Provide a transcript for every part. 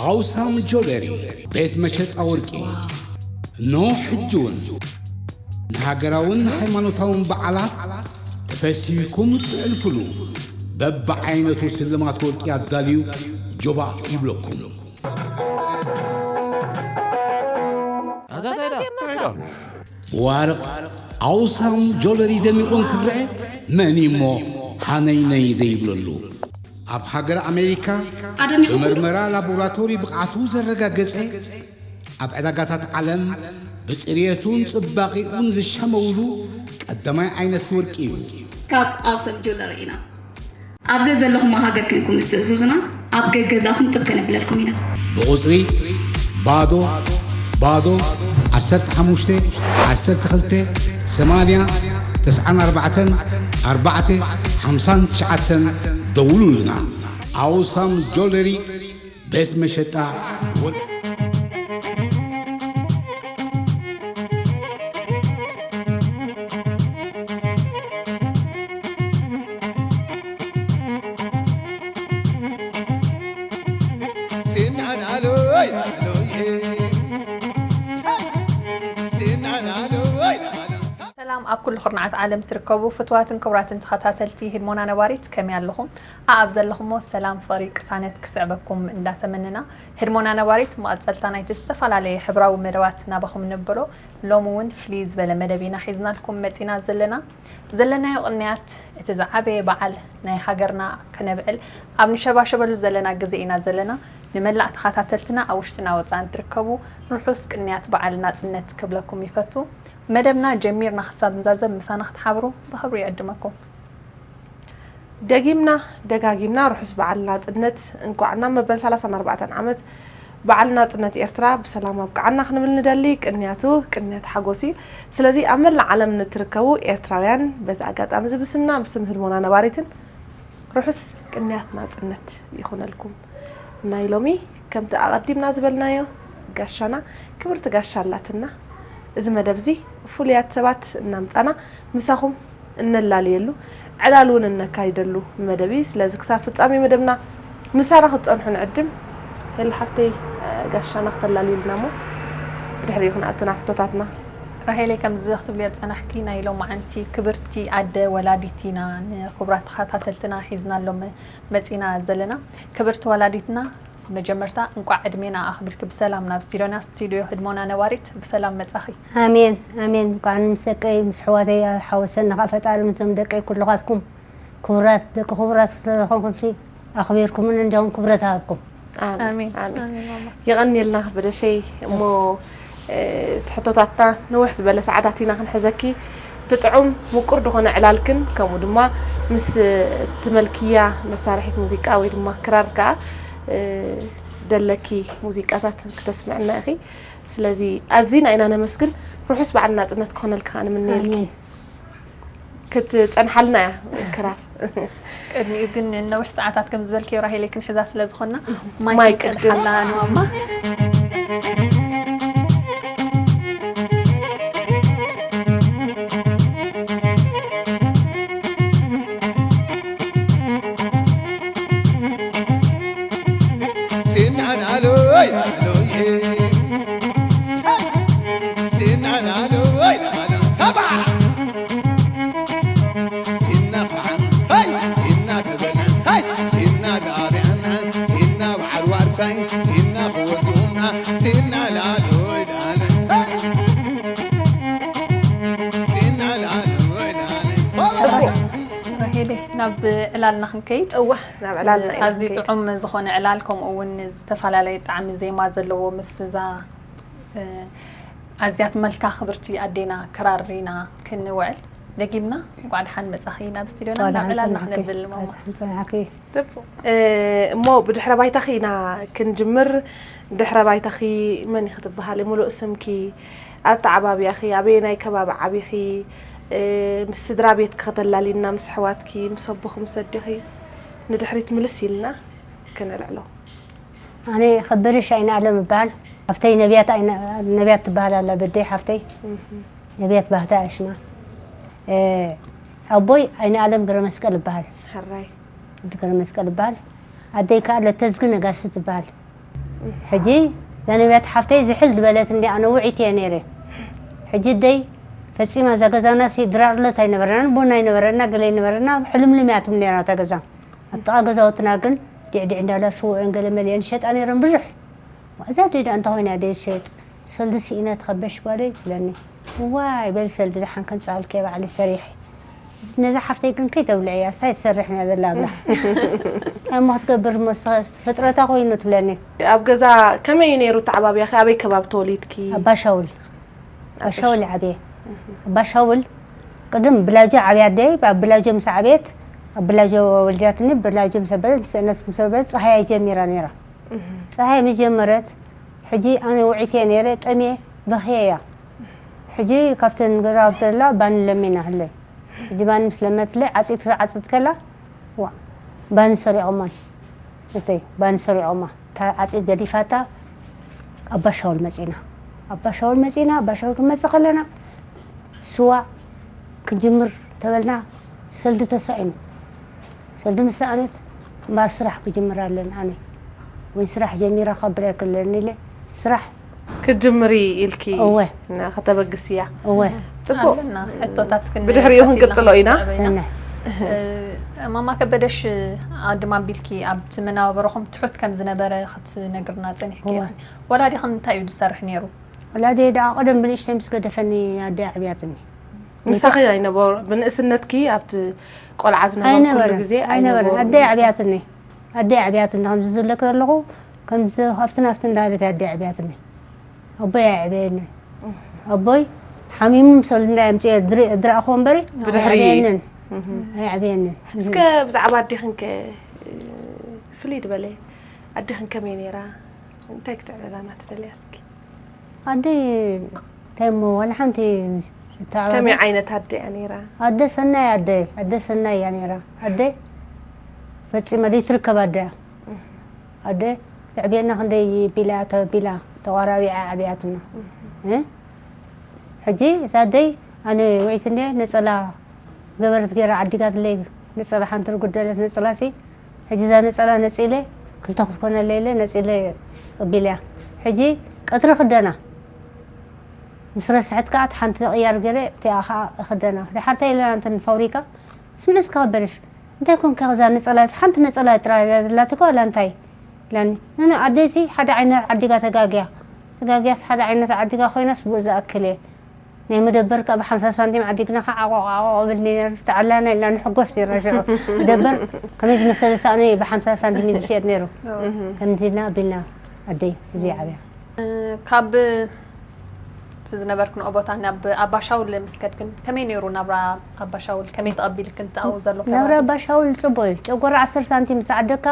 ኣውሳም ጆለሪ፣ ቤት መሸጣ ወርቂ። እነሆ ሕጂ እውን ንሃገራውን ሃይማኖታውን በዓላት ተፈሲህኩም እትዕልፍሉ በብዓይነቱ ስልማት ወርቂ ኣዳልዩ ጆባእ ይብለኩም። ብዋርቕ ኣውሳም ጆለሪ ደሚቑ እንክረአ መን እሞ ሃነይነይ ዘይብለሉ? ኣብ ሃገር ኣሜሪካ ብመርመራ ላቦራቶሪ ብቕዓቱ ዘረጋገጸ፣ ኣብ ዕዳጋታት ዓለም ብጽርየቱን ጽባቐኡን ዝሸመውሉ ቀዳማይ ዓይነት ወርቂ እዩ። ካብ ኣውሳም ጆለሪ ኢና። ኣብ ዘዘለኹሞ ሃገር ኮይንኩም ምስ ትእዝዙና፣ ኣብ ገገዛኹም ጥብ ከነብለልኩም ኢና። ብቑጽሪ ባዶ ባዶ ዓሰርተ ሓሙሽተ ዓሰርተ ክልተ ሰማንያ ተስዓን ኣርባዕተን ኣርባዕተ ሓምሳን ትሽዓተን ደውሉልና። ኣውሳም ጆለሪ ቤት መሸጣ ወርቂ። ሰላም ኣብ ኩሉ ኩርናዓት ዓለም ትርከቡ ፍትዋትን ክቡራትን ተኸታተልቲ ህድሞና ነባሪት፣ ከመይ ኣለኹም? ኣኣብ ዘለኹሞ ሰላም፣ ፍቕሪ፣ ቅሳነት ክስዕበኩም እንዳተመነና፣ ህድሞና ነባሪት መቐጸልታ ናይቲ ዝተፈላለየ ሕብራዊ መደባት ናባኹም ነብሎ። ሎሚ እውን ፍልይ ዝበለ መደብ ኢና ሒዝናልኩም መጺና ዘለና። ዘለናዮ ቅንያት እቲ ዝዓበየ በዓል ናይ ሃገርና ከነብዕል ኣብ ንሸባሸበሉ ዘለና ግዜ ኢና ዘለና። ንመላእ ተኸታተልትና ኣብ ውሽጥና ወጻእን ትርከቡ ርሑስ ቅንያት በዓል ናጽነት ክብለኩም ይፈቱ። መደብና ጀሚርና ክሳብ ንዛዘም ምሳና ክትሓብሩ ብኽብሪ ይዕድመኩም። ደጊምና ደጋጊምና ርሑስ በዓል ናጽነት፣ እንቋዕ ናብ መበል ሰላሳን ኣርባዕተን ዓመት በዓል ናጽነት ኤርትራ ብሰላም ኣብቅዓና ክንብል ንደሊ። ቅንያቱ ቅንያት ሓጎስ እዩ። ስለዚ ኣብ መላእ ዓለም ንትርከቡ ኤርትራውያን፣ በዚ ኣጋጣሚ እዚ ብስምና፣ ብስም ህድሞና ነባሪትን ርሑስ ቅንያት ናጽነት ይኹነልኩም። ናይ ሎሚ ከምቲ ኣቐዲምና ዝበልናዮ ጋሻና ክብርቲ ጋሻ ኣላትና። እዚ መደብ እዚ ፍሉያት ሰባት እናምጻና ምሳኹም እነላልየሉ ዕላል እውን እነካይደሉ መደብ እዩ። ስለዚ ክሳብ ፍጻሜ መደብና ምሳና ክትጸንሑ ንዕድም። ሄሉ ሓፍተይ፣ ጋሻና ክተላልይልና እሞ ብድሕሪኡ ክንኣቱ ናብ ሕቶታትና። ራሄለይ፣ ከምዚ ክትብልዮ ዝጸናሕኪ፣ ናይ ሎማዓንቲ ክብርቲ ኣደ ወላዲት ኢና ንክቡራት ተኸታተልትና ሒዝናሎም መጺና ዘለና። ክብርቲ ወላዲትና፣ መጀመርታ እንቋዕ ዕድሜና ኣኽቢርኪ ብሰላም ናብ ስቱዲዮና፣ ስቱዲዮ ህድሞና ነባሪት ብሰላም መጻኺ። ኣሜን፣ ኣሜን። እንቋዕ ምስ ደቀይ፣ ምስ ኣሕዋተይ ሓወሰና ከኣ ፈጣሪ፣ ምስዞም ደቀይ ኩልኻትኩም ክቡራት፣ ደቂ ክቡራት ስለዝኾንኩምሲ ኣኽቢርኩምን እንዲኹም ክብረት ሃብኩም። ኣሜን፣ ኣሜን፣ ኣሜን። ኣሜን፣ ማማ። የቐንየልና በደሸይ። እሞ፣ እ፣ እቲ ሕቶታትና ንውሕ ዝበለ ሰዓታት ኢና ክንሕዘኪ። እቲ ጥዑም ምቁር ዝኾነ ዕላልክን፣ ከምኡ ድማ ምስ እትመልክያ መሳርሒት ሙዚቃ ወይ ድማ ክራር ከኣ፣ እ፣ ደለኪ ሙዚቃታት ክተስምዕና ኢኺ። ስለዚ ኣዚና ኢና ነመስግን። ርሑስ በዓል ናጽነት ክኾነልኪ ከኣ ንምነየልኪ። ኣሜን። ክትጸንሓልና እያ ክራር። ቅድሚኡ ግን ነዊሕ ሰዓታት ከም ዝበልክዮ ራሄለይ ክንሕዛ ስለ ዝኾንና፣ ማይ ማይ ቅድም። ክንቀድሓላ ንማማ። ሲና ላሎይ ላሎይ፣ ሲና ላሎይ ላሎይ፣ ሰባ። ሲና ኳዓን፣ ሃይ፣ ሲና ተበለን፣ ሃይ፣ ሲና ዛብያን፣ ሲና በዓል ዋርሳይ፣ ሲና ክወስኡና፣ ሲና ላሎይ ላሎይ፣ ሲና ላሎይ ላሎይ። ራሄለይ፣ ናብ ዕላልና ክንከይድ። እዋ፣ ናብ ዕላልና ኢና ኣዝዩ ክንከይድ። ጥዑም ዝኾነ ዕላል፣ ከምኡ እውን ዝተፈላለየ ጣዕሚ ዜማ ዘለዎ ምስ እዛ፣ እ፣ ኣዝያ ትመልካ ክብርቲ ኣዴና ክራር ኢና ክንውዕል። ደጊምና እንቋዕ ደሓን መጻኺ ናብ ስቱዲዮና፣ እንቋዕ ናብ ደሓን ዕላልና ጸናሕኪ። ክንብል ማማ። እንቋዕ ደሓን ጸናሕኪ። ጽቡቕ። እ፣ እሞ ብድሕረ ባይታኺ ኢና ክንጅምር። ድሕረ ባይታኺ መን ኢኺ ትበሃሊ? ምሉእ ስምኪ፣ ኣተዓባብያኺ፣ ኣበየናይ ከባቢ ዓቢኺ? እ፣ ምስ ስድራ ቤትኪ ከተላልይና፣ ምስ ኣሕዋትኪ፣ ምስ ኣቦኺ፣ ምስ ኣዴኺ ንድሕሪት ምልስ ኢልና ክነልዕሎ። ኣነ ከበደሽ ኣይነ ኣለም እበሃል። ሓፍተይ ነቢያት ኣይነ-፣ ነቢያት ትበሃል ኣላ፣ በደይ ሓፍተይ። እህ። ነቢያት ባህታ እያ ሽማ። እ፣ ኣቦይ ኣይነ ኣለም ገረመስቀል እበሃል። ሕራይ። ወዲ ገረመስቀል እበሃል። ኣደይ ከኣ ለተዝጊ ነጋሲ ትበሃል። ሕጂ እዛ ነቢያት ሓፍተይ ዝሕል ዝበለት እንዲ ኣነ ውዒት እየ ነይረ። ሕጂ ደይ ፈጺማ እዛ ገዛና ሲ ድራር ለት ኣይነበረናን፣ ቡን ኣይነበረና፣ ገለ ኣይነበረና፣ ሕልምልም እያ ትብል ነይራ እታ ገዛ። ኣብ ጥቓ ገዛውትና ግን ዲዕዲዕ እንዳላ ስውእን ገለ መሊአን ይሸጣ ነይረን ብዙሕ። እዛ ደይ ደኣ እንታይ ኮይና ደይ ትሸጥ? ሰልዲ ስኢነ ትኸበሽ ጓለይ ትብለኒ። እዋይ በል ሰልዲ ደሓን ከምጽኣልኪ እየ ባዕለይ ሰሪሐ። ነዛ ሓፍተይ ግን ከይተብልዕያ፣ እሳ እያ ትሰርሕ እያ ዘላ ኣብላ። እንታይ እሞ ክትገብር እሞ፣ ፍጥረታ ኮይኑ ትብለኒ። ኣብ ገዛ ከመይ እዩ ነይሩ ኣተዓባብያኺ? ኣበይ ከባቢ ተወሊድኪ? ኣባሻውል። ኣባሻውል ዓብየ። ኣባሻውል ቅድም ብላጆ ዓብያ ኣደይ፣ ኣብ ብላጆ ምስ ዓብየት፣ ኣብ ብላጆ ወልዲያትኒ፣ ብላጆ ምስ ኣበለት፣ ምስ እነት ምስ ኣበለት፣ ፀሃያ ጀሚራ ነይራ። ፀሃይ ምስ ጀመረት፣ ሕጂ ኣነ ውዒት እየ ነይረ፣ ጠምየ፣ በኽየ እያ። ሕጂ ካብተን ገዛውቲ ዘላ ባኒ ለሚና ህለይ። ሕጂ ባኒ ምስ ለመትለይ፣ ዓፂድ ክትዓፅድ ከላ፣ ዋ፣ ባኒ ሰሪቖማን። እተይ፣ ባኒ ሰሪቖማ። እታ ዓፂድ ገዲፋታ፣ ኣባሻውል መፂና። ኣባሻውል መፂና፣ ኣባሻውል ክንመፅእ ከለና፣ ስዋ ክንጅምር ተበልና፣ ሰልዲ ተሳኢኑ። ሰልዲ ምስ ሰኣነት፣ እምበኣር ስራሕ ክጅምር ኣለን ኣነ። ወይ ስራሕ ጀሚረ ከብለክ ኣለኒ ኢለ፣ ስራሕ ክትጅምሪ ኢልኪ እወ። እና ከተበግስያ። እወ። ጽቡቕ። ኣለና ሕቶታት ክን-፣ ብድሕሪኡ ቀስ ኢልና ክንቅጽሎ ኢና። ክንስዕብ ኢና። ሰናይ። እ፣ ማማ ከበደሽ ኣድማ ኣቢልኪ ኣብቲ መነባብሮኹም ትሑት ከም ዝነበረ ክትነግርና ጸኒሕኪ እወ። ኢኺ። ወላዲኽን እንታይ እዩ ዝሰርሕ ነይሩ? ወላዲየ ደኣ ቀደም ብንእሽተይ ምስ ገደፈኒ ኣደይ ኣዕብያትኒ። ምሳኺ ኣይነበሩ፣ ብንእስነትኪ ኣብቲ ቆልዓ ዝነበርኩሉ ኣይነበረን፣ ግዜ ኣይነበረን። ኣይነበሩን ኣደይ ምሳኺ? ኣዕብያትኒ። ኣደይ ኣዕብያትኒ፣ ከምዚ ዝብለኪ ዘለኹ፣ ከምዚ ሃፍቲ ናፍቲ እንዳበለት ኣደይ ኣዕብያትኒ። ኣቦይ ኣየዕበየንን። ኣቦይ ሓሚሙ፣ ምስ ወለደ ኣምፅኤ ድር-፣ ድረኣኹዎ እምበሪ፣ ብድሕሪ ኣየዕበየንን። እህ። ኣየዕበየንን። እስከ ብዛዕባ ኣዴኽን ከ፣ ፍልይ ዝበለ፣ ኣዴኽን ከመይ ነይራ? እንታይ ክትዕልለና ትደልያ እስኪ? ኣደይ፣ እንታይ እሞ፣ ዋላ ሓንቲ እተዓባበስ ከመይ ዓይነት ኣደ እያ ነይራ? ኣደ ሰናይ ኣደ፣ ኣደ ሰናይ እያ ነይራ። ኣደ ፈጺማ ዘይትርከብ ኣደ እያ። ኣደ ክትዕብየና ክንደይ ቢላ ተቢላ፣ ተቋራቢዓ ኣዕብያትና። እ? ሕጂ እዛ ኣደይ፣ ኣነ ውዒት እንድየ፣ ነጸላ ገበረት ገይራ ዓዲጋትለይ፣ ነጸላ ሓንቲ ዝጎደለት ነጸላሲ፣ ሕጂ እዛ ነጸላ ነጺለ፣ ክልተ ክትኮነለይ ኢለ ነጺለ ቀቢለያ። ሕጂ ቀትሪ ክደና፣ ምስ ረስሐት ከኣ እቲ ሓንቲ ቅያር ገይረ፣ እቲኣ ከኣ እኽደና። ደሓር እንታይ ኢለና እንተን ፋብሪካ፣ ስምዒ እስከ ከበደሽ፣ እንታይ ኮንካ እዛ ነጸላ፣ ሓንቲ ነጸላ ጥራይ እያ ዘላትካ ዋላ እንታይ? ኢላኒ። ነነ ኣደይሲ ሓደ ዓይነት ዓዲጋ ተጋግያ። ተጋግያስ ሓደ ዓይነት ዓዲጋ ኮይናስ ብኡ ዝኣክል እየ። ናይ መደበር ከኣ ብሓምሳ ሳንቲም ዓዲግና ከኣ ዓቆቕ ዓቆቕ እብል ነይረ። ተዓላና ኢልና ንሕጎስ ነይርና ሽዑ። መደበር ከመይ ዝመሰለ ሳእኒ ብሓምሳ ሳንቲም እዩ ዝሽየጥ ነይሩ። ከምዚ ኢልና ኣቢልና ኣደይ እዚ ዓብያ። እ፣ ካብ እቲ ዝነበርክንኦ ቦታ ናብ ኣባሻውል ምስ ከድክን ከመይ ነይሩ ናብራ ኣባሻውል? ከመይ ተቐቢልክን እቲ ኣብኡ ዘሎ ናብራ ከባቢ? ኣባሻውል ጽቡቕ እዩ። ጨጎራ ዓሰርተ ሳንቲም ዝዓደካ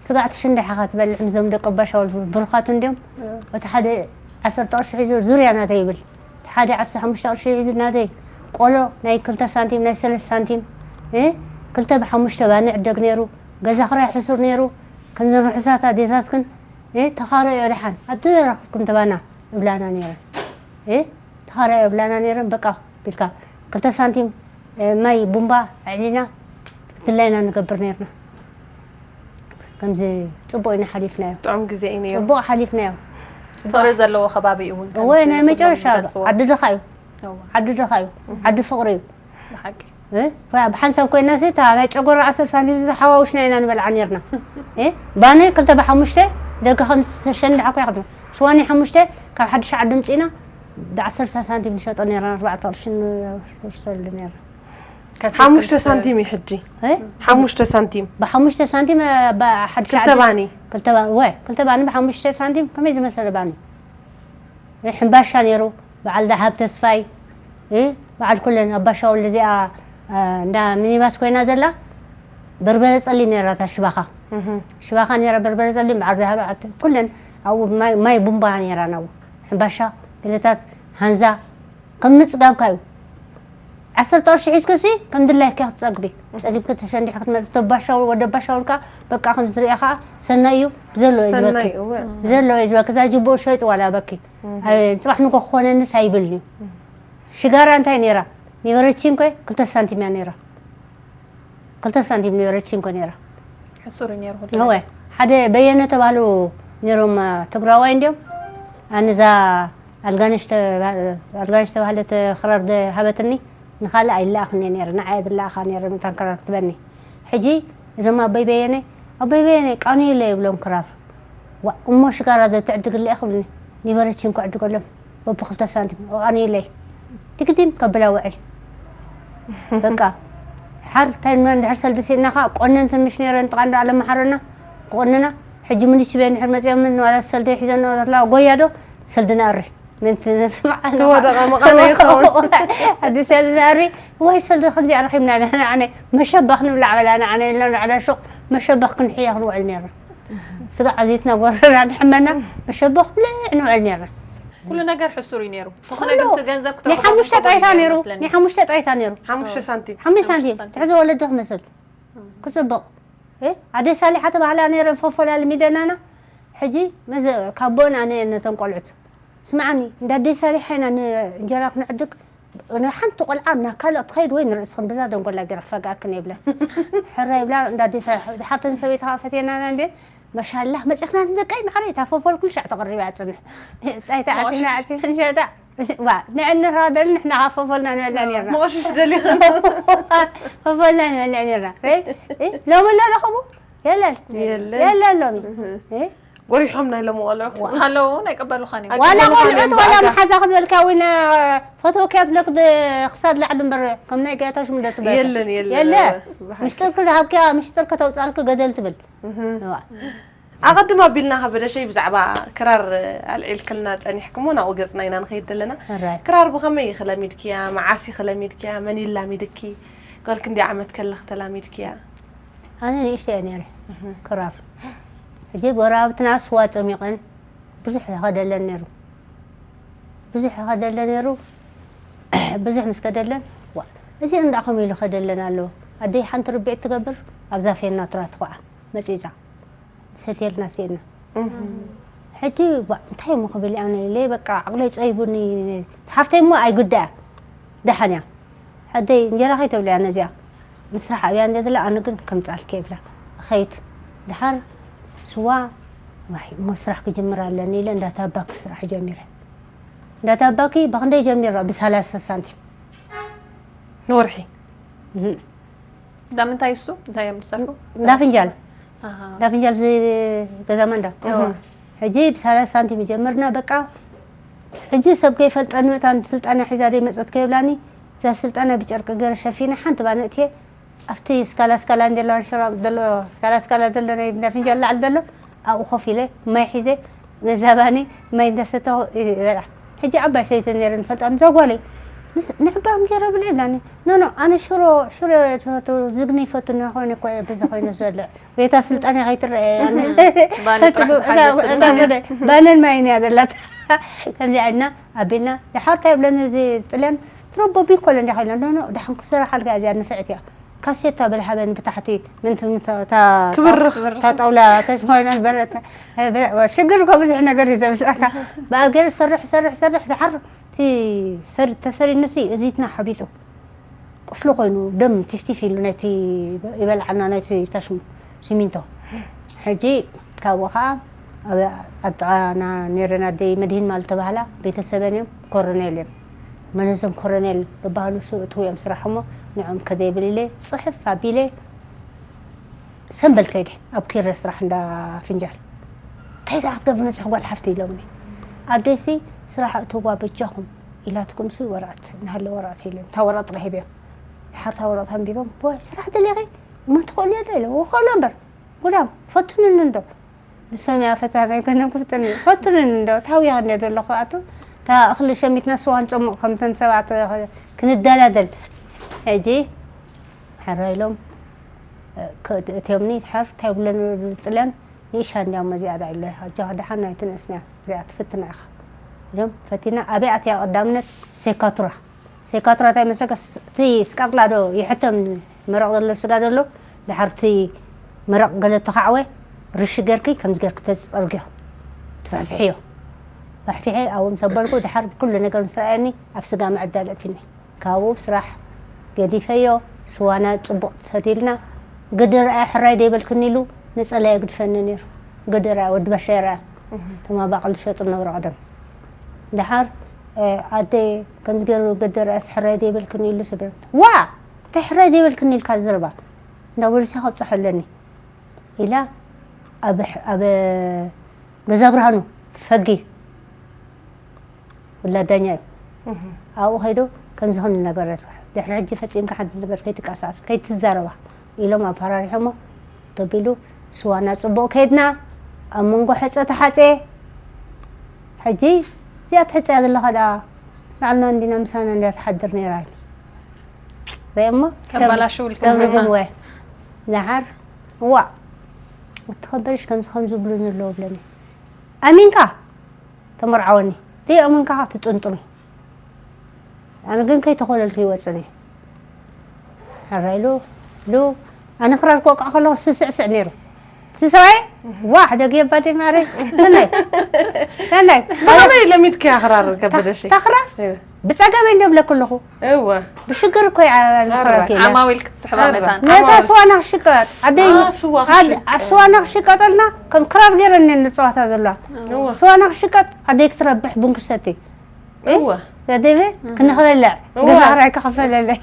ስጋዕ ትሽንዳሕ ኢኻ ትበልዕ። ምስዞም ደቂ ኣባሻውል ብሩኻት እንድዮም። እ። እቲ ሓደ ዓሰርተ ቅርሺ ሒዙ ዙርያ ናተይ ይብል። እቲ ሓደ ዓሰርተ ሓሙሽተ ቅርሺ ሒዙ ናተይ። ቆሎ ናይ ክልተ ሳንቲም፣ ናይ ሰለስተ ሳንቲም፣ እ፣ ክልተ ብሓሙሽተ ባኒ ዕደግ ነይሩ። ገዛ ክራይ ሕሱር ነይሩ። ከምዘን ርሑሳት ኣዴታትክን፣ እ፣ ተኻረዮ ደሓን፣ ኣቲ ረኽብክን ተባና እብላና ነይረን። እ፣ ተኻረዮ እብላና ነይረን። በቃ ቢልካ ክልተ ሳንቲም፣ እ፣ ማይ ቡምባ ኣዕሊና ክትላይና ንገብር ነይርና። ከምዚ ጽቡቕ ኢና ሓሊፍናዮ። ጥዑም ግዜ እዩ ነይሩ። ጽቡቕ ሓሊፍናዮ። ፍቕሪ ዘለዎ ከባቢ እውን ከምቲ እወ፣ ናይ ኩሎም መጨረሻ ዝገልጽዎ። ዓዲ ድኻ እዩ። እወ። ዓዲ ድኻ እዩ። ዓዲ ፍቕሪ እዩ። ብሓቂ። እ? ብሓንሳብ ኮይና ሲ፣ እታ ናይ ጨጎራ ዓሰርተ ሳንቲም ዝተሓዋውሽና ኢና ንበልዓ ነይርና። እ? ባኒ ክልተ ብሓሙሽተ፣ ደገ ከም ዝሸንድሓ እኮ እያ ክትብል። ስዋኒ ሓሙሽተ፣ ካብ ሓድሽ ዓዲ ምጺና፣ ብዓሰርተ ሳንቲም ንሸጦ ነይርና፣ ኣርባዕተ ቅርሺ ንወስደሉ ነይርና። ከሲብ ሓሙሽተ ክልተ ሳንቲም እዩ ሕጂ። እ? ሓሙሽተ ሳንቲም። ብሓሙሽተ ሳንቲም፣ እ፣ ብ-፣ ሓድሽ ክልተ ዓዲ ባኒ። ክልተ ባ-፣ ወ-፣ ክልተ ባኒ ብሓሙሽተ ሳንቲም፣ ከመይ ዝመሰለ ባኒ? እ፣ ሕምባሻ ነይሩ፣ በዓል ደሃብ ተስፋይ፣ እ፣ በዓል ኩለን ኣባሻውል እዚኣ፣ እ፣ እንዳ ሚኒባስ ኮይና ዘላ፣ በርበረ ጸሊም ነይራ እታ ሽባኻ። እህ። ሽባኻ ነይራ በርበረ ጸሊም፣ በዓል ደሃብ ዓብተ-፣ ኩለን ኣብኡ ማይ፣ ማይ ቡምባ ነይራ ናብኡ። ሕምባሻ፣ ገለታት፣ ሃንዛ፣ ከም ምጽጋብካ እዩ። ዓሰርተ ቅርሺ ሒዝክሲ ከም ድላይካ ክትጸግቢ። ጸጊብኪ ተሸንዲሕኪ ክትመጽእ፣ ተባሻውል፣ ወደ ባሻውልካ በቃ ከም ዝሪኣ ከኣ ሰናይ እዩ፣ ብዘለዎ እዩ ዝበኪ። ሰናይ፣ እወ። ብዘለዎ እዩ ዝበኪ። እዛ ጅቡኡ ሸይጡ ዋላ በኪ። እህ። ኣይ፣ ጽባሕ ንጎ ክኾነንስ ኣይብልን እዩ። ሽጋራ እንታይ ነይራ? ነበረቺንኮ ክልተ ሳንቲም እያ ነይራ። ክልተ ሳንቲም ነበረቺንኮ ነይራ። ሕሱር እዩ ነይሩ ኩሉ እወ። ነገር። ሓደ በየነ ተባህሉ ነይሮም ትግራዋይ እንዲዮም። ኣነ እዛ ኣልጋነሽ ተባ- ኣልጋነሽ ተባህለት ክራር ሃበትኒ ንኻልእ ኣይለኣኽን እየ ነይረ፣ ንዓየ ዝለኣኻ ነይረ። መታን ክራር ክትበኒ። ሕጂ እዞም ኣቦይ በየነ ኣቦይ በየነ ቃንዩለ ይብሎም ክራር። ዋ እሞ ሽጋራ ዘትዕድግለ ክብልኒ። ኒበረችን ክዕድገሎም በብክልተ ሳንቲም ቃንዩለይ ትግዲም ከብላ ውዕል። በቃ ሓር እንታይ ንመን ድሕር ሰልዲ ሲእናኻ ቆነንትን ምሽ ነይረን ጥቓ እንዳ ኣለማሓረና ክቆነና። ሕጂ ምንች በን ድሕር መፅኦም ምን ዋላ ሰልዲ ሒዘን ዘለዋ ጎያ ዶ ሰልዲ ናሪ ምንቲ ነቲ በዓል ተወደቐ መቐነ ይኸውን። ኣዲ ሰልዲ ናሪ ወይ ሰልዲ ከምዚ ኣረኺብና ንሕና ኣነ መሸበኽ ንብላዕ በላ ንዓነ ኢልና ንዕዳ ሹቕ መሸበኽ ክንሕየ ክንውዕል ነይርና። ስጋ ዓዚትና ጎረና ንሕመና መሸበኽ ብልዕ ንውዕል ነይርና። ኩሉ ነገር ሕሱር እዩ ነይሩ። ተኾነ ግን እቲ ገንዘብ ናይ ሓሙሽተ ጣይታ ነይሩ። ናይ ሓሙሽተ ጣይታ ነይሩ። ሓሙሽተ ሳንቲም። ሓሙሽተ ሳንቲም ትሕዚ ወለዲ ክመስል ክፅብቕ። ኣደ ሳሊሓ ተባህላ ነይረ ፎፎላ ልሚደናና። ሕጂ መዘ ካቦን ኣነ ነተን ቆልዑት ስምዓኒ እንዳ ኣደ ሳሊሓ ኢና እንጀራ ክንዕድግ። ሓንቲ ቆልዓ ናብ ካልእ ክትኸይድ ወይ ንርእስኽን ብዛ ደንጎላ ገይረ ክፈግኣክን የብለን። ሕራ ይብላ እንዳ ኣደ ሳሊሓ ሓብተን ሰበይትኻ ፈትየናና እንደ ማሻላህ መፂኽና ንደቀይ ማዕረ እታ ፎፎል ኩሉ ሻዕ ተቕርብ እያ ፅንሕ ጣይታ ዓፂና ዓፂና ሸጣ ዋ ንዕንኻ ደል ንሕና ካብ ፎፎልና ንበልዕ ነርና መቐሽሽ ደሊኽን ፎፎልና ንበልዕ ነርና ሎሚ ኣሎ ለኸቡ የለን የለን። የለን ሎሚ ጎሪሖም ናይ ሎሚ ቆልዑ ሃለዉ ናይ ቀበሉኻን እዩ ዋላ ኣቀበሉኻ ቆልዑት ነይሩ ዋላ ዝኣጋ- መሓዛ ክትበልካ ወይ ፈተወኪያ ትብለክ ብክሳድ ላዕሊ እምበር ከም ናይ ጋያታ ሽምደት ትበልካ የለን የለን የለ ብሓቂ። ምሽጥር ክዝሃብኪያ ምሽጥር ከተውፃልክ ገደል ትብል እዋ። ኣቐድም ኣቢልና ከበደሸይ ብዛዕባ ክራር ኣልዒልክልና ፀኒሕክሞ ናብኡ ገፅና ኢና ንኸይድ ዘለና ሕራይ። ክራር ብኸመይ ኢኺ ለሚድክያ መዓስ ኢኺ ለሚድክያ መን ይላሚድኪ ጓል ክንደይ ዓመት ከለኺ ተላሚድክያ ኣነ ንእሽተ እየ ነይረ ክራር ሕጂ ጎረባብትና ስዋ ፀሚቐን ብዙሕ ይኸደለን ነይሩ ብዙሕ ይኸደለ ነይሩ ብዙሕ ምስ ከደለን ዋ እዚ እንዳ ከመ ኢሉ ከደለን ኣለዎ ኣደይ ሓንቲ ርብዒት ትገብር ኣብዛ ፌና ትራ ትኹዓ መፂፃ ሰትየልና ስእና ሕጂ ዋ እንታይ እሞ ክብል ኣነ ኢለ በቃ ዓቕለይ ፀይቡኒ ሓፍተይ እሞ ኣይጉዳያ ደሓን እያ ሓደይ እንጀራ ከይተብልያ ነዚኣ ምስራሕ ኣብያ እንደ ዝላ ኣነ ግን ከምፃልኪ የብላ ኸይት ድሓር ስዋ ዋይ እሞ ስራሕ ክጅምር ኣለኒ ኢለ እንዳታባኪ ስራሕ ጀሚረ እንዳታባኪ ብክንደይ ጀሚራ ብሰላሳ ሳንቲም ንወርሒ እንዳ ምንታይ እሱ እንታይ እዮም ዝሰርሑ እንዳ ፍንጃል ኣሃ። እንዳ ፍንጃል እዚ ገዛ መንዳ እዋ። ሕጂ ብሰላሳ ሳንቲም ጀመርና በቃ ሕጂ ሰብ ከይፈልጠኒ መታን ስልጠና ሒዛ ደይ መፀት ከይብላኒ እዛ ስልጠና ብጨርቂ ገይረ ሸፊነ ሓንቲ ባነእትየ ኣብቲ ስካላ ስካላ እንጀለዋ ሸራ ዘሎ ስካላ ስካላ ዘሎ ናይ እንዳ ፍንጃል ላዕሊ ዘሎ ኣብኡ ኮፍ ኢለ ማይ ሒዘ መዛባኒ ማይ እንዳሰተኹ ይበላ ሕጂ ዓባይ ሰይቲ ነይረ ንፈልጣ ንዛ ጓለይ ምስ ንሕባም ገይረ ብልዕ ብላኒ ኖኖ ኣነ ሽሮ ሽሮ ትፈቱ ዝግኒ ይፈቱ ናኾይነ እኮ እየ ብዚ ኮይነ ዝበልዕ ቤታ ስልጣን እያ ከይትረአ እያ ባኒ ጥራሕ ዝሓዘ ስልጣን እያ። ባነን ማይን እያ ዘላት ከምዚ ዓድና ኣቢልና ድሓር እንታይ ብለኒ እዚ ጥልያን ትረቦ ቢኮለ እንዲያ ከይለ ኖኖ ድሓን ክስራሕ ኣልጋ እዚኣ ንፍዕት እያ ካሴታ በልሓበን ብታሕቲ ምንቲ ምንቲ እታ ክብርኽ። እታ ጣውላ ተሽማይና በረታ ሽግር እኮ ብዙሕ ነገር እዩ ዘምስኣካ ብኣብ ገይረ ሰርሕ ሰርሕ ሰርሕ ዝሓር እቲ ሰሪ ተሰሪኑሲ እዚትና ሓቢጡ ቁስሉ ኮይኑ ደም ቲፍቲፍ ኢሉ ነቲ ይበልዓና ናይቲ ተሽሙ ሲሚንቶ ሕጂ ካብኡ ከዓ ኣብ ኣብ ጥቓና ነይረን ኣደይ መድሂን ማለት ተባህላ ቤተሰበን እዮም ኮረኔል እዮም መነዞም ኮረኔል ዝበሃሉ እሱ እትው እዮም ስራሕ እሞ ንዕም ከዘይብል ኢለ ፅሕፍ ኣቢለ ሰንበል ከይደ ኣብ ኪረ ስራሕ እንዳ ፍንጃል እንታይ ደኣ ክትገብር መፅኹ ጓል ሓፍቲ ኢሎምኒ ኣደይሲ ስራሕ እትዋ በጃኹም ኢላትኩም ሲ ወረቐት እናሃለ ወረቐት ኢለ እታ ወረቐት ረሂበ ሓርታ ወረቐት ኣንቢቦም ቦይ ስራሕ ደሊኺ እሞ ትኽእልዮ ዶ ኢለ ክኽእሎ እምበር ጉዳም ፈትኑኒ እንዶ ንሶም እያ ፈታና ኣይኮነን ክፍትኒ ፈትኑኒ እንዶ ታውያ ክንደ ዘለኹ ኣቱ እታ እኽሊ ሸሚትና ስዋ ንፀሙቕ ከምተን ሰባት ክንደላደል ሕጂ ሕራ ኢሎም እትዮምኒ ሕር እንታይ ብለን ዝጥለን ንእሻ እንዲያውም እዚኣ ዳ ኢለ ኣጆኻ ደሓን ኣይትንእስንያ እዚኣ ትፍትና ኢኻ ኢሎም ፈቲና ኣበይ ኣትያ ቀዳምነት ሴካቱራ ሴካቱራ እንታይ መሰልካ እቲ ስቃጥላ ዶ ይሕተም መረቕ ዘሎ ስጋ ዘሎ ድሓር እቲ መረቕ ገለ ተኻዕወ ርሽ ገርኪ ከምዚ ገርኪ ተፀርግዮ ትፍሕፍሕዮ ፋሕፊሐ ኣብኡ ምስ ኣበልኩ ድሓር ኩሉ ነገር ምስ ረኣየኒ ኣብ ስጋ ምዕዳል እትኒ ካብኡ ብስራሕ ገዲፈዮ ስዋና ፅቡቕ ሰቲልና ግዲ ረኣያ ሕራይ ደይበልክኒ ኢሉ ነፀላ የግድፈኒ ነይሩ ግዲ ረኣያ ወዲ ባሻ ረኣያ እቶም ኣባቕል ዝሸጡ ነበሩ ቀደም። ደሓር ኣደ ከምዚ ገይሩ ገደረስ ሕራይ ዘይበልክኒ ኢሉ ስብረት ዋ እንታይ ሕራይ ዘይበልክኒ ኢልካ ዝዘረባ እንዳበሉ ሲ ከብፅሖ ኣለኒ ኢላ ኣብ ገዛ ብርሃኑ ፈጊ ውላዳኛ እዩ። ኣብኡ ከይዱ ከምዚ ከም ዝነበረት ድሕሪ ሕጂ ፈጺምካ ሓንቲ ነገር ከይትቀሳስ ከይትዛረባ ኢሎም ኣፈራሪሖሞ። ተቢሉ ስዋና ጽቡቕ ከይድና ኣብ መንጎ ሕጸ ተሓጸ። ሕጂ እዚኣ ትሕጸያ ዘለኻ ደኣ ባዕልና እንዲና ምሳና እንዲያ ትሓድር ነይራ ኢሉ። ርእየሞ? ከበላሽውልኪ ሰብ ንመታ? ርጉም ወ ደሓር እዋእ እቲ ከበድሽ ከምዚ ከም ዝብሉኒ ኣለዉ ብለኒ። ኣሚንካ ተመርዓወኒ። ደይ ኣሚንካ ከኣ ትጥንጥኑ። ኣነ ግን ከይተኾለልኩ ይወጽን እየ። ሕራይ ኢሉ ኢሉ ኣነ ክራር ክወቅዕ ከለኹ ስስዕስዕ ነይሩ። እቲ ሰብኣይ ዋሕ ደጊ ኣባቴ ማረይ ሰናይ ሰናይ ብኸመይ ለሚድክያ ክራር ከበደሽ? ታኽራ ብፀገመ እንደ ብለኩ ኣለኹ እወ ብሽግር እኮ ይዓበልክረኪ ዓማዊል ክትስሕባ መታን ነታ ስዋና ክሽቀጥ ኣደይ ስዋ ክሽቀጥ። ስዋና ክሽቀጠልና ከም ክራር ገይረኒ ንፅዋታ ዘላ እወ ስዋና ክሽቀጥ ኣደይ ክትረብሕ ቡን ክሰቲ እወ ዘደበ ክንኽበልዕ እወ። ገዛ ክራይ ክኸፈለለይ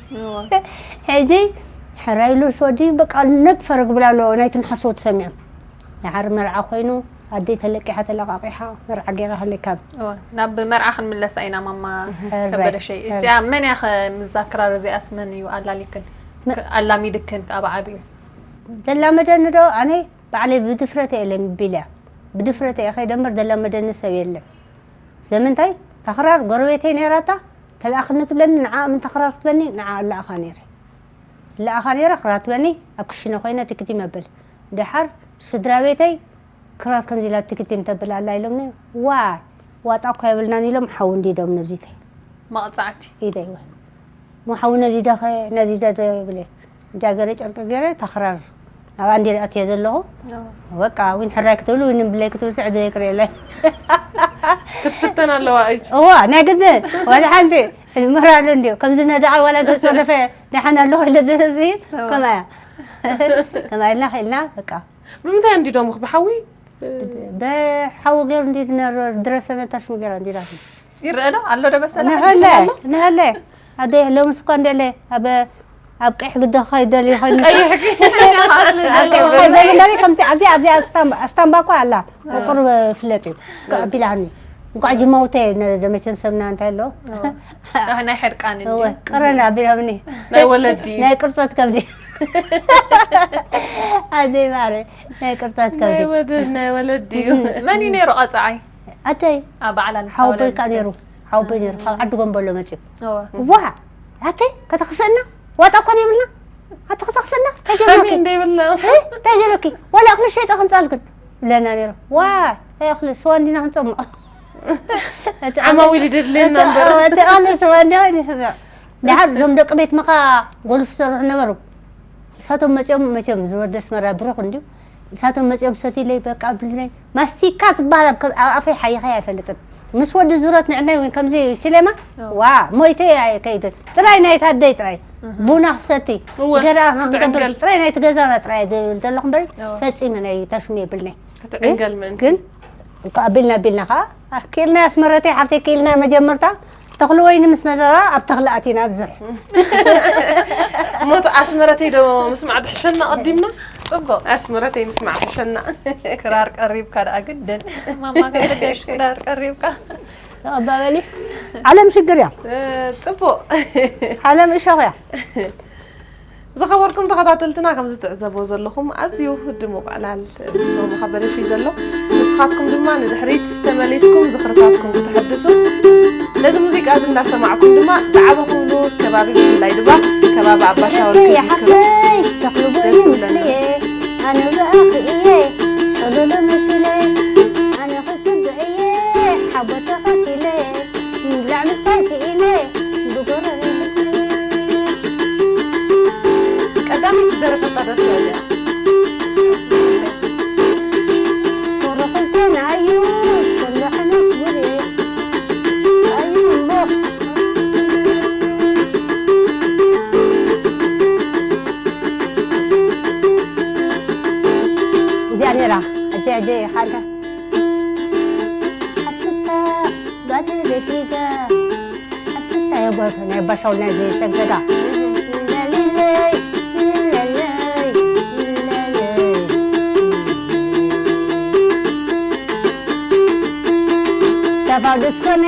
ሕጂ ሕራይ ኢሉ ስወዲ በቃ ነግ ፈረግ ብላ ኣለዎ ናይቲ ንሓስዎ ተሰሚዖም ደሓር መርዓ ኮይኑ ኣደይ ተለቂሓ ተለቃቂሓ መርዓ ገይራ ሃለይ ካብ እወ፣ ናብ መርዓ ክንምለሳ ኢና ማማ ሕራይ። ከበደሸይ። እዚኣ መን እያ ከ ምዛ ክራር እዚኣስ መን እዩ ኣላሊክን ኣላሚድክን ኣብ ዓብዩ? ዘላመደኒ ዶ ኣነ ባዕለይ ብድፍረት እየ ለሚቢለ እያ ብድፍረት እየ ከይደ እምበር ዘላመደኒ ሰብ የለን ስለምንታይ ታኽራር ጎረቤተይ ነይራታ ተለኣኽኒ ትብለኒ ንዓ ምን ታኽራር ክትበኒ ንዓ ኣለኣኻ ነይረ ለኣኻ ነይረ ክራር ትበኒ ኣብ ክሽነ ኮይነ ትክቲም ኣብል ደሓር ስድራ ቤተይ ክራር ከምዚ ኢላ ትክቲም ተብል ኣላ ኢሎምኒ ዋይ ዋጣ እኳ የብልናን ኢሎም ሓው እንዲዶም ነብዚተይ መቕፃዕቲ ኢደይወ መሓውነ ሊዳኸ ነዚዳ ዶ ይብለ እንጃ ገረ ጨርቂ ገረ ተኽራር ናብ ኣንዴ ኣትየ ዘለኹ በቃ ዊን ሕራይ ክትብሉ ዊን ብለይ ክትብሉ ስዕድ ዘይቅርየለ ክትፍተን ኣለዋ እዩ እዋ ናይ ግድ ወላ ሓንቲ ምራሉ እንዲዮ ከምዚ ነዳዓ ዋላ ተጸደፈ ደሓን ኣለኹ ኢለ ዝህብ ከምኣ ከምኣ ኢልና ኽኢልና በቃ ብምንታይ እንዲዶምኽ ብሓዊ ብሓዊ ገይሩ እንዲ ድረሰነ ታሽሙ ገይራ እንዲራ ይረአ ዶ ኣሎ ዶ መሰለ ንሀለ ንሀለ ኣደ ሎምስ እኳ እንደለ ኣብ ኣብ ቀይሕ ግደ ክኸይድ ደልዩ ኮይኑ ኣብ ቀይሕ ክኸይድ ደልዩ እንደሪ ከምዚ ኣብዚ ኣብዚ ኣብ ስታምባ እኳ ኣላ ቁርብ ፍለጥ እዩ ኣቢላኒ እንኳዕ ጅማውተ መቸም ሰብና እንታይ ኣሎ ናይ ሕርቃን እንዲ ቅረን ኣቢሎምኒ ናይ ወለዲ ናይ ቅርፀት ከብዲ ኣደይ ማረ ናይ ቅርፀት ከብዲ ናይ ወደ ናይ ወለዲ እዩ መን እዩ ነይሩ ቀፃዓይ ኣደይ ኣብ በዓላ ሓወቦይ ከዓ ነይሩ ሓወቦይ ነይሩ ካብ ዓዲ ጎንበሎ መፅዩ ዋ ኣደይ ከተኽፍእና ዋጣ እኳ የብልና ኣቲ ከተኽፍእና እንታይ ገይሩኪ እንታይ ገይሩኪ ዋላ እኽሊ ሸይጠ ከምፃልክን ብለና ነይሩ ዋ እንታይ እኽሊ ስዋ እንዲና ክንፀምዖ ዓማዊል ይደድልየና እምበር እቲ ቃል ስዋ እንዲያ ድሕር እዞም ደቂ ቤት መኻ ጎልፍ ዝሰርሑ ነበሩ ንሳቶም መፂኦም መቸም ዝወዲ ኣስመራ ብሩኽ እንድዩ ንሳቶም መፂኦም ሰትይለይ በቃ ብልነይ ማስቲካ ዝበሃል ኣብ ኣብ ኣፈይ ሓይኸይ ኣይፈልጥን ምስ ወዲ ዙረት ንዕናይ እውን ከምዚ ችሌማ ዋ ሞይተ ኣይከይድን ጥራይ ናይ ታደይ ጥራይ ቡና ክሰቲ ገራ ክንገብር ጥራይ ናይቲ ገዛና ጥራይ ዝብል ዘለኹ እምበር ፈፂመ ናይ ተሽሙ የብልነይ ክትዕንገል ምእንቲ ግን እኮ ኣቢልና ኣቢልና ከዓ ኣኪልና ኣስመረተይ ሓፍተይ ክኢልና መጀመርታ ተኽሊ ወይኒ ምስ መዘራ ኣብ ተኽሊ ኣቲና ኣብዝሕ ሞት ኣስመረተይ ዶ ምስማዕ ትሕሸና ቀዲምና ፅቡቅ ኣስመረተይ ምስማዕ ሕሸና ክራር ቀሪብካ ደኣ ግድን ማማ ከበደሽ ክራር ቀሪብካ ተቐባበሊ ዓለም ሽግር እያ ፅቡቅ ዓለም እሾኽ እያ ዝኸበርኩም ተኸታተልትና ከምዚ ትዕዘቦ ዘለኹም ኣዝዩ ድሙቕ ዕላል ምስ መሙኻ በለሽ እዩ ዘሎ። ንስኻትኩም ድማ ንድሕሪት ተመሊስኩም ዝኽርታትኩም ክትሕድሱ ነዚ ሙዚቃ እዚ እንዳሰማዕኩም ድማ ዳዕበ ክብሉ ከባቢ ብፍላይ ድማ ከባቢ ኣባሻወር ክዝክሩ ደስ ይብለና። ኣነ ብኣኺ እየ ሰሎሎ መሲለ ኣነ ክጽብዕ እየ ሓቦ ተኸቲለ ምብላዕ ምስታይ ስኢነ ብጎረቤ ቀዳመይቲ ዝደረፈታ ደርፊ እያ እዚኣ። እዚኣ ነይራ ሕጂ ሕጂ ሓንተ ናይ ባሻውል ናይ ዘይ ጸገዳ። ለሊለይ፣ ለለይ፣ ለለይ። ተፋዱስ ኮነ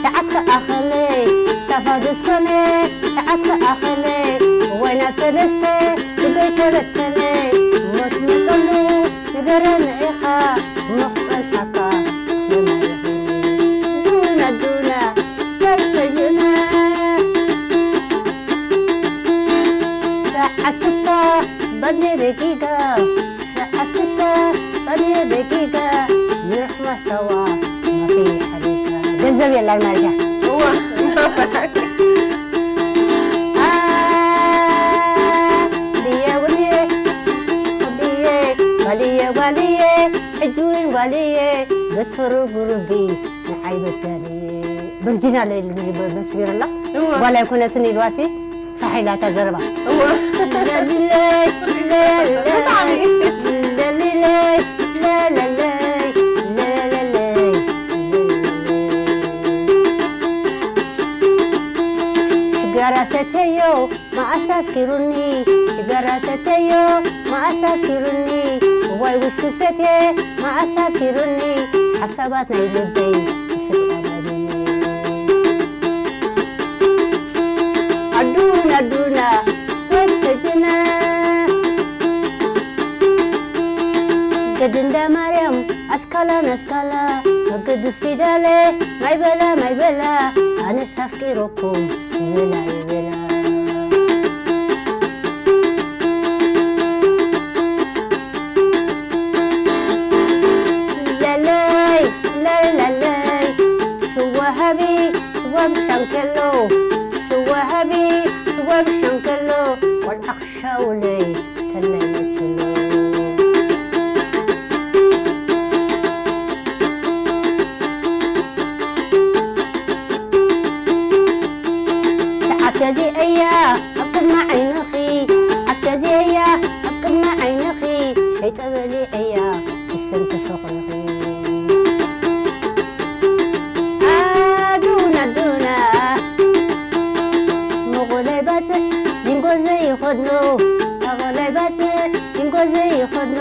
ሰዓት ከኣኸለ፣ ተፋዱስ ኮነ ሰዓት ከኣኸለ፣ ወይ ናብ ሰለስተ ልበይ ተበተነ፣ ሞት መጸሉ ንገረኒ ኢኻ፣ ሞት ጸንሓካ፣ ዱና ዱና፣ ተተዩና። ሰዓስታ በኔ ደቂቃ፣ ሰዓስታ በኔ ደቂቃ፣ ንሕዋ ሰዋ ማፊ ሓሪካ። ገንዘብ የላን ማለት እያ። እዋ። አ፣ ብየ ውንየ፣ ብየ፣ ጓልየ፣ ጓልየ፣ ሕጂ እውን ጓልየ፣ ብትሩ ጉርቢ ንዓይ በዳልየ። ብርጅና ለይል መስቢርላ። እዋ። ጓል ኣይኮነትን ኢልዋሲ። ፋሕ ኢላ እታ ዘረባ። እወ። ለሊለይ፣ ብጣዕሚ። ለሊለይ፣ ለለለይ፣ ለለለይ። ሽጋራ ሰተዮ መኣስ ኣስኪሩኒ፣ ሽጋራ ሰተዮ መኣስ ኣስኪሩኒ፣ እዋይ ዊስኪ ሰትየ መኣስ ኣስኪሩኒ፣ ሓሳባት ናይ ልበይ ይፍጸም ኣቢኒ። ኣዱና ኣዱና ወተጅና ገድንዳ ማርያም ኣስካላን ኣስካላ ኣብ ቅዱስ ፊዳለ ማይ በላ ማይ በላ ኣነስ ኣፍቂረኩም ይበላ ይበላ። ለለይ ለለለይ ስዋ ሃቢ ስዋ ብሻንከሎ ስዋ ሃቢ ስዋ ብሻንከሎ ቆልዓ ክሻውለይ ተለይ መችሎ። ሰዓት ገዚአያ ኣብ ቅድሚ ዓይንኺ፣ ሰዓት ገዚአያ ኣብ ቅድሚ ዓይንኺ፣ ከይጠበሊዐያ ብሰንኪ ፍቕርኺ። ኣዱና ኣዱና መቑለይ ባጽዕ ዚንጎ ዘይኸድኖ፣ መቑለይ ባጽዕ ዚንጎ ዘይኸድኖ፣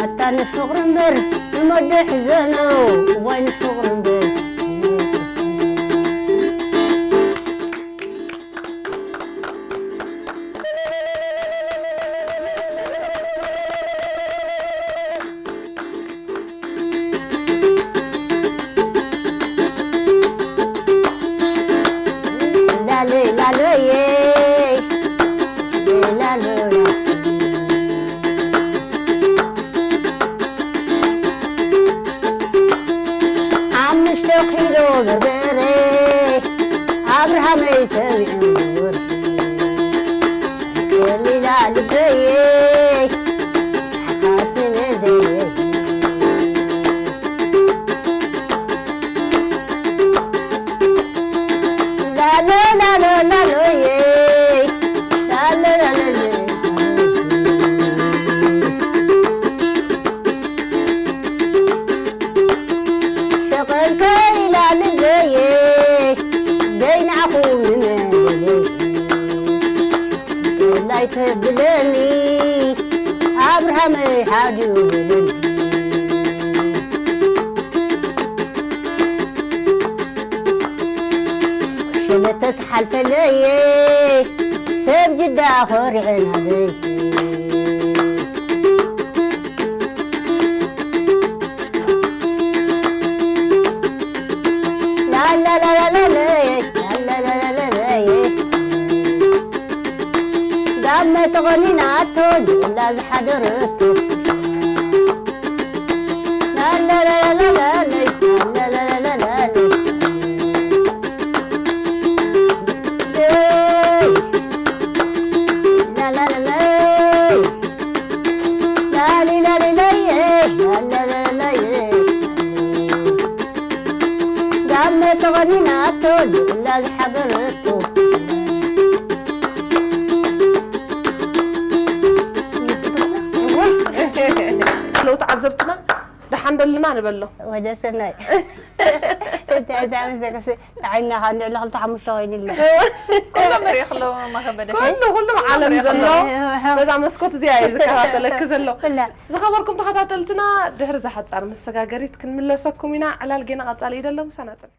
ኣታ ንፍቕሪ እምበር ንሞት ዶ ሕዘኖ፣ እዋይ ንፍቕሪ እምበር። ላሎይ ላሎዬ ላሎይ ሓሙሽተ ኪሎ በርበረ ኣብርሃመይ ሰሚዑ ወርሒ ከሊላ ልበየ ሓኻስ ንመዘየ ላሎ ላሎ ላሎየ ላሎ ላሎየ ሸቐልከ ኢላ ልበየ ደይናኹም ንመለየ ላይተብለኒ ኣብርሃመይ ሓድዩ በለኒ ሸለተ ትሓልፈለየ ሰብ ጅዳ ኾሪዐናለይ ላላላላላላየ ላላላላላየ ጋመ ተቖኒናቶ ጅላ ዝሓደረቶ ላላላላላላየ ላላላላላየ ላላላላየ ላሊላሊላየ ላላላላየ ጋመ ተቖኒናቶ ጅላ ዝሓደረቶ ኣለዉ ተዓዘብትና ደሓን ደልና ንበሎ ወደ ሰናይ እንታይ እንታይ ምስ ደቅሲ ዓይና ካብ ንዕሊ ክልተ ሓሙሽተ ኮይኑ ኣሎ። ኩሎም ሪእኽሎ ማኸበደ ኩሉ ኩሉም ዓለም ዘሎ በዛ መስኮት እዚኣ እዩ ዝከታተለክ ዘሎ። ብላ ዝኸበርኩም ተኸታተልትና ድሕሪ ዝሓፃር መሰጋገሪት ክንምለሰኩም ኢና። ዕላል ጌና ቀፃሊ እዩ ደሎ ምሳና ፅን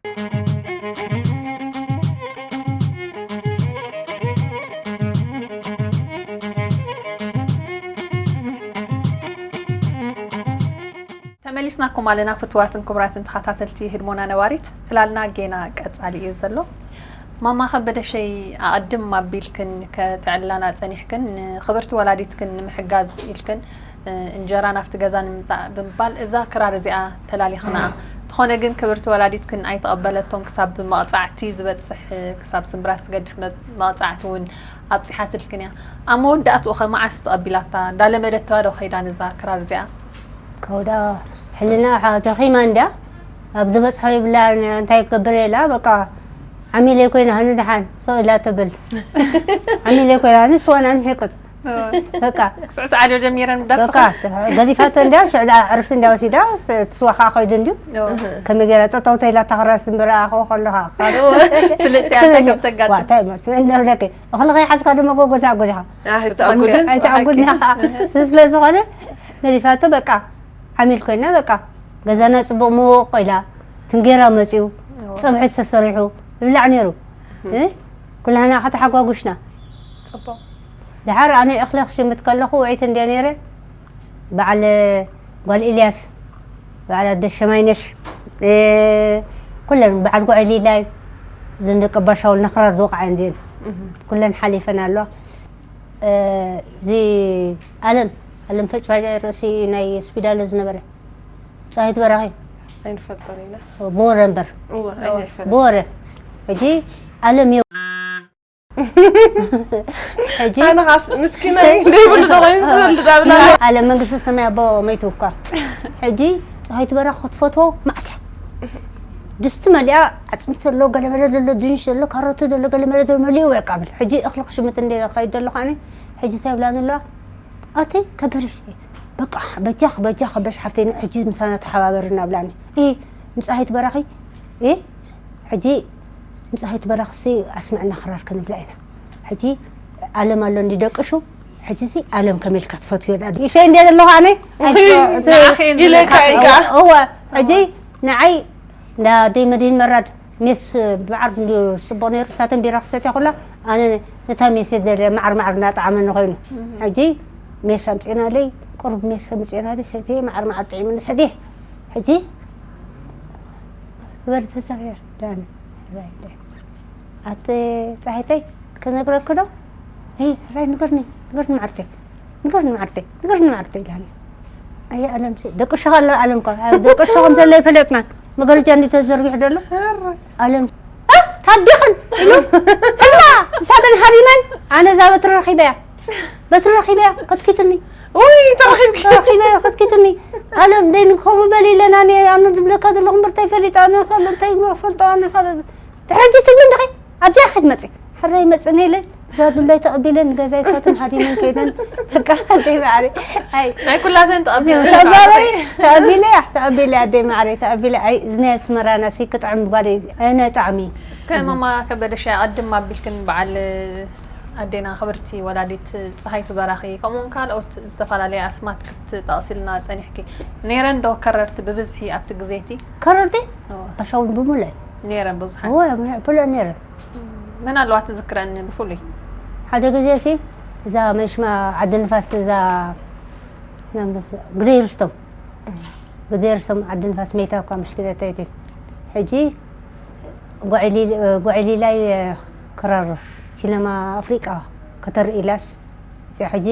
ተመሊስናኩም ኣለና ፍትዋትን ክቡራትን ተኸታተልቲ ህድሞና ነባሪት ዕላልና ጌና ቀጻሊ እዩ ዘሎ። ማማ ከበደሸይ ኣቐድም ኣቢልክን ከጥዕላና ጸኒሕክን ንኽብርቲ ወላዲትክን ንምሕጋዝ ኢልክን እንጀራ ናብቲ ገዛ ንምምጻእ ብምባል እዛ ክራር እዚኣ ተላሊኽና። እንተኾነ ግን ክብርቲ ወላዲትክን ኣይተቐበለቶን ክሳብ መቕጻዕቲ ዝበጽሕ ክሳብ ስምብራት ዝገድፍ መ- መቕጻዕቲ እውን ኣብጺሓትልክን እያ። ኣብ መወዳእትኡ ኸ መዓስ ተቐቢላታ? እንዳለመደትዋ ዶ ኸይዳ ነዛ ክራር እዚኣ? ከውዳ ሕልና ሓ ተኺማ እንዳ ኣብ ዝበጽሖ ይብላ እንታይ ክገብር ኢላ በቃ ዓሚለ ኮይና ሃኒ ደሓን ሰው ኢላ ትብል ዓሚለ ኮይና ሃኒ ስዋና ንሸቅጥ በቃ ክስዕስዓ ዶ ጀሚረን በቃ ደርፍኻ? ገዚፋቶ እንዳ ሽዕዳ ዕርፍቲ እንዳ ወሲዳ ትስዋ ከዓ ከይዱ እንድዩ ከመይ ገይራ ጠጠው ተይላ ታኽራስ እምበረ ኣኸ ከለኻ ፍልጥ እያ እንታይ ከም ተጋጥም? እንታይ ማለት እንዳ ብለከ እኽሊ ከይሓዝካ ድማ ጎጎዛ ጎዲኻ ኣይተኣጉድን ኣይተኣጉድና ስለ ዝኾነ ገዚፋቶ በቃ ዓሚል ኮይና በቃ ገዛና ፅቡቅ ምውቅ ኢላ ትንጌራ መፅዩ ፀብሒ ተሰሪሑ ይብላዕ ነይሩ እ? ኩላህና ከተሓጓጉሽና ጽቡቕ ድሓር ኣነ እኽሊ ክሽምት ከለኹ ውዒት እንድየ ነይረ በዓል ጓል ኢልያስ በዓል ኣደ ሸማይነሽ እ፣ ኩለን በዓል ጓል ሊላይ እዘን ደቂ ኣባሻውል ነኽራር ዝወቕዐን እዚአን ኩለን ሓሊፈን ኣለዋ እ፣ እዚ ኣለም ኣለም ፈጭፋጭ ርእሲ ናይ ስፒዳለ ዝነበረ ፀሃይት በራኺ ኣይንፈልጦን ኢና ብወረ እምበር እወ ኣይንፈልጥ ብወረ ሕጂ ኣለም ዮ ሕጂ ኣነ ኻስ ምስኪናይ ዘይብሉ ተኾይኑ ዝሰልድ ኣብላ ኣለም መንግስቲ ሰማይ ኣቦ መይቱ እኳ ሕጂ ፀሃይት በራኺ ክትፈትዎ ማዕት እያ ድስቲ መሊኣ ዓፅምቲ ዘሎ ገለመለ ዘሎ ድንሽ ዘሎ ካሮት ዘሎ ገለመለ ዘሎ መሊኡ በቃ ብል ሕጂ እኽሊ ክሽምት እንደ ከይድ ዘለኹ ኣነ ሕጂ እንታይ ብላኒ ኣለዋ ኣቲ ከበርሽ በቃ በጃኽ በጃኽ ከበርሽ ሓፍተይ ሕጂ ምሳና ተሓባበሪ እናብላኒ እ ንፀሃይት በራኺ እ ሕጂ ንፀሃይት በራኽሲ ኣስምዕና ክራር ክንብላ ኢና ሕጂ ኣለም ኣሎ እንዲ ደቅሹ ሕጂ ሲ ኣለም ከመይ ኢልካ ትፈትዎ ዳ ይሸይ እንደ ዘለኹ ኣነ ንዓኺ እየን ኢለካ ዝብለካ። ኢካ እወ ሕጂ ንዓይ እንዳ ደይ መድህን መራድ ሜስ ብዓር እንዲ ፅቡቅ ነይሩ ሳተን ቢራ ክሰትያ ኩላ ኣነ ነታ ሜስ ደለ ማዓር ማዓር እናጣዓመኒ ኮይኑ ሕጂ ሜስ ኣምፅእናለይ ቁሩብ ሜስ ኣምፅእናለይ ሰትየ ማዓር ማዓር ጥዒምኒ ሰትየ ሕጂ በል ተዛረብ ዳኒ ኣቲ ፀሃይተይ ክነግረኪ ዶ ይ ራይ ንገርኒ ንገርኒ ማዓርተይ ንገርኒ ማዓርተይ ንገርኒ ማዓርተይ ኢላኒ ኣየ ኣለም ደቅሽኻ ኣሎ ኣለም ደቅሽኻ ከም ዘሎ ይፈለጥና መገለጫ እንዲ ተዘርጊሑ ዘሎ ኣለም ታዲኽን ኢሉ ሕልማ ንሳተን ሃሪመን ኣነ እዛ በትሪ ረኺበያ በትሪ ረኺበያ ከትኪትኒ ውይ ተረኺብኪ ረኺበያ ከትኪትኒ ኣለም ደይ ንከሙ በሊ ኢለና ኣነ ዝብለካ ዘለኹ እምበር እንታይ ፈሊጣ ኣነ እንታይ ፈልጦ ኣነ ሕጂ ትብል እንድኺ ኣብዚኣ ክትመፂ ሕራይ መፅን ኢለን እዛ ዱላይ ተቐቢለን ንገዛይ ሳትን ሃዲመን ከይደን በቃ ኣደይ ማዕረ ኣይ ናይ ኩላተን ተቐቢሉ ተባበሪ ተቐቢለ እያ ተቐቢለ ኣደይ ማዕረ ተቐቢለ ኣይ እዚ ናይ ኣስመራና ሲ ክጥዕም ጓል ኣነ ጣዕሚ እስከ ማማ ከበደሻ ኣድም ኣቢልክን በዓል ኣዴና ክብርቲ ወላዲት ፀሃይቱ በራኺ ከምኡውን ካልኦት ዝተፈላለየ ኣስማት ክትጠቕሲልና ፀኒሕኪ ነይረን ዶ ከረርቲ ብብዝሒ ኣብቲ ግዜቲ ከረርቲ ባሻውን ብሙለን ነይረን ብዙሓት እወ ብለ ነይረን መን ኣለዋ ትዝክረኒ ብፍሉይ ሓደ ግዜ ሲ እዛ መሽማ ዓዲ ንፋስ እዛ ግደይ ርስቶም ግደይ ርስቶም ዓዲ ንፋስ መይታ እኳ ምሽክለተይቲ ሕጂ ጓዕሊላይ ክራር ሲነማ ኣፍሪቃ ከተርኢ ኢላስ እዚኣ ሕጂ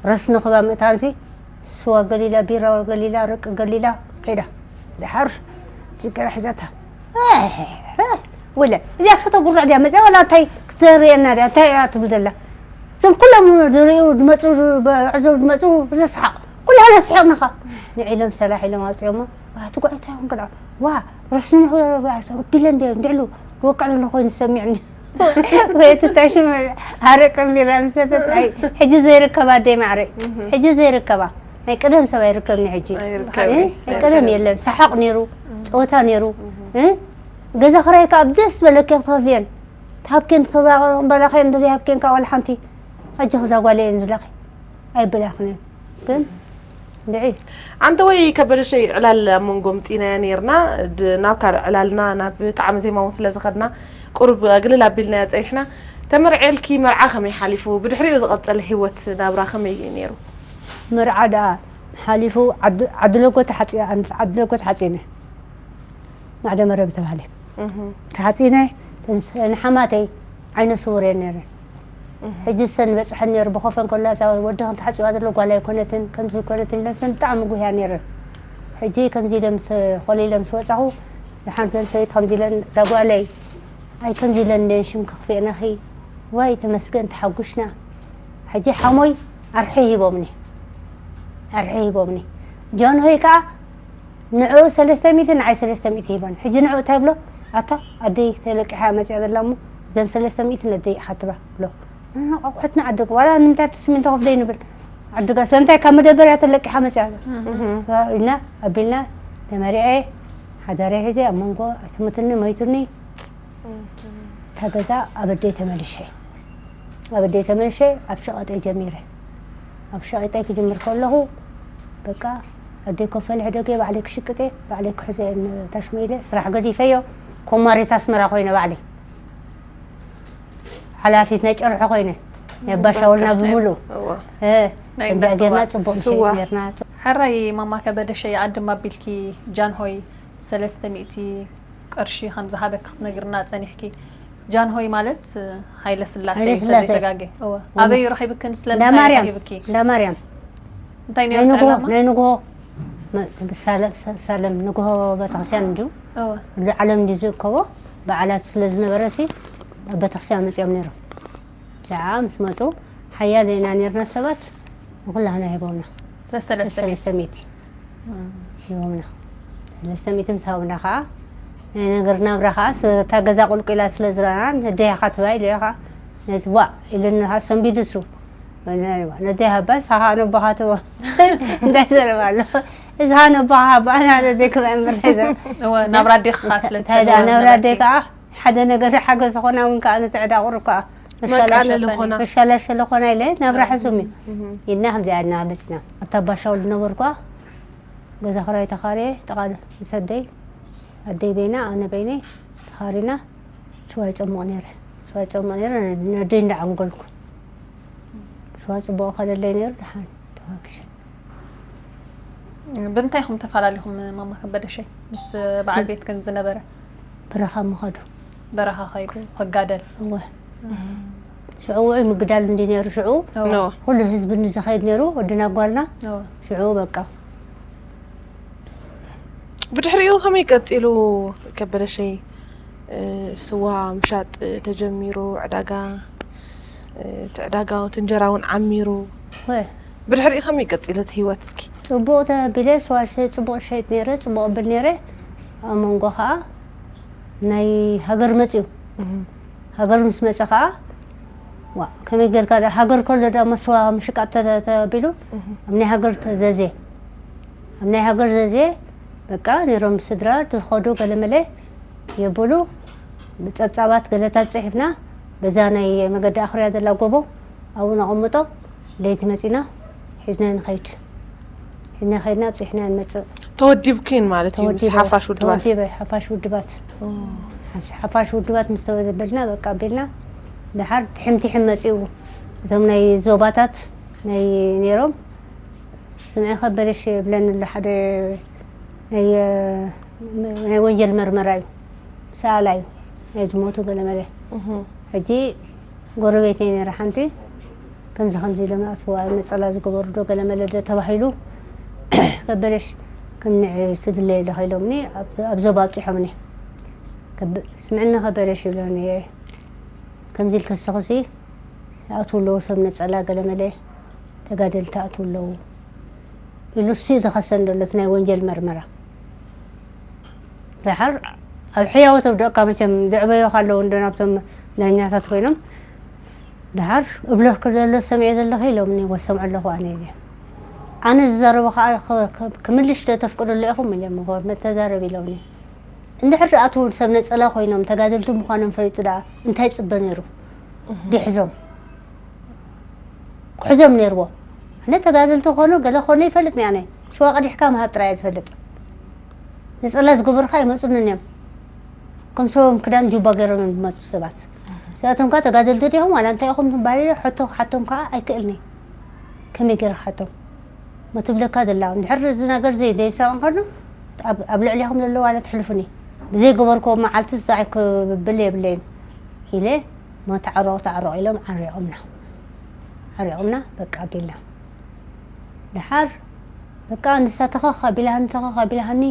ረስኒ ክባ ምእታንሲ ስዋ ገሊላ ቢራ ገሊላ ረቂ ገሊላ ከይዳ ድሓር ጅገራ ሒዛታ ወለ እዚኣ ስፈተ ጉርዕ ድያ መፅያ ዋላ እንታይ ክትርእየና ድያ እንታይ እያ ትብል ዘላ እዞም ኩሎም ዝርእዩ ዝመፁ ዕዘብ ዝመፁ ዘስሓቕ ኩላህና ስሒቕናኻ ንዒሎም ሰላሕ ኢሎም ኣውፅኦሞ እቲ ጉዕታ ይኹን ክልዓ ዋ ረስኒ ቢለ እንደ እንድዕሉ ዝወቅዕ ዘሎ ኮይኑ ዝሰሚዕኒ ወይ ትታሽም ሃረ ቀሚራ ምሰተት ኣይ ሕጂ ዘይርከባ ኣደይ ማዕረ ሕጂ ዘይርከባ ናይ ቀደም ሰብ ኣይርከብኒ ሕጂ ናይ ቀደም የለን ሰሓቕ ነይሩ ፀወታ ነይሩ ገዛ ክራይ ከኣ ብደስ በለኪ ክትኸፍልየን። ትሃብኪን ትበላኸን እንተዘይሃብኪን ከኣ ዋላ ሓንቲ። ሕጂ ክዛ ጓለይ እየን ዝብላኺ። ኣይበላኽን እየን። ግን እንድዒ። ኣንተ ወይ ከበደሸይ ዕላል ኣብ መንጎ ምጢናያ ነይርና፣ ድ-፣ ናብ ካልእ ዕላልና፣ ናብ ጣዕመ ዜማ እውን ስለ ዝኸድና፣ ቁሩብ ግልል ኣቢልናያ ጸኒሕና። ተመርዕልኪ መርዓ ከመይ ሓሊፉ? ብድሕሪኡ ዝቐጸለ ህይወት ናብራ ከመይ እዩ ነይሩ? መርዓ ደኣ ሓሊፉ ዓዲ፣ ዓዲ ለጎ ተሓጺ-፣ ዓዲ ለጎ ተሓጺነ። ማዕደ መረብ ተባህለ። እህ። ተሓጺነ፣ ንሓማተይ ዓይነ ስውር እየን ነይረን። እህ። ሕጂ ሰን በጽሐን ነይሩ፣ ብኸፈን ከላ እዛ ወዲ ከም ተሓጺባ ዘሎ ጓል ኣይኮነትን፣ ከምዚ ኣይኮነትን ኢለን ሰን ብጣዕሚ ጉህያ ነይረን። ሕጂ ከምዚ ኢለ ምስ ኮሊለ ምስ ወጻኹ፣ ደሓን ሰን ሰበይቲ ከምዚ ኢለን እዛ ጓለይ፣ ኣይ ከምዚ ኢለን እንድየን ሽም ከኽፍኤናኺ፣ ዋይ ተመስገን ተሓጒስና። ሕጂ ሓሞይ ኣርሒ ሂቦምኒ፣ ኣርሒ ሂቦምኒ። ጃንሆይ ከኣ ንዕኡ ሰለስተ ሚእቲ ንዓይ ሰለስተ ሚእቲ ሂቦን። ሕጂ ንዕኡ እንታይ ብሎ? ኣታ ኣደይ ተለቂሓ መጽያ ዘላ እሞ እዘን ሰለስተ ሚእቲ ነደይ ኢኻ ትባ ብሎ። ኣቑሑት ንዓድግ ዋላ ንምንታይ ኣብቲ ስሚንቶ ከፍደይ ንብል። ዓድጋ ስለምንታይ ካብ መደበርያ ተለቂሓ መጽያ ኢልና ኣቢልና ተመሪዐ ሓዳረይ ሒዘ ኣብ መንጎ ኣይትሙትኒ መይቱኒ። እታ ገዛ ኣብ ኣደይ ተመልሸ። ኣብ ኣደይ ተመልሸ ኣብ ሸቐጠይ ጀሚረ። ኣብ ሸቐጠይ ክጅምር ከለኹ በቃ ኣደይ ኮፈሊ ሕደገ ባዕለይ ክሽቅጥ እየ፣ ባዕለይ ክሕዞ እየ ንታሽመ ኢለ ስራሕ ገዲፈዮ። ኮማሪት ኣስመራ ኮይነ ባዕለይ ሓላፊት ናይ ጨርሖ ኮይነ ናይ ኣባሻውልና ብምሉእ። እወ። እ፣ ናይ ከምዚኣ እንዳስዋ። ጌርና ጽቡቕ ንሸይጥ ስዋ። ጌርና። ሕራይ ማማ ከበደ ሸይ ኣድም ኣቢልኪ ጃንሆይ ሰለስተ ሚእቲ ቅርሺ ከም ዝሃበኪ ክትነግርና ጸኒሕኪ። ጃንሆይ ማለት ሃይለ ስላሴ ሃይለ ስላሴ። እንተዘይተጋጌ። እወ። እወ። ኣበይ ረኺብክን ስለምንታይ እንዳማርያም፣ ረኺብኪ? እንዳማርያም። እንታይ ናይ ነይሩ እቲ ንግሆ፣ ዕላማ? ናይ ንግሆ መ-፣ ሳለም፣ ሳለም ንግሆ ቤተክርስትያን እንድዩ። እወ። ኩሉ ዓለም እንድዩ ዝእከቦ፣ በዓላት ስለ ዝነበረ ሲ ኣብ ቤተክርስትያን መጺኦም ነይሮም። ሸዓ ምስ መጹ ሓያለ ኢና ነርና ሰባት ንኩላህና ሂቦምና። ሰለስተ ሚእቲ። ሰለስተ ሚእቲ ሂቦምና። ሰለስተ ሚእቲ ምስ ሃቡና ከዓ ናይ ነገር ናብራ ከዓ ስ-፣ እታ ገዛ ቁልቁላ ስለ ዝረኣና ነደይ ኢኻ ትባይ ኢለ ከዓ ነቲ ዋእ ኢለኒ ከዓ ሰንቢዱ እሱ። ነደይ ሃባ ንስኻ ከዓ ነቦኻ ትቦ። እንታይ ዘረባ ኣሎ? እዚ ከዓ ነቦኻ ሃባ ኣና ነደይ ክበ እምበር እንታይ ዘረባ? እወ፣ ናብራ ኣዴኻ ስለ እንታይ ደኣ ትፈልጥ ናብራ ዝነበርኪ። ኣደይ ከዓ ሓደ ነገር ሓገዝ ዝኾና እውን ከዓ ነቲ ዕዳ ቁሩብ ከዓ መቃለሊ መሻላሸ-፣ ኾና። መሻላሸለ ኾና ኢለ ናብራ ሕሱም እዩ። እህ። ኢልና ከምዚኣ ኢልና መፂና። ኣብታ ባሻውል ዝነበርኳ ገዛ ኽራይ ተኻርየ ጥቓ ምስ ኣደይ፣ ኣደይ በይና ኣነ በይነይ ተኻሪና ስዋ ይፀሙቕ ነይረ። ስዋ ይፀሙቕ ነይረ፣ ነደይ እንዳዓንገልኩ። ስዋ ፅቡቕ ከለለይ ነይሩ፣ ደሓን ተዋግሸ። ብምንታይ ኢኹም ተፈላለኹም ማማ ከበደሸይ ምስ በዓል ቤትክን ዝነበረ? በረኻ ምኸዱ። በረኻ ኸይዱ ክጋደል? እወ። ሽዑ ውዑይ ምግዳል እንዲ ነይሩ ሽዑ። እወ። እወ። ኩሉ ህዝቢ እንዲ ዝኸይድ ነይሩ፣ ወድና ጓልና። እወ። ሽዑ በቃ። ብድሕሪኡ ከመይ ቀጺሉ ከበደሸይ? እ፣ ስዋ ምሻጥ ተጀሚሩ፣ ዕዳጋ፣ እ፣ እቲ ዕዳጋ፣ እቲ እንጀራ እውን ዓሚሩ። ወ። ብድሕሪኡ ከመይ ቀጺሉ እቲ ህይወት እስኪ? ጽቡቕ ተቢለ ስዋ ሸ-፣ ጽቡቕ ሸይጥ ነይረ፣ ጽቡቕ ብል ነይረ። ኣብ መንጎ ኸኣ ናይ ሃገር መጽዩ። እህ። ሃገር ምስ መጸ ኸኣ፣ ዋ፣ ከመይ ጌርካ ዳ-፣ ሃገር ከሎ ዳማ ስዋ ምሽቃጥ ተ-፣ ተቢሉ፣ እህ። ኣብ ናይ ሃገር ተ-፣ ዘዜ። ኣብ ናይ ሃገር ዘዜ፣ በቃ፣ ነይሮም ስድራ፣ ዝኸዱ ገለመለ የብሉ። ብጸብጻባት ገለታት ጽሒፍና፣ በዛ ናይ መገዲ ኣኽርያ ዘላ ጎቦ፣ ኣብኡ ነቐምጦ፣ ለይቲ መጺና፣ ሒዝና ንኸይድ። ሒዝና ከይድና ኣብጺሕና ንመጽእ። ተወዲብክን ማለት እዩ፣ ምስ ተወዲበ፣ ሓፋሽ ውድባት? ተወዲበ፣ ሓፋሽ ውድባት። ኦ። ሓፍ-፣ ሓፋሽ ውድባት ምስ ተወደበልና፣ በቃ፣ ኣቢልና፣ ደሓር ትሕም ትሕም መጺኡ። እቶም ናይ ዞባታት ናይ ነይሮም፣ ስምዒ ከበደሽ ይብለኒ ኣሎ፣ ሓደ ናይ፣ ናይ ወንጀል መርመራ እዩ። ሰኣላ እዩ። ናይ ዝሞቱ ገለመለ። እህ። ሕጂ ጎረቤተይ ነይራ ሓንቲ፣ ከምዚ ከምዚ ኢሎም ኣትዋ ነጸላ ዝገበሩ ዶ ገለመለ ዶ ተባሂሉ፣ ከበደሽ ከም ንዒ ትድለየ ኣለኺ ኢሎምኒ፣ ኣብ፣ ኣብ ዞባ ኣብጺሖምኒ። ከብ-፣ ስምዕኒ ከበደሽ ይብለኒ፣ ከምዚ ኢልኪ እስኺሲ ይኣትዉ ኣለዉ ሰብ ነጸላ ገለመለ፣ ተጋደልቲ ይኣትዉ ኣለዉ ኢሉ እሱ እዩ ዝኸሰን ዘሎ እቲ ናይ ወንጀል መርመራ። ደሓር ኣብ ሕያወት ኣውደቕካ መቸም ዘዕበዮኻ ኣለዉ እንዶ ናብቶም ዳኛታት ኮይኖም፣ ደሓር እብለኪ ዘሎ ሰሚዐ ዘለኺ ኢሎምኒ፣ ወሰምዖ ኣለኹ ኣነ ኢለ። ኣነ ዝዛረቦ ኸዓ ክ-፣ ክ-፣ ክምልሽ ዶ ተፍቅዱ ኣሎ ኢኹም ኢሎም፣ መተዛረቢ ኢሎምኒ። እንድሕር ደኣ እቲ እውን ሰብ ነጸላ ኮይኖም ተጋደልቲ ምዃኖም ፈሊጡ ደኣ እንታይ ይጽበ ነይሩ? ድሕዞም ክሕዞም ነይርዎ። ኣነ ተጋደልቲ ክኾኑ ገለ ክኾኑ ይፈልጥ እየ ኣነ። ሽዋ ቀዲሕካ ምሃብ ጥራይ እየ ዝፈልጥ። ነጸላ ዝገበሩኻ ኣይመጹንን እዮም። ከም ሰቦም ክዳን ጁባ ገይሮም እዮም ዝመጹ ሰባት። እዚኣቶም ከኣ ተጋደልቲ ዲኹም ዋላ እንታይ ኢኹም ክበሃል ኢለ ሕቶ ክሓቶም ከኣ ኣይክእልን እየ። ከመይ ገይረ ክሓቶም? እሞ ትብለካ ዘላ፣ እንድሕር እዚ ነገር እዚ ዘይሳቐ እንከሎ፣ ኣብ፣ ኣብ ልዕሌኹም ዘሎ ዋላ ትሕልፉኒ። ብዘይገበርክዎ መዓልቲ ዝፀዓይ ክብል የብለይን ኢለ፣ እሞ ተዓረቑ፣ ተዓረቑ ኢሎም ዓሪቖምና። ዓሪቖምና፣ በቃ ኣቢልና። ደሓር፣ በቃ ንሳ ተኸኽ ኣቢላሃኒ፣ ተኸኽ ኣቢላሃኒ፣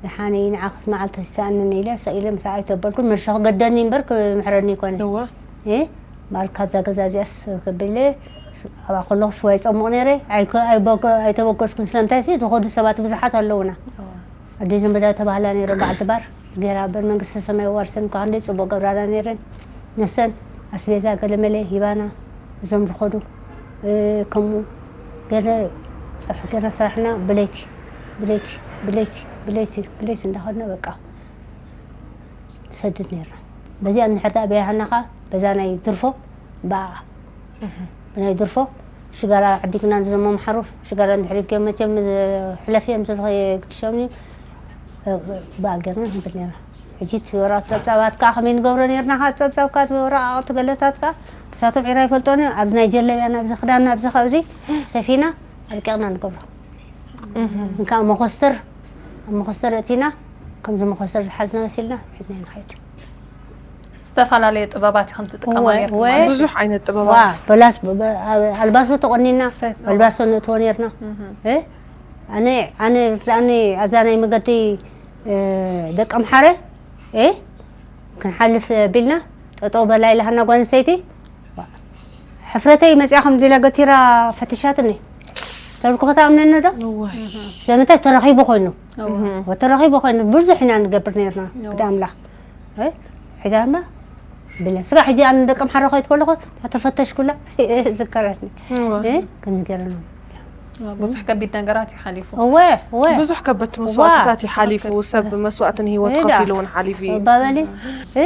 ደሓነይ ንዓኽስ መዓልቲ ይሰኣንን ኢለ፣ ሰ-፣ ኢለ ምሳኣ ኣይተበልኩን፣ መሸ ክገደኒ እምበር ክምሕረኒ ኣይኮነን። እወ። እ፣ እምበኣር ካብዛ ገዛ እዚኣስ ክብለ፣ ስ-፣ ኣብኣ ከለኹ ስዋ ይጸሙቕ ነይረ። ኣይከ-፣ ኣይበገ-፣ ኣይተበገስኩን። ስለምንታይ ሲ፣ ዝኸዱ ሰባት ብዙሓት ኣለዉና። እወ። ኣደይ ዘንበዳ ተባህላ ነይረ፣ በዓልቲ ባር ገይራ፣ በል መንግስተ ሰማይ ዋርሰን፣ እኳ ክንደይ ጽቡቕ ገብራና ነይረን። ነሰን ኣስቤዛ ገለመለ ሂባና፣ እዞም ዝኸዱ፣ እ፣ ከምኡ ገለ ጸብሒ ገይርና ሰራሕና፣ ብለይቲ፣ ብለይቲ፣ ብለይቲ፣ ብለይቲ፣ ብለይቲ እንዳኸድና በቃ። ትሰድድ ነይራ። በዚኣ እንድሕር ደኣ በያሃና ኸኣ በዛ ናይ ድርፎ፣ ብኣ፣ ብናይ ድርፎ ሽጋራ ዓዲግና፣ ንዞም ኣምሓሩ ሽጋራ እንድሕር ጌ-፣ መቸም ሕለፍ እዮም ዝብልኺ ግድሾምኒ፣ ብኣ ጌርና ንብል ነይርና። ሕጂ እቲ ወረቐት ጸብጻባት ከኣ ከመይ ንገብሮ ነይርና? ካብ ጸብጻብ ከኣ እቲ ወረቓቕቲ ገለታት ከኣ ንሳቶም ዒራ ይፈልጦን እዮም። ኣብዚ ናይ ጀለብያና፣ ኣብዚ ክዳንና፣ ኣብዚ ካብዚ ሰፊና ኣልቂቕና ንገብሮ። እንካ መኾስተር፣ ኣብ መኾስተር እቲና፣ ከምዚ መኾስተር ዝሓዝና መሲልና ሒዝና ንኸይድ። ዝተፈላለየ ጥበባት ኢኹም ትጥቀማ እወ፣ ነይርኩም እወ። ማለት እዩ? ብዙሕ ዓይነት ዋ፣ ጥበባት። በላስ፣ በ-፣ በ-፣ ኣብ-፣ ኣልባሶ ተቖኒና፣ ፈት-፣ ኣልባሶ ነእትዎ ነይርና። እህ። እ? ኣነ፣ ኣነ፣ ኣነ ኣብዛ ናይ መገዲ፣ እ፣ ደቂ ኣምሓረ፣ እ? ክንሓልፍ ቢልና፣ ጠጠው በላ ኢላሃና ጓል ኣንስተይቲ። ሕፍረተይ መጺኣ ከምዚ ኢላ ገቲራ ፈቲሻትኒ። ተብልኩ ክትኣምነኒ ዶ? እዋይ። ስለምንታይ ተረኺቡ ኮይኑ። እዋ። ወ-፣ ተረኺቡ ኮይኑ ብዙሕ ኢና ንገብር ነይርና። እዋ። ብዳ ኣምላኽ። እ? ሕጂ ኣማ ብለ። ስጋ ሕጂ ኣነ ደቂ ኣምሓራ ከይድ ከለኹ፣ እታ ተፈተሽኩላ፣ ዝከረኒ። እዋ። እ? ከምዚ ገይረና። እዋ፣ ብዙሕ ከቢድ ነገራት እዩ ሓሊፉ። እወ፣ እወ። ብዙሕ ከበድቲ እዋ። መስዋእትታት እዩ ሓሊፉ። ትኽክል። ሰብ መስዋእትን ህይወት እዳ። ከፊሉ እውን ሓሊፉ እዩ። ባበሊ፣ እ?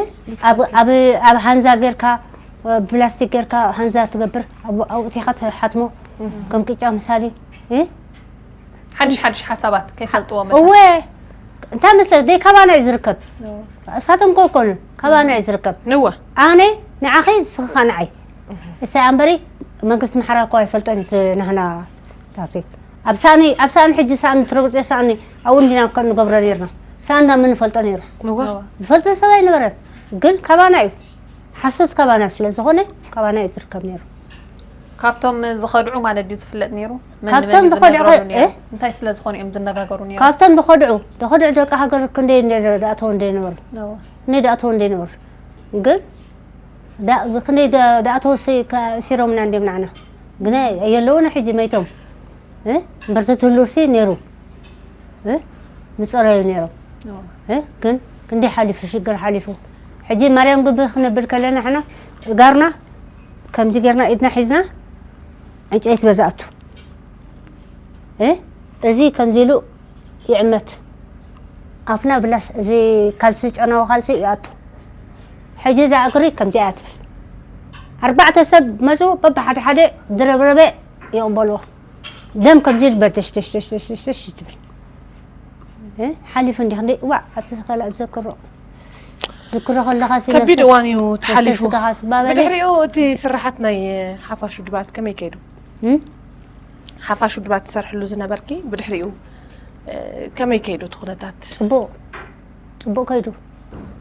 ኣብ፣ ኣብ፣ ኣብ ሃንዛ ጌርካ፣ ብላስቲክ ጌርካ ሃንዛ ትገብር፣ ኣብ፣ ኣብኡ እቲኻ ትሓትሞ፣ ከም ቅጫ ምሳሊ፣ እ? ሓድሽ ሓድሽ ሓሳባት ከይፈልጥዎ መታን። እወ፣ እንታይ መስለ፣ ደይ ካባና እዩ ዝርከብ። እዎ። እሳቶም እኮ ኣይኮኑን፣ ካባና እዩ ዝርከብ። ንወ። ኣነ ንዓኺ፣ ንስኺ ኸኣ ንዓይ። እሳ እምበሪ፣ መንግስቲ ምሓራ እኮ ኣይፈልጦን እዩ፣ እቲ ናህና ታብቲ። ኣብ ሳእኒ፣ ኣብ ሳእኒ ሕጂ ሳእኒ ትረግጽዮ ሳእኒ፣ ኣብኡ እንዲና እኮ ንገብሮ ነይርና። ሳእኒ ናብ መን ንፈልጦ ነይሩ? ንወ። እዎ። ዝፈልጦ ሰብ ኣይነበረን። ግን ካባና እዩ። ሓሶት ካባና ስለ ዝኾነ፣ ካባና እዩ ዝርከብ ነይሩ። ካብቶም ዝኸድዑ ማለት ድዩ ዝፍለጥ ነይሩ? መን ካብቶም ንመን እዩ ዝኸድዑ፣ ዝነጋገሩ ነይሩ? እ? እንታይ ስለ ዝኾኑ እዮም ዝነጋገሩ ነይሩ? ካብቶም ዝኸድዑ፣ ዝኸድዑ ደቂ ሃገር ክንደይ እንደ-፣ ደኣተው እንደ ነበሩ። እዎ። ክንደይ ደኣተው እንደ ነበሩ። ግን ዳ-፣ ክንደይ ደ-፣ ደኣተው ሲ-፣ ከ-፣ ሲሮምና እንዲም ንዓና። ግን የለውና ሕጂ መይቶም። እ? እምበር ተትህሉ ሲ ነይሩ። እ? ምጸረዩ ነይሮም። እዎ። እ? ግን ክንደይ ሓሊፉ፣ ሽግር ሓሊፉ። ሕጂ ማርያም ግቢ ክነብል ከለና ሕና እጋርና ከምዚ ጌርና ኢድና ሒዝና ዕንጨይቲ በዛእቱ። እ? እዚ ከምዚ ኢሉ ይዕመት። ኣፍና ብላስ፣ እዚ ካልሲ፣ ጨናዊ ካልሲ ይኣቱ። ሕጂ እዛ እግሪ ከምዚኣ እያ ትብል። ኣርባዕተ ሰብ መጹ፣ በብሓደ ሓደ ድረብረበ ይቕበልዎ። ደም ከምዚ ኢሉ በደሽ፣ ደሽ፣ ደሽ፣ ደሽ፣ ደሽ፣ ደሽ ትብል። እ? ሓሊፉ እንዲህ ክንደይ፣ እዋእ፣ ኣቲ ዝኸላ ዝክሮ። ዝክሮ ከለኻ ሲ ከቢድ ነፍሰስ-፣ እዋን እዩ ተሓሊፉ። ነፍሰስካ ስባበለ። ብድሕሪኡ እቲ ስርሓት ናይ ሓፋሽ ውድባት ከመይ ከይዱ? እም? ሓፋሽ ውድባት ትሰርሕሉ ዝነበርኪ፣ ብድሕሪኡ፣ እ፣ ከመይ ከይዱ እቲ ኩነታት? ጽቡቕ፣ ጽቡቕ ከይዱ።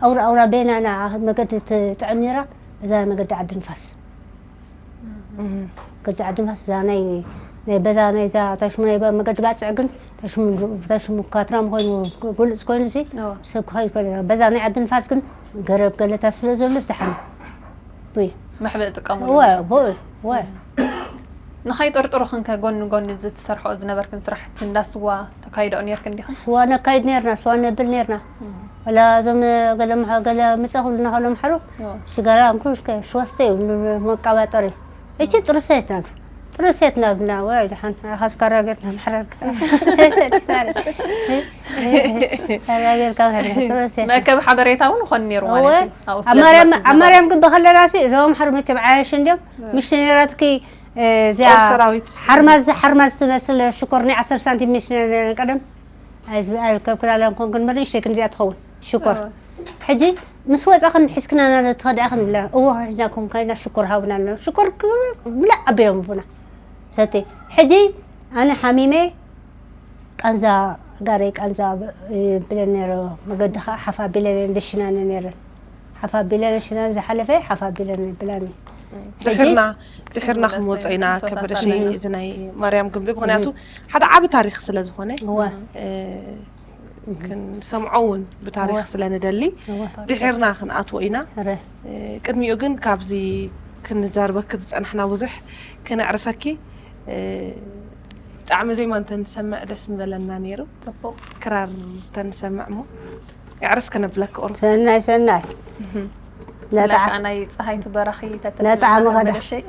ኣውራ፣ ኣውራ ቤናና መገዲ ትጥዕም ነይራ፣ እዛ መገዲ ዓዲ ንፋስ። እም። መገዲ ዓዲ ንፋስ፣ እዛ ናይ፣ ናይ በዛ ናይዛ ታሽሙ ናይ ባ-፣ መገዲ ባጽዕ ግን፣ ታሽሙ፣ ታሽሙ ካትራም ኮይኑ፣ ግሉጽ ኮይኑ ሲ፣ እዎ። ሰብ ክኸይድ ከሎ፣ በዛ ናይ ዓዲ ንፋስ ግን ገረብ ገለታት ስለ ዘሎ፣ ዝደሓነ። ቡይ። መሕብኢ ጥቀሙሉ። እወ፣ ቡይ፣ እወ። ንኸይጥርጥሩኽን ከ ጎኒ ጎኒ እዚ ትሰርሕኦ ዝነበርክን ስራሕቲ እንዳ ስዋ ተካይድኦ ነይርክን ዲኽን? ስዋ ነካይድ ነይርና፣ ስዋ ነብል ነይርና። እም። ወላ እዞም ገለ ምሓ-፣ ገለ ምጸ ክብሉና ከሎ ምሓሩ፣ እዎ። ሽጋራ እንኩ እስከ ሽዋ ስተዩ፣ መቃባጠሪ። እቺ ጥርሰ የትናቱ። ጥሩ ሴት ናብና ወይ ድሓን ኣኻስ ካራገርና ምሕረርካ ካራገርካ ምሕረርካ ጥሩ ሴት መእከቢ ሓበሬታ እውን ይኾን ነይሩ ማለት እዩ ኣብኡ ኣብ ማርያም ግን በኸለና ሲ እዞም ኣምሓሩ መቸም ዓያሽ እንዲዮም ሚሽነራትኪ እዚኣ ሓርማዝ ሓርማዝ ትመስል ሽኮር ናይ ዓሰርተ ሳንቲም ሚሽነር ቀደም ኣይከብክላለን ኮንክን መሪሽ ክንዚኣ ትኸውን ሽኮር ሕጂ ምስ ወፃኽን ሒዝክናና ትኸዳ ኢኽን ይብለና እወ ሒዝናኩም ካይና ሽኮር ሃቡና ኣለና ሽኮር ብላዕ ኣቢሎም ቡና ሰቲ ሕጂ ኣነ ሓሚመ ቃንዛ ጋረይ ቃንዛ ብለን ነረ መገዲ ከዓ ሓፍ ኣቢለን ደሽናነ ነረን ሓፍ ኣቢለን ደሽናነ ዝሓለፈ ሓፍ ኣቢለን ብላኒ ድሕርና ድሕርና ክንወፅኦ ኢና ከበደሸይ እዚ ናይ ማርያም ግንቢ ምክንያቱ ሓደ ዓቢ ታሪክ ስለ ዝኾነ ክንሰምዖ እውን ብታሪክ ስለ ንደሊ ድሒርና ክንኣትዎ ኢና። ቅድሚኡ ግን ካብዚ ክንዛርበኪ ዝፀናሕና ብዙሕ ክነዕርፈኪ ብጣዕሚ ዜማ እንተንሰምዕ ደስ ምበለና ነይሩ። ክራር እንተንሰምዕ እሞ የዕርፍ ከነብለኪ ቁሩብ። ሰናይ ሰናይ ብፍላይ ከዓ ናይ ፀሃይቱ በራኺ ተተስምዕና ከበደሸይ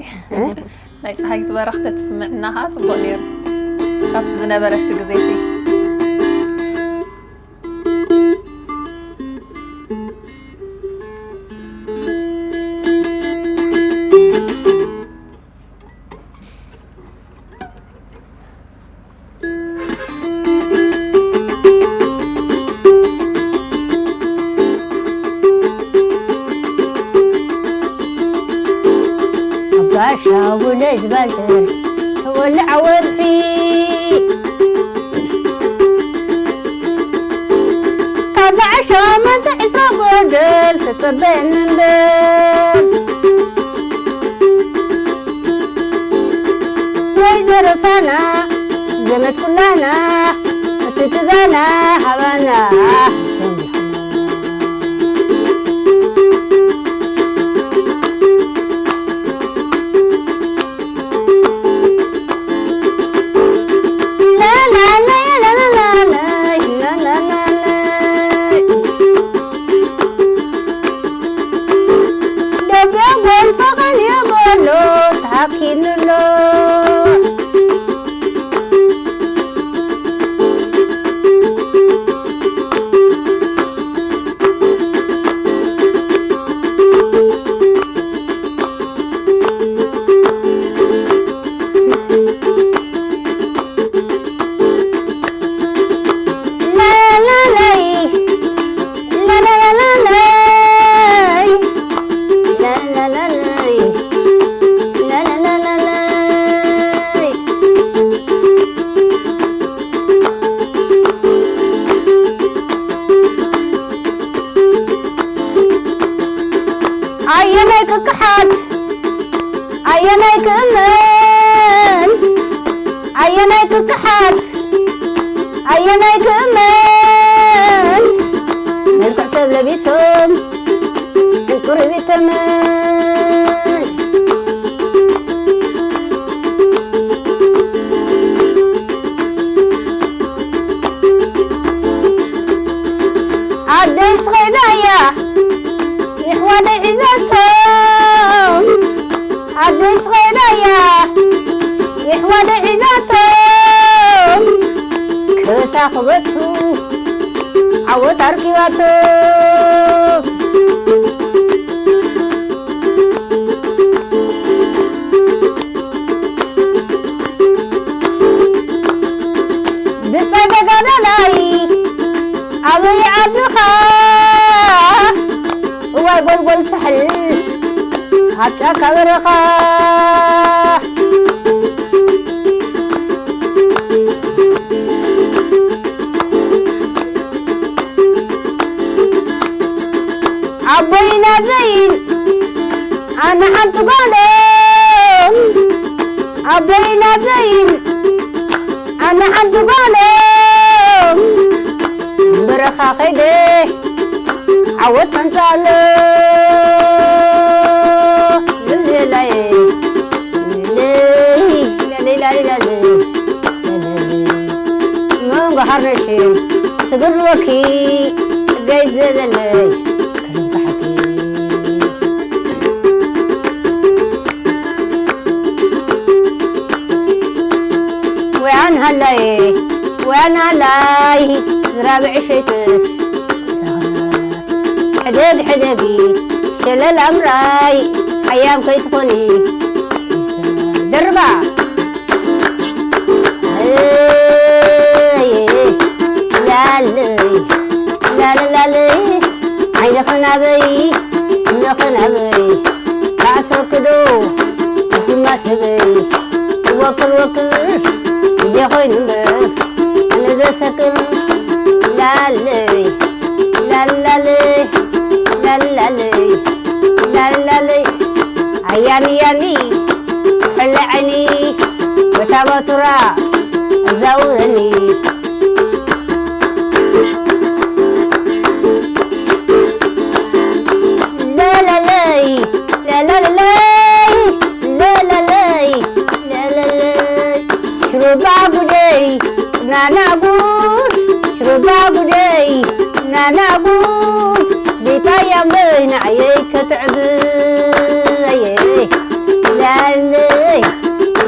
ናይ ፀሃይቱ በራኺ ተተስምዕና ከዓ ፅቡቅ ነይሩ ካብቲ ዝነበረቲ ግዜቲ ኣባሻ ውለድ ባልደር ተወልዓ ወርሒ ካብ ዓሻ መተ ዕስራ ጎደል ተጸበየኒ እምበር ወይ ዘረፋና ዘመድ ኩላና እቲ ትባና ሃባና ኣየናይ ክከሓድ ኣየናይ ክእመን ኣየናይ ክከሓድ ኣየናይ ክእመን መልክዕ ሰብ ለቢሶም ዕንቁርቢት ተመን ዓደይ ስኸይዳ እያ የሕዋደይ ሒዛቶም ዓደይ ስኸይዳ እያ የሕዋደይ ሒዛቶም ከበሳ ክበትሑ ዓወት ኣርኪባቶም ብጻይ ተጋዳላይ ኣበይ ዓድኻ እዋይ ጎልጎል ሳሕል ኣብ ጫካ በረኻ ኣቦይና ዘይን ኣነ ሓንቲ ጓሎም ኣቦይና ዘይን ኣነ ሓንቲ ጓሎም በረኻ ኸይደ ዓወት ኣምፃኣሎም ልልየላየ ስግርወኪ ገይ ዘለለይ ከንካሕኪ ወያን ሃላይ፣ ወያን ሃላይ፣ ዝራብዕ ሸይትስ። ሕደግ፣ ሕደጊ፣ ሸለል ኣምራይ፣ ሓያም ከይትኾኒ። ደርባ። ላለይ፣ ላለላለይ፣ ዓይንኽን ኣበይ፣ እነኽን ኣበይ፣ ካዕሰክዶ፣ ጅማት ህበይ፣ ወክር ወክር፣ ግዜ ኮይኑ እምበር፣ ኣነ ዘሰክር። ላለይ፣ ላላለይ፣ ላላለይ፣ ላላለይ፣ ኣያኒ ያኒ፣ ሕለ ዓይኒ፣ በታ ባቱራ፣ ኣዛውረኒ። ላላላይ፣ ላላላይ፣ ላላላይ፣ ላላላይ። ሽሩባ ጉደይ፣ ናና ጉድ፣ ሽሩባ ጉደይ፣ ናና ጉድ። ቤታ ያምበይ ንዓየይ ከትዕብየይ። ላለይ፣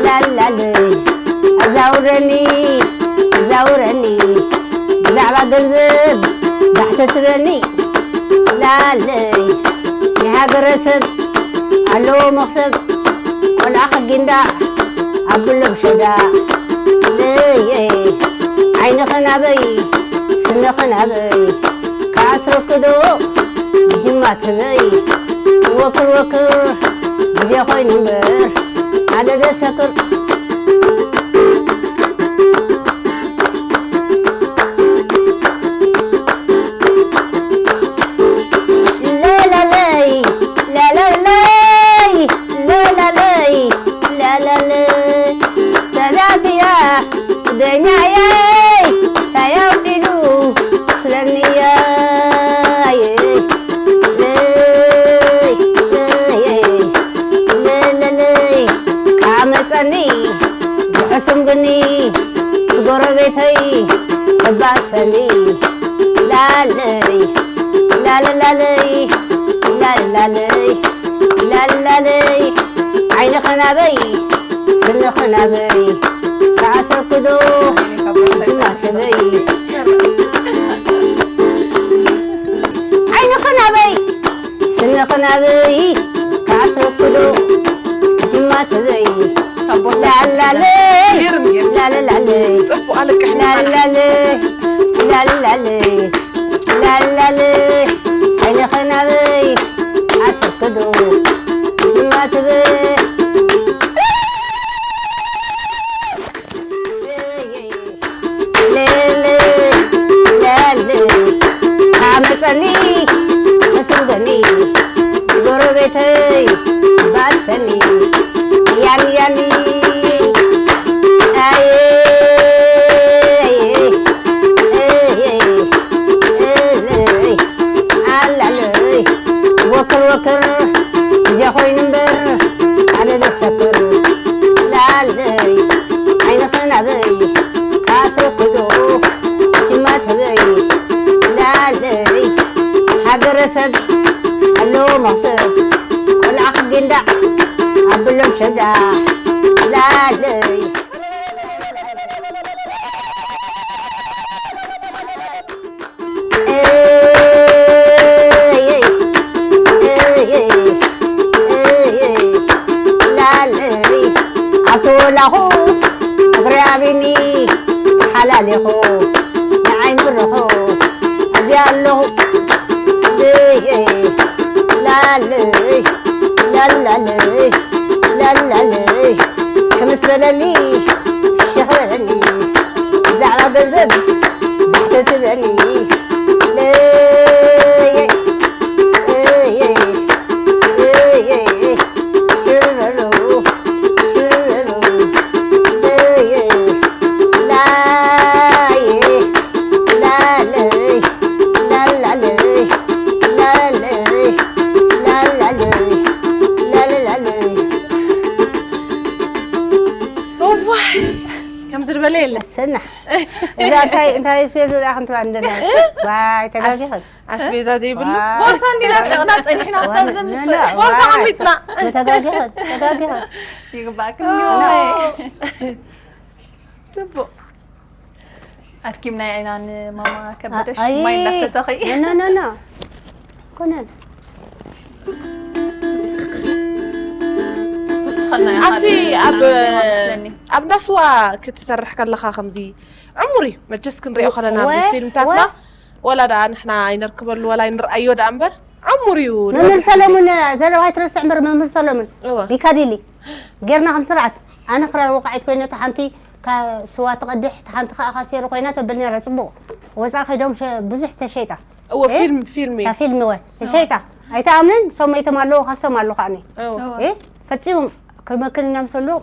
ላላለይ፣ ኣዛውረኒ፣ ኣዛውረኒ። ብዛዕባ ገንዘብ ዳሕተትበኒ። ላለይ፣ ናይ ሃገረ ሰብ ኣለዎ መኽሰብ። ቆልዓ ከጊንዳ ኣብ ብሎም ሸዳ። ለየ፣ ዓይንኽን ኣበይ፣ ስንኽን ኣበይ፣ ከኣስረክዶ ጅማት ህበይ። ወክር ወክር፣ ግዜ ኮይኑ እምበር፣ ኣነ ዘሰክር። ላላላይ፣ ላላላይ፣ ላላላይ፣ ላላላይ። ተዛዝያ ደኛየይ፣ ሳያውዲሉ ክፍለኒየይ። ለይ፣ ለይ፣ ለለለይ፣ ካመጸኒ ዝሕሱም ግኒ፣ ጎረቤተይ እባሰኒ። ላለይ፣ ላለ፣ ላለይ፣ ላለ፣ ላለይ፣ ላለ፣ ላለይ፣ ዓይንኽን ኣበይ፣ ስንኽን ኣበይ፣ ከኣስረክዶ ጅማት ህበይ። ዓይንኽን ኣበይ፣ ስንኽን ኣበይ፣ ከኣስረክዶ ጅማት ህበይ። ካብ ቦርሳ ላላለ፣ ገይርም ገይርም። ላላለ፣ ጽቡቕ ኣለቅሕኒ። ላላለ፣ ላላለ፣ ላላለ፣ ዓይንኽን ኣበይ፣ ኣስክዶ ጅማት ህበይ። ሌሌ፣ ሌሌ፣ ካመጸኒ፣ ተሰንገኒ፣ ጎረቤተይ፣ ባሰኒ፣ ያኒ፣ ያኒ፣ ኣየ፣ ኣየ፣ ኣየ፣ ኣየ፣ ኣላለይ፣ ወክር፣ ወክር፣ ግዜ ኮይኑ እምበር፣ ኣነ ዘሰክር፣ ላለይ፣ ዓይንኽን ኣበይ፣ ካሰክዶ፣ ጅማት ህበይ፣ ላለይ፣ ሃገረሰብ፣ ኣለዎ መኽሰብ፣ ቆልዓ ክጊንዳዕ፣ ኣብሎም ሸዳ፣ ላለይ። ላለይ ኣብቲ ወላኹ እግሪ ኣቢኒ ተሓላሊኹ ንዓይ ምርኹ እዚ ኣለኹ ላለይ ላላለይ ላላለይ ክምስ በለኒ ሽሕ በለኒ ብዛዕባ ገንዘብ ባሕተትበኒ ለየ እየ እየ ሽርበሉ ሽርበሉ ለየ ላየ ላለይ ላላለይ ላለይ ላላለይ ላላለይ እዋይ ከምዚ ዝበለ የለን። ስና እዛ እንታይ እንታይ ስፔስ ወዲኣ ክንትባ እንደና ዋይ ተጋጊኸት ኣስቤዛ ዘይብሉ ዋይ። ቦርሳ እንዲና ርሒቕና ጸኒሕና ክሳብ ዘምጽእ ዋይ። ቦርሳ ኣሚትና ተጋጊኸት ተጋጊኸት ይግባእክን እኒሆ። ጽቡቕ ኣድኪምና ኢና ንማማ ከበደሽ ኣይ፣ ማይ እንዳሰተኺ ኖ፣ ኖ፣ ኖ። ኮነን። ትወስኸልና ኢኻ ኣብቲ ኣብ ዜማ መስለኒ። ኣብ እንዳስዋ ክትሰርሕ ከለኻ ከምዚ ዕሙር እዩ መቸስ ክንሪኦ ከለና ኣብዚ ወ- ፊልምታትና ወ- ወላ ደኣ ንሕና ኣይነርክበሉ ወላ ኣይንርኣዮ ደኣ እምበር ዕሙር እዩ መምህር ሰለሙን ዘረባይ ትረስዕ እምበር መምህር ሰለሙን እወ። ቢካዲሊ ጌርና ከም ስርዓት ኣነ ክራር ወቃዒት ኮይነ እታ ሓንቲ ካ- ስዋ ትቐድሕ እታ ሓንቲ ከዓ ካሴሮ ኮይና ተብል ነራ ፅቡቕ ወፃ ከይዶም ሸ- ብዙሕ ተሸይጣ እወ እ? ፊልም ፊልም እዩ እታ ፊልም ወ ተሸይጣ ኣይተኣምንን ሰመይቶም ኣለዉ ካሶም ኣለዉ ከዓኒ እወ እወ። እ? ፈፂሞም ክመክን ኢና ምስ ኣለዉ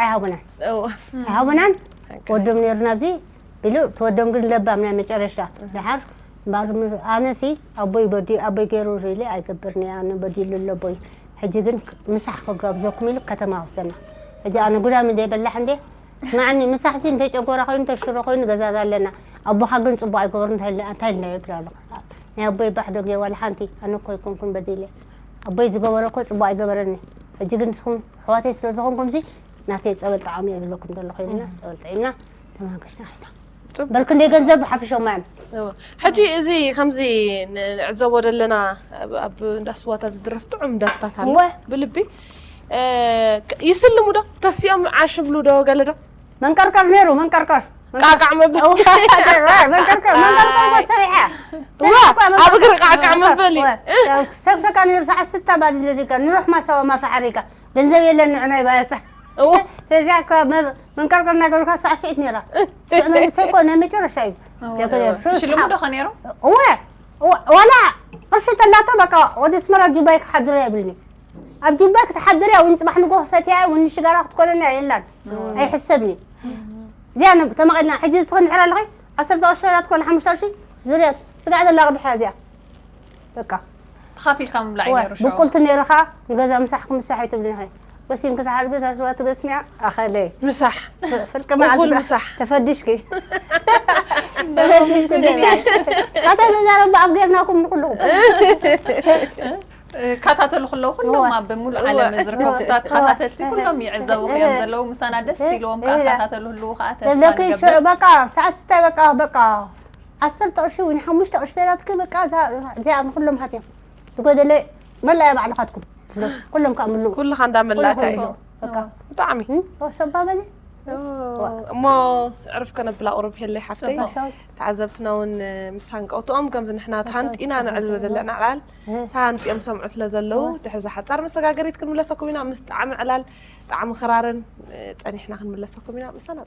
ኣይሃቡናን እወ ኣይሃቡናን ወዶም ነይሩ ናብዚ ኢሉ እቲ ወዶም ግን ለባም ናይ መጨረሽታ ድሓር እምበኣር ም- ኣነሲ ኣቦይ በዲ ኣቦይ ገይሩ ሪሊ ኣይገብርን እየ ኣነ በዲሉ ኣሎ ኣቦይ ሕጂ ግን ምሳሕ ክጋብዘኩም ኢሉ ከተማ ወሰና ሕጂ ኣነ ጉዳም እንደ በላሕ እንደ ስማዕኒ ምሳሕሲ እንተ ጨጎራ ኮይኑ እንተ ሽሮ ኮይኑ ገዛዛ ኣለና ኣቦኻ ግን ፅቡቅ ኣይገበሩ እንታይ ኢልና ይብል ኣሎ ናይ ኣቦይ ባሕዶ ገ ዋላ ሓንቲ ኣነ እኮ ይኮንኩን በዲለ ኣቦይ ዝገበረ እኮ ፅቡቅ ኣይገበረኒ ሕጂ ግን ንስኹም ኣሕዋተይ ስለ ዝኾንኩምሲ ናተይ ፀበል ጣዕሚ እየ ዝብለኩም ዘለኹ ኢልና ፀበል ጥዒምና ተማገሽና ኸይዳ ፅቡቅ። በል ክንደይ ገንዘብ ሓፊሾማ እዮም እወ። ሕጂ እዚ ከምዚ ንዕዘቦ ዘለና ኣብ- ኣብ እንዳስዋታት ዝድረፍ ጥዑም ደርፍታት ኣሎ እወ። ብልቢ እ፣ ይስልሙ ዶ ተሲኦም ዓሽ ብሉ ዶ ገለ ዶ መንቀርቀር ነይሩ መንቀርቀር ቃቃዕ መበል መንቀርቀር መንቀርቀር ሰሪሐ እዋ ኣብ እግሪ ቃቃዕ መበል እዩ ሰብሰካ ነይሩ ሰዓት ስታ ባድለ ዲካ ንሮሕ ማሳዋ ማፋሓሪካ ገንዘብ የለን ንዕና ይባየፀ እዋ ስለዚያ መንቀርቀር እናገበርካ ሳዕስዒት ነይራ መንእሰይ ኮ ናይ መጨረሻ እዩ ሽልሙ ዶ ኸ ነይሩ እወ ዋላ ቅርሺ ተላቶ በቃ ወደ ኣስመራ ጁባይ ክሓድር እያ ይብልኒ ኣብ ጁባይ ክትሓድር እያ እውን ፅባሕ ንጎ ክሰትያ እውን ሽጋራ ክትኮነኒ እያ የላን ኣይሕሰብኒ እዚኣ ተመቒልና ሕጂ ዝትኽንሕር ኣለኺ ዓሰርተ ቅርሺ ተላትኮ ንሓሙሽተ ቅርሺ ዝርያ ስጋዕ ዘላ ቅድሕያ እዚኣ በቃ ተኻፊልካ ምብላዕ እዩ ነይሩ ሽዑ ብቁልቲ ነይሩ ከዓ ንገዛ ምሳሕ ክምሳሕ ኣይትብልን ኢኺ ወሲም ክትሓዝ ገዛ ስዋ ትገስሚያ ኣኸለ ምሳሕ ፍርቂ እኹል መዓልቲ ምሳሕ ተፈዲሽኪ ተፈዲሽኪ ኣታ ነዛ ረባ ኣብ ጌርናኩም ንኩልኹም ይከታተሉ ከለዉ ኩሎም ኣብ ሙሉእ ዓለም ዝርከቡ ተኸታተልቲ ኩሎም ይዕዘቡ እዮም ዘለዉ ምሳና ደስ ኢልዎም ከዓ ይከታተሉ ህልዉ ከዓ ተስፋ ንገብር በቃ ሰዓት ስታይ በቃ በቃ ዓሰርተ ቅርሺ ወይ ሓሙሽተ ቅርሺ ተላትኪ በቃ እዚኣ ንኩሎም ሃትዮም ዝጎደለ መላያ ባዕልኻትኩም ኩሎም ከዓ ምልኡ ኩልኻ እንዳመላእካ እዩ በቃ ብጣዕሚ ሰባበኒ እሞ ዕርፍ ከነብላ ቁሩብ ሄለይ ሓፍተይ ተዓዘብትና እውን ምስ ሃንቀውትኦም ከምዚ ንሕና ተሃንጢና ንዕልሉ ዘለና ዕላል ተሃንጢኦም ሰምዑ ስለ ዘለዉ ድሕዚ ሓፃር መሰጋገሪት ክንምለሰኩም ኢና ምስ ጣዕሚ ዕላል ጣዕሚ ክራርን ፀኒሕና ክንምለሰኩም ኢና ምሳና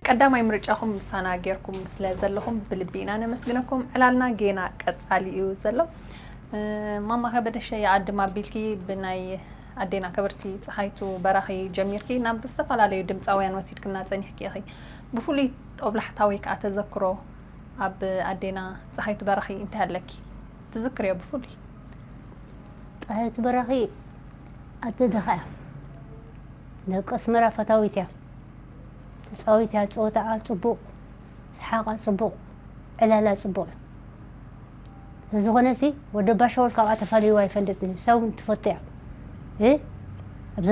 ቀዳማይ ምርጫኹም ምሳና ጌርኩም ስለ ዘለኹም ብልቢ ኢና ነመስግነኩም። ዕላልና ጌና ቀጻሊ እዩ ዘሎ። ማማ ከበደሸ የኣድም ኣቢልኪ ብናይ ኣዴና ክብርቲ ፀሓይቱ በራኺ ጀሚርኪ ናብ ዝተፈላለዩ ድምፃውያን ወሲድክና ፀኒሕኪ ኢኺ። ብፍሉይ ጦብላሕታ ወይ ከዓ ተዘክሮ ኣብ ኣዴና ፀሓይቱ በራኺ እንታይ ኣለኪ? ትዝክርዮ ብፍሉይ? ፀሓይቱ በራኺ ኣደ ድኻ እያ። ደቂ ኣስመራ ፈታዊት እያ። ተፃዊት እያ። ፀወታኣ ፅቡቕ፣ ሰሓቓ ፅቡቕ፣ ዕላላ ፅቡቕ እዩ። ስለዝኾነ ሲ ወዲ ኣባሻውል ካብኣ ተፋልይዋ ኣይፈልጥን እዩ። ሰብ እውን ትፈቱ እያ። እ? ኣብዚ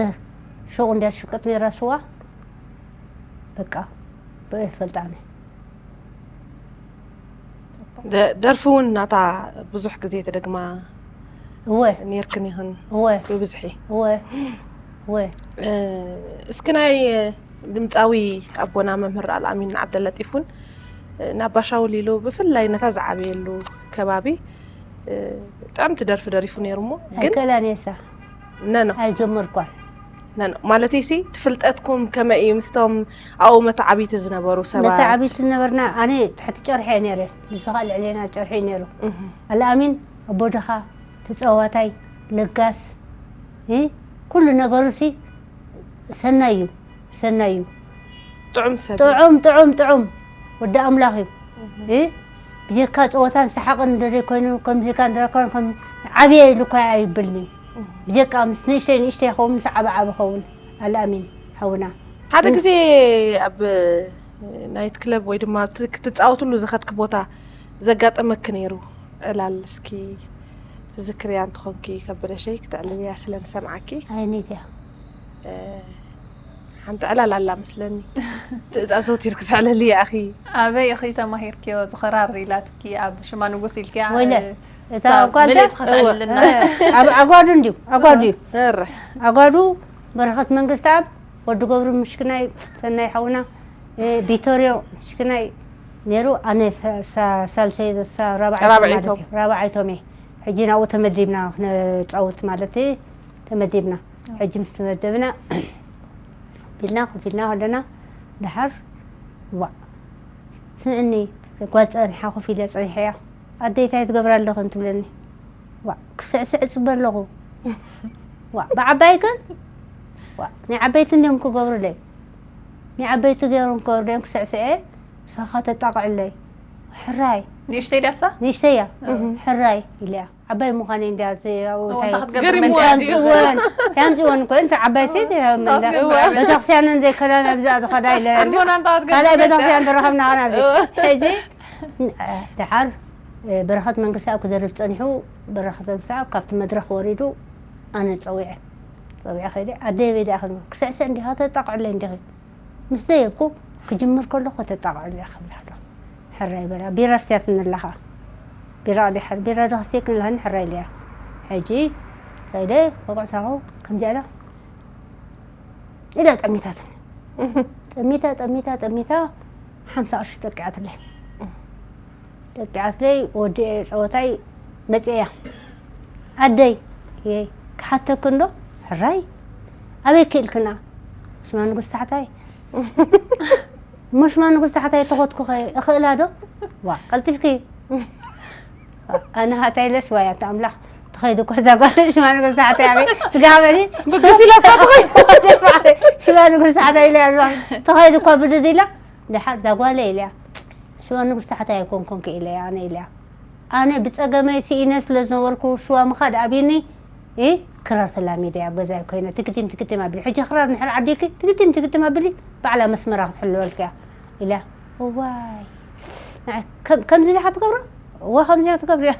ሹቕ እንድያ ትሽቅጥ ነይራ ስዋ። በቃ ብኡ ይፈልጣ ኣነ። ደርፊ እውን ናታ ብዙሕ ግዜ ተደግማ እወ ነርክን ይኽን እወ ብብዝሒ እወ እወ እስኪ ናይ ድምፃዊ ኣቦና መምህር ኣልኣሚን ዓብደላጢፍ እውን ናብ ባሻውል ኢሉ ብፍላይ ነታ ዝዓበየሉ ከባቢ ጥዕምቲ ደርፊ ደሪፉ ነይሩ እሞ ግን ኣይከላን እየሳ ነኖ ኣይጀመርኳን ነኖ ማለተይሲ ትፍልጠትኩም ከመይ እዩ ምስቶም ኣብኡ መተዓቢቲ ዝነበሩ ሰባት መተዓቢቲ ዝነበርና ኣነ ትሕቲ ጨርሒ እየ ነይረ ንስኻ ልዕሌና ጨርሒ እዩ ነይሩ ኣልኣሚን ኣቦድኻ ተፀዋታይ ለጋስ እ? ኩሉ ነገሩ ሲ ሰናይ እዩ ሰናይ እዩ ጥዑም ሰብ ጥዑም ጥዑም ጥዑም ወዲ ኣምላኽ እዩ እ? ብጀካ ፀወታን ሰሓቕን እንድሪ ኮይኑ ከምዚልካ እንድረከን ከም ዓብየ ኢሉ እኳ ኣይብልኒ ብጀካ ምስ ንእሽተይ ንእሽተይ ይኸውን ምስ ዓበ ዓብ ይኸውን ኣልኣሚን ሓውና ሓደ ግዜ ኣብ ናይት ክለብ ወይ ድማ እቲ ክትፃወትሉ ዝኸድክ ቦታ ዘጋጠመክ ነይሩ ዕላል እስኪ ትዝክርያ እንተኾንኪ ከበደሸይ፣ ክተዕልልያ ስለ ንሰምዓኪ። ኣይነት እያ። እ፣ ሓንቲ ዕላል ኣላ መስለኒ። ት-፣ ኣዘውቲርኪ ተዕልልያ ኢኺ። ኣበይ ኢኺ ተማሂርክዮ? ዝኸራር ኢላትኪ ኣብ ሽማ ንጉስ ኢልክያ። ወይለ፣ እ፣ እታ ሳብ ጓል ምልእቲ ዶ? ከተዕልልና። እ፣ ኣብ ኣጓዱ እንድዩ፣ ኣጓዱ እዩ። እረ። ኣጓዱ በረኸት መንግስቲ ኣብ ወዲ ገብሩ ምሽክናይ፣ ሰናይ ሓውና፣ እ፣ ቪቶርዮ ምሽክናይ ነይሩ። ኣነ ሳ-፣ ሳ-፣ ሳልሰይ፣ ሳ-፣ ራብዓይ ራብዓይቶም። ማለት እዩ። ራብዓይቶም እየ። ሕጂ ናብኡ ተመዲብና ክነፃውት ማለት እዩ። ተመዲብና። ሕጂ ምስ ተመደብና ቢልና ኮፍ ኢልና ከለና፣ ደሓር ዋ፣ ስምዕኒ፣ ጓል ፀኒሓ ኮፍ ኢለ ፀኒሐያ። ኣደይ እንታይ ትገብሪ ኣለኽን ትብለኒ። ዋ፣ ክስዕስዕ እፅበ ኣለኹ። ዋ፣ ብዓባይ ግን፣ ዋ፣ ናይ ዓበይቲ እንዲዮም ክገብሩለይ። ናይ ዓበይቲ ገይሮም ክገብሩለይ ክስዕስዐ፣ ምሳኻ ተጣቕዕለይ። ሕራይ፣ ንእሽተይ ድያሳ? ንእሽተያ፣ ሕራይ ኢለያ። ዓባይ ምዃነይ እንድያ፣ እዚ ኣብኡ እንታይ እንታይ ክትገብር ገሪምዋ መፅያ ድዩ? እዩ? ትያምፅወን፣ ትያምፅወን እኮ፣ እንታይ ዓባይ ሴት እያ፣ መንዳ። ገባር። ቤተክርስትያን ዘይከዳን ኣብዚኣ ዝኸዳ ኢለ። ኣልቦና እንታይ ክትገብር ካልኣይ መፅያ? ቤተክርስትያን ተረኸብና ኸና ኣብዚ። ሕጂ፣ ደሓር፣ በረኸት መንግስቲ ኣብ ክደርፍ ጸኒሑ፣ በረኸት መንግስቲ ኣብ ካብቲ መድረኽ ወሪዱ፣ ኣነ ጸዊዐ። ጸዊዐ ከይደ፣ ኣደይ ኣበይ ደኣ ክብል፣ ክስዕስዕ እንዲኻ ተጣቕዕለይ እንዲኺ። ምስ ደየብኩ፣ ክጅምር ከለኹ ተጣቕዕለይ ክብል ኣለኹ። ሕራይ በላ፣ ቢራ ኣስትያትኒ ኣላ ኸኣ። ቢራ ድሓር፣ ቢራ ዶ ኣስትየክኒ ኢላትኒ፣ ሕራይ ኢለያ። ሕጂ፣ ከይደ፣ ከጉዕሳኹ፣ ከምዚኣ ኢላ፣ ኢላ ጠሚታትኒ። ጠሚታ፣ ጠሚታ፣ ጠሚታ፣ ሓምሳ ቅርሺ ጠቂዓትለይ። ጠቂዓትለይ፣ ወዲኤ ጸወታይ መጺኤያ። ኣደይ፣ እየ፣ ክሓተክን ዶ? ሕራይ፣ ኣበይ ክኢልክና? ሽማ ንጉስ ታሕታይ። እሞ ሽማ ንጉስ ታሕታይ ተኾትኩኸ እኽእላ ዶ? ዋ፣ ቀልጢፍኪ። ኣነ ሃታ ኢለስ፣ ዋይ፣ ኣታ ኣምላኽ፣ ትኸይድ እኮ እዛ ጓል ሽማ ንጉስ ታሕታይ ኣበይ? ስጋ በሊ። ብግስ ኢላ እኳ ትኸይድ። ሽማ ንጉስ ታሕታይ ኢለ፣ ኣምላኽ፣ ትኸይድ እኳ ብድድ ኢላ። ደሓር እዛ ጓለይ ኢለያ። ሽዋ ንጉስ ታሕታይ ኣይኮንኩን ክኢለያ ኣነ ኢለያ። ኣነ ብጸገመይ ስኢነ ስለ ዝነበርኩ ሽዋ ምኻድ ኣብዩኒ፣ እ፣ ክራር ተላሚደ ኣብ ገዛይ ኮይነ ትግቲም ትግቲም ኣብሊ። ሕጂ ክራር እንድሕር ዓዲኪ ትግቲም ትግቲም ኣብሊ፣ ባዕላ መስመራ ክትሕልወልኪ እያ ኢለያ። እዋይ፣ ንዓይ ከም-፣ ከምዚ ዲኻ ትገብሮ? እወ፣ ከምዚ እያ ትገብርያ።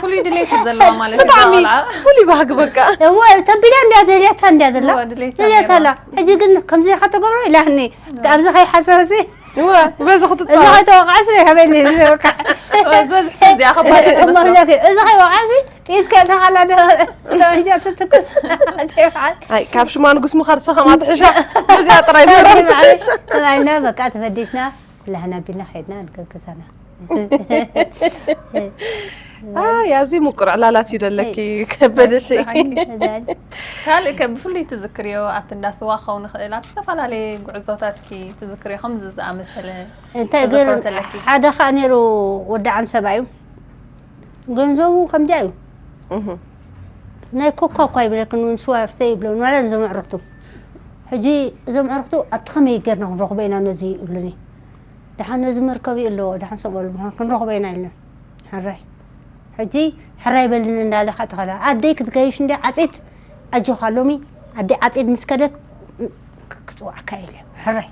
ፍሉይ ድሌት እዩ ዘለዋ ማለት እዩ። ብጣዕሚ ቆልዓ። ፍሉይ ባህጊ በቃ። እወ፣ ተቢላ እንድያ ደልያታ እንድያ ዘላ። እወ፣ ድሌታ ደልያታ ነይራ። ኣላ። ሕጂ ግን ከምዚ ኢኻ ትገብሮ ኢላትኒ። ኣብዚ ከይሓሰበሲ፣ እወ፣ በዚ እዚ ክትጻወት። ከይተወቃዕሲ፣ ሃበኒ፣ እዚ ወቃዕ። እወ፣ ዝበዝሕ ሰብ እዚኣ ከባድ እያ እሞ ትመስሎ። ብለኪ፣ እዚ ከይወቃዕሲ፣ ጥይት ከይተኻላ ዶ-፣ ጠመንጃ ትትኩስ። ኣይ፣ ካብ ሽማ ንጉስ ምኻድ ሰኸማ ትሕሻ። በዚኣ ጥራይ ትረፍ። ተባሂልና፣ በቃ ተፈዲሽና፣ ላህና ቢልና ከይድና፣ ንከ-፣ ክሳና። ኣይ፣ ኣዚ ምቁር ዕላላት እዩ ደለኪ፣ ከበደሽ። እዛል ካልእ ከ ብፍሉይ ትዝክርዮ ኣብቲ እንዳ ስዋ ክኸውን ይኽእል፣ ኣብ ዝተፈላለየ ጉዕዞታትኪ ትዝክርዮ ከምዚ ዝኣመሰለ እንታይ ተዘክሮ ገይሩ፣ ተለኪ? ሓደ ኸኣ ነይሩ፣ ወዲ ዓንሰባ እዩ። ገንዘቡ ከምዚኣ እዩ። እህ። ናይ ኮካ እኳ ይብለክን፣ እውን ስዋ ስተይ ይብለኒ፣ ዋላ እዞም ኣዕሩኽቱ። ሕጂ እዞም ኣዕሩኽቱ ኣብቲ ከመይ ጌርና ክንረኽቦ ኢና ነዚ ይብሉኒ። ደሓን ነዚ መርከብ እዩ ኣለዎ፣ ደሓን ሰቕ በሉ፣ ምዃን ክንረኽቦ ኢና ኢሉኒ። ሕራይ። ሕጂ ሕራይ በልኒ እንዳለ ኸዓ ተኸላ። ኣደይ ክትገይሽ እንደ ዓፂድ፣ ኣጆኻ ሎሚ ኣደይ ዓፂድ ምስ ከደት ክፅውዓካ ኢለ። ሕራይ።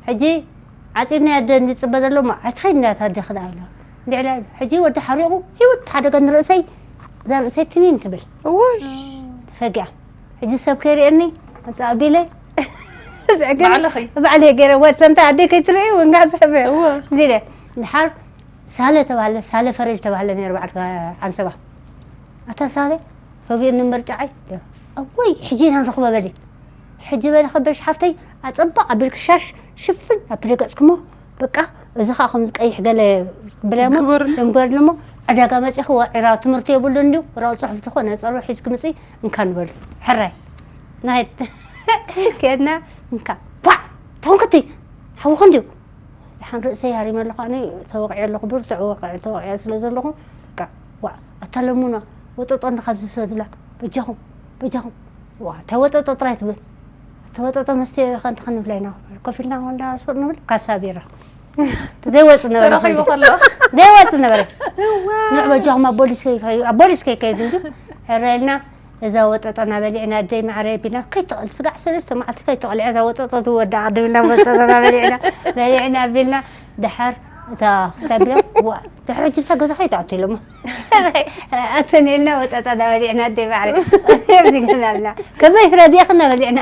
ሕጂ ዓፂድ ናይ ኣደ እንድፅበ ዘሎ እሞ ኣይትኸይድ እንዳታ ኣደ ክዳ ኢለ። እንድዕላ ሕጂ ወዲ ሓሪቑ ህይወት ሓደገ ንርእሰይ፣ እዛ ርእሰይ ትኒን ትብል። እወይ። ተፈጊኣ። ሕጂ ሰብ ከይርእየኒ፣ ኣምፃ ኣቢለ፣ ዘዕግብ ባዕልኺ? ባዕለይ ገይረ፣ ወድ ሰምታ ኣደይ ከይትርኢ፣ ወንጋ ዝሕበ። እወ። እዚ ኢለ፣ ድሓር ሳለ ተባህለ፣ ሳለ ፈረጅ ተባህለ ነይሩ በዓል ዓንሰባ። ኣታ ሳለ፣ ፈጊእኒ ምርጫዓይ፣ እወይ፣ ሕጂ ኢና ንረኽቦ በሊ። ሕጂ በሊ ከበሽ ሓፍተይ፣ ኣጸባቕ ኣቢልኪ ሻሽ ሽፍን ኣቢለ ገጽኪ እሞ፣ በቃ፣ እዚ ኸኣ ከምዚ ቀይሕ ገለ ብለሞ፣ ግበርኒ። ግበርኒ እሞ፣ ዕዳጋ መጺኺ ወዒራ ትምህርቲ የብሉን እንድዩ፣ ወረቐት ጽሑፍ ዝኾነ ጸሎ ሒዝኪ ምጺ፣ እንካ ንበሉ። ሕራይ። ናይ ከድና፣ እንካ፣ ኳዕ፣ ተንክቲ፣ ሓውኺ እንድዩ። ደሓን ርእሰይ ሃሪመ ኣለኹ፣ ኣነ ተወቒዐ ኣለኹ፣ ብርቱዕ ወቕዒ፣ ተወቒዐ ስለ ዘለኹ፣ በቃ፣ ዋእ፣ ኣታ ለሙና፣ ወጠጦ እንዳ ካብ ዝሰዱላ፣ በጃኹም፣ በጃኹም። ዋእ፣ እንታይ ወጠጦ ጥራይ ትብል? እቲ ወጠጦ መስተ ኸ እንተ ክንብላ ኢና፣ ኮፍ ኢልና ወላ ሱቕ ንብል፣ ካሳ ቢራ። ዘይወጽእ ነበረ ተረኺቡ ሰንበት። ከሎ። ዘይወጽእ ነበረ። ንዕ በጃኹም ኣብ ቦሊስ ከይከዩ-፣ ኣብ ቦሊስ ከይከይድ እንጂ፣ ሕረ ኢልና፣ እዛ ወጠጠና በሊዕና፣ ኣደይ ማዕረ ቢልና፣ ከይተቐል-፣ ስጋዕ ሰለስተ መዓልቲ ከይተቐልዐ እዛ ወጠጠ ትወዳእ ድብልና፣ ወጠጠና በሊዕና፣ በሊዕና ቢልና፣ ደሓር እታ ክሳብ ቢሮ ዋ፣ ድሕሪ ሕጂ እታ ገዛ ከይትኣቱ ኢሎሞ። ኣተን ኢልና ወጠጣ ዳበሊዕና ኣደይ ባዕሪ። ኣብዚ ገዛ ብላ። ከመይ ስለ ዲያኽና በሊዕና።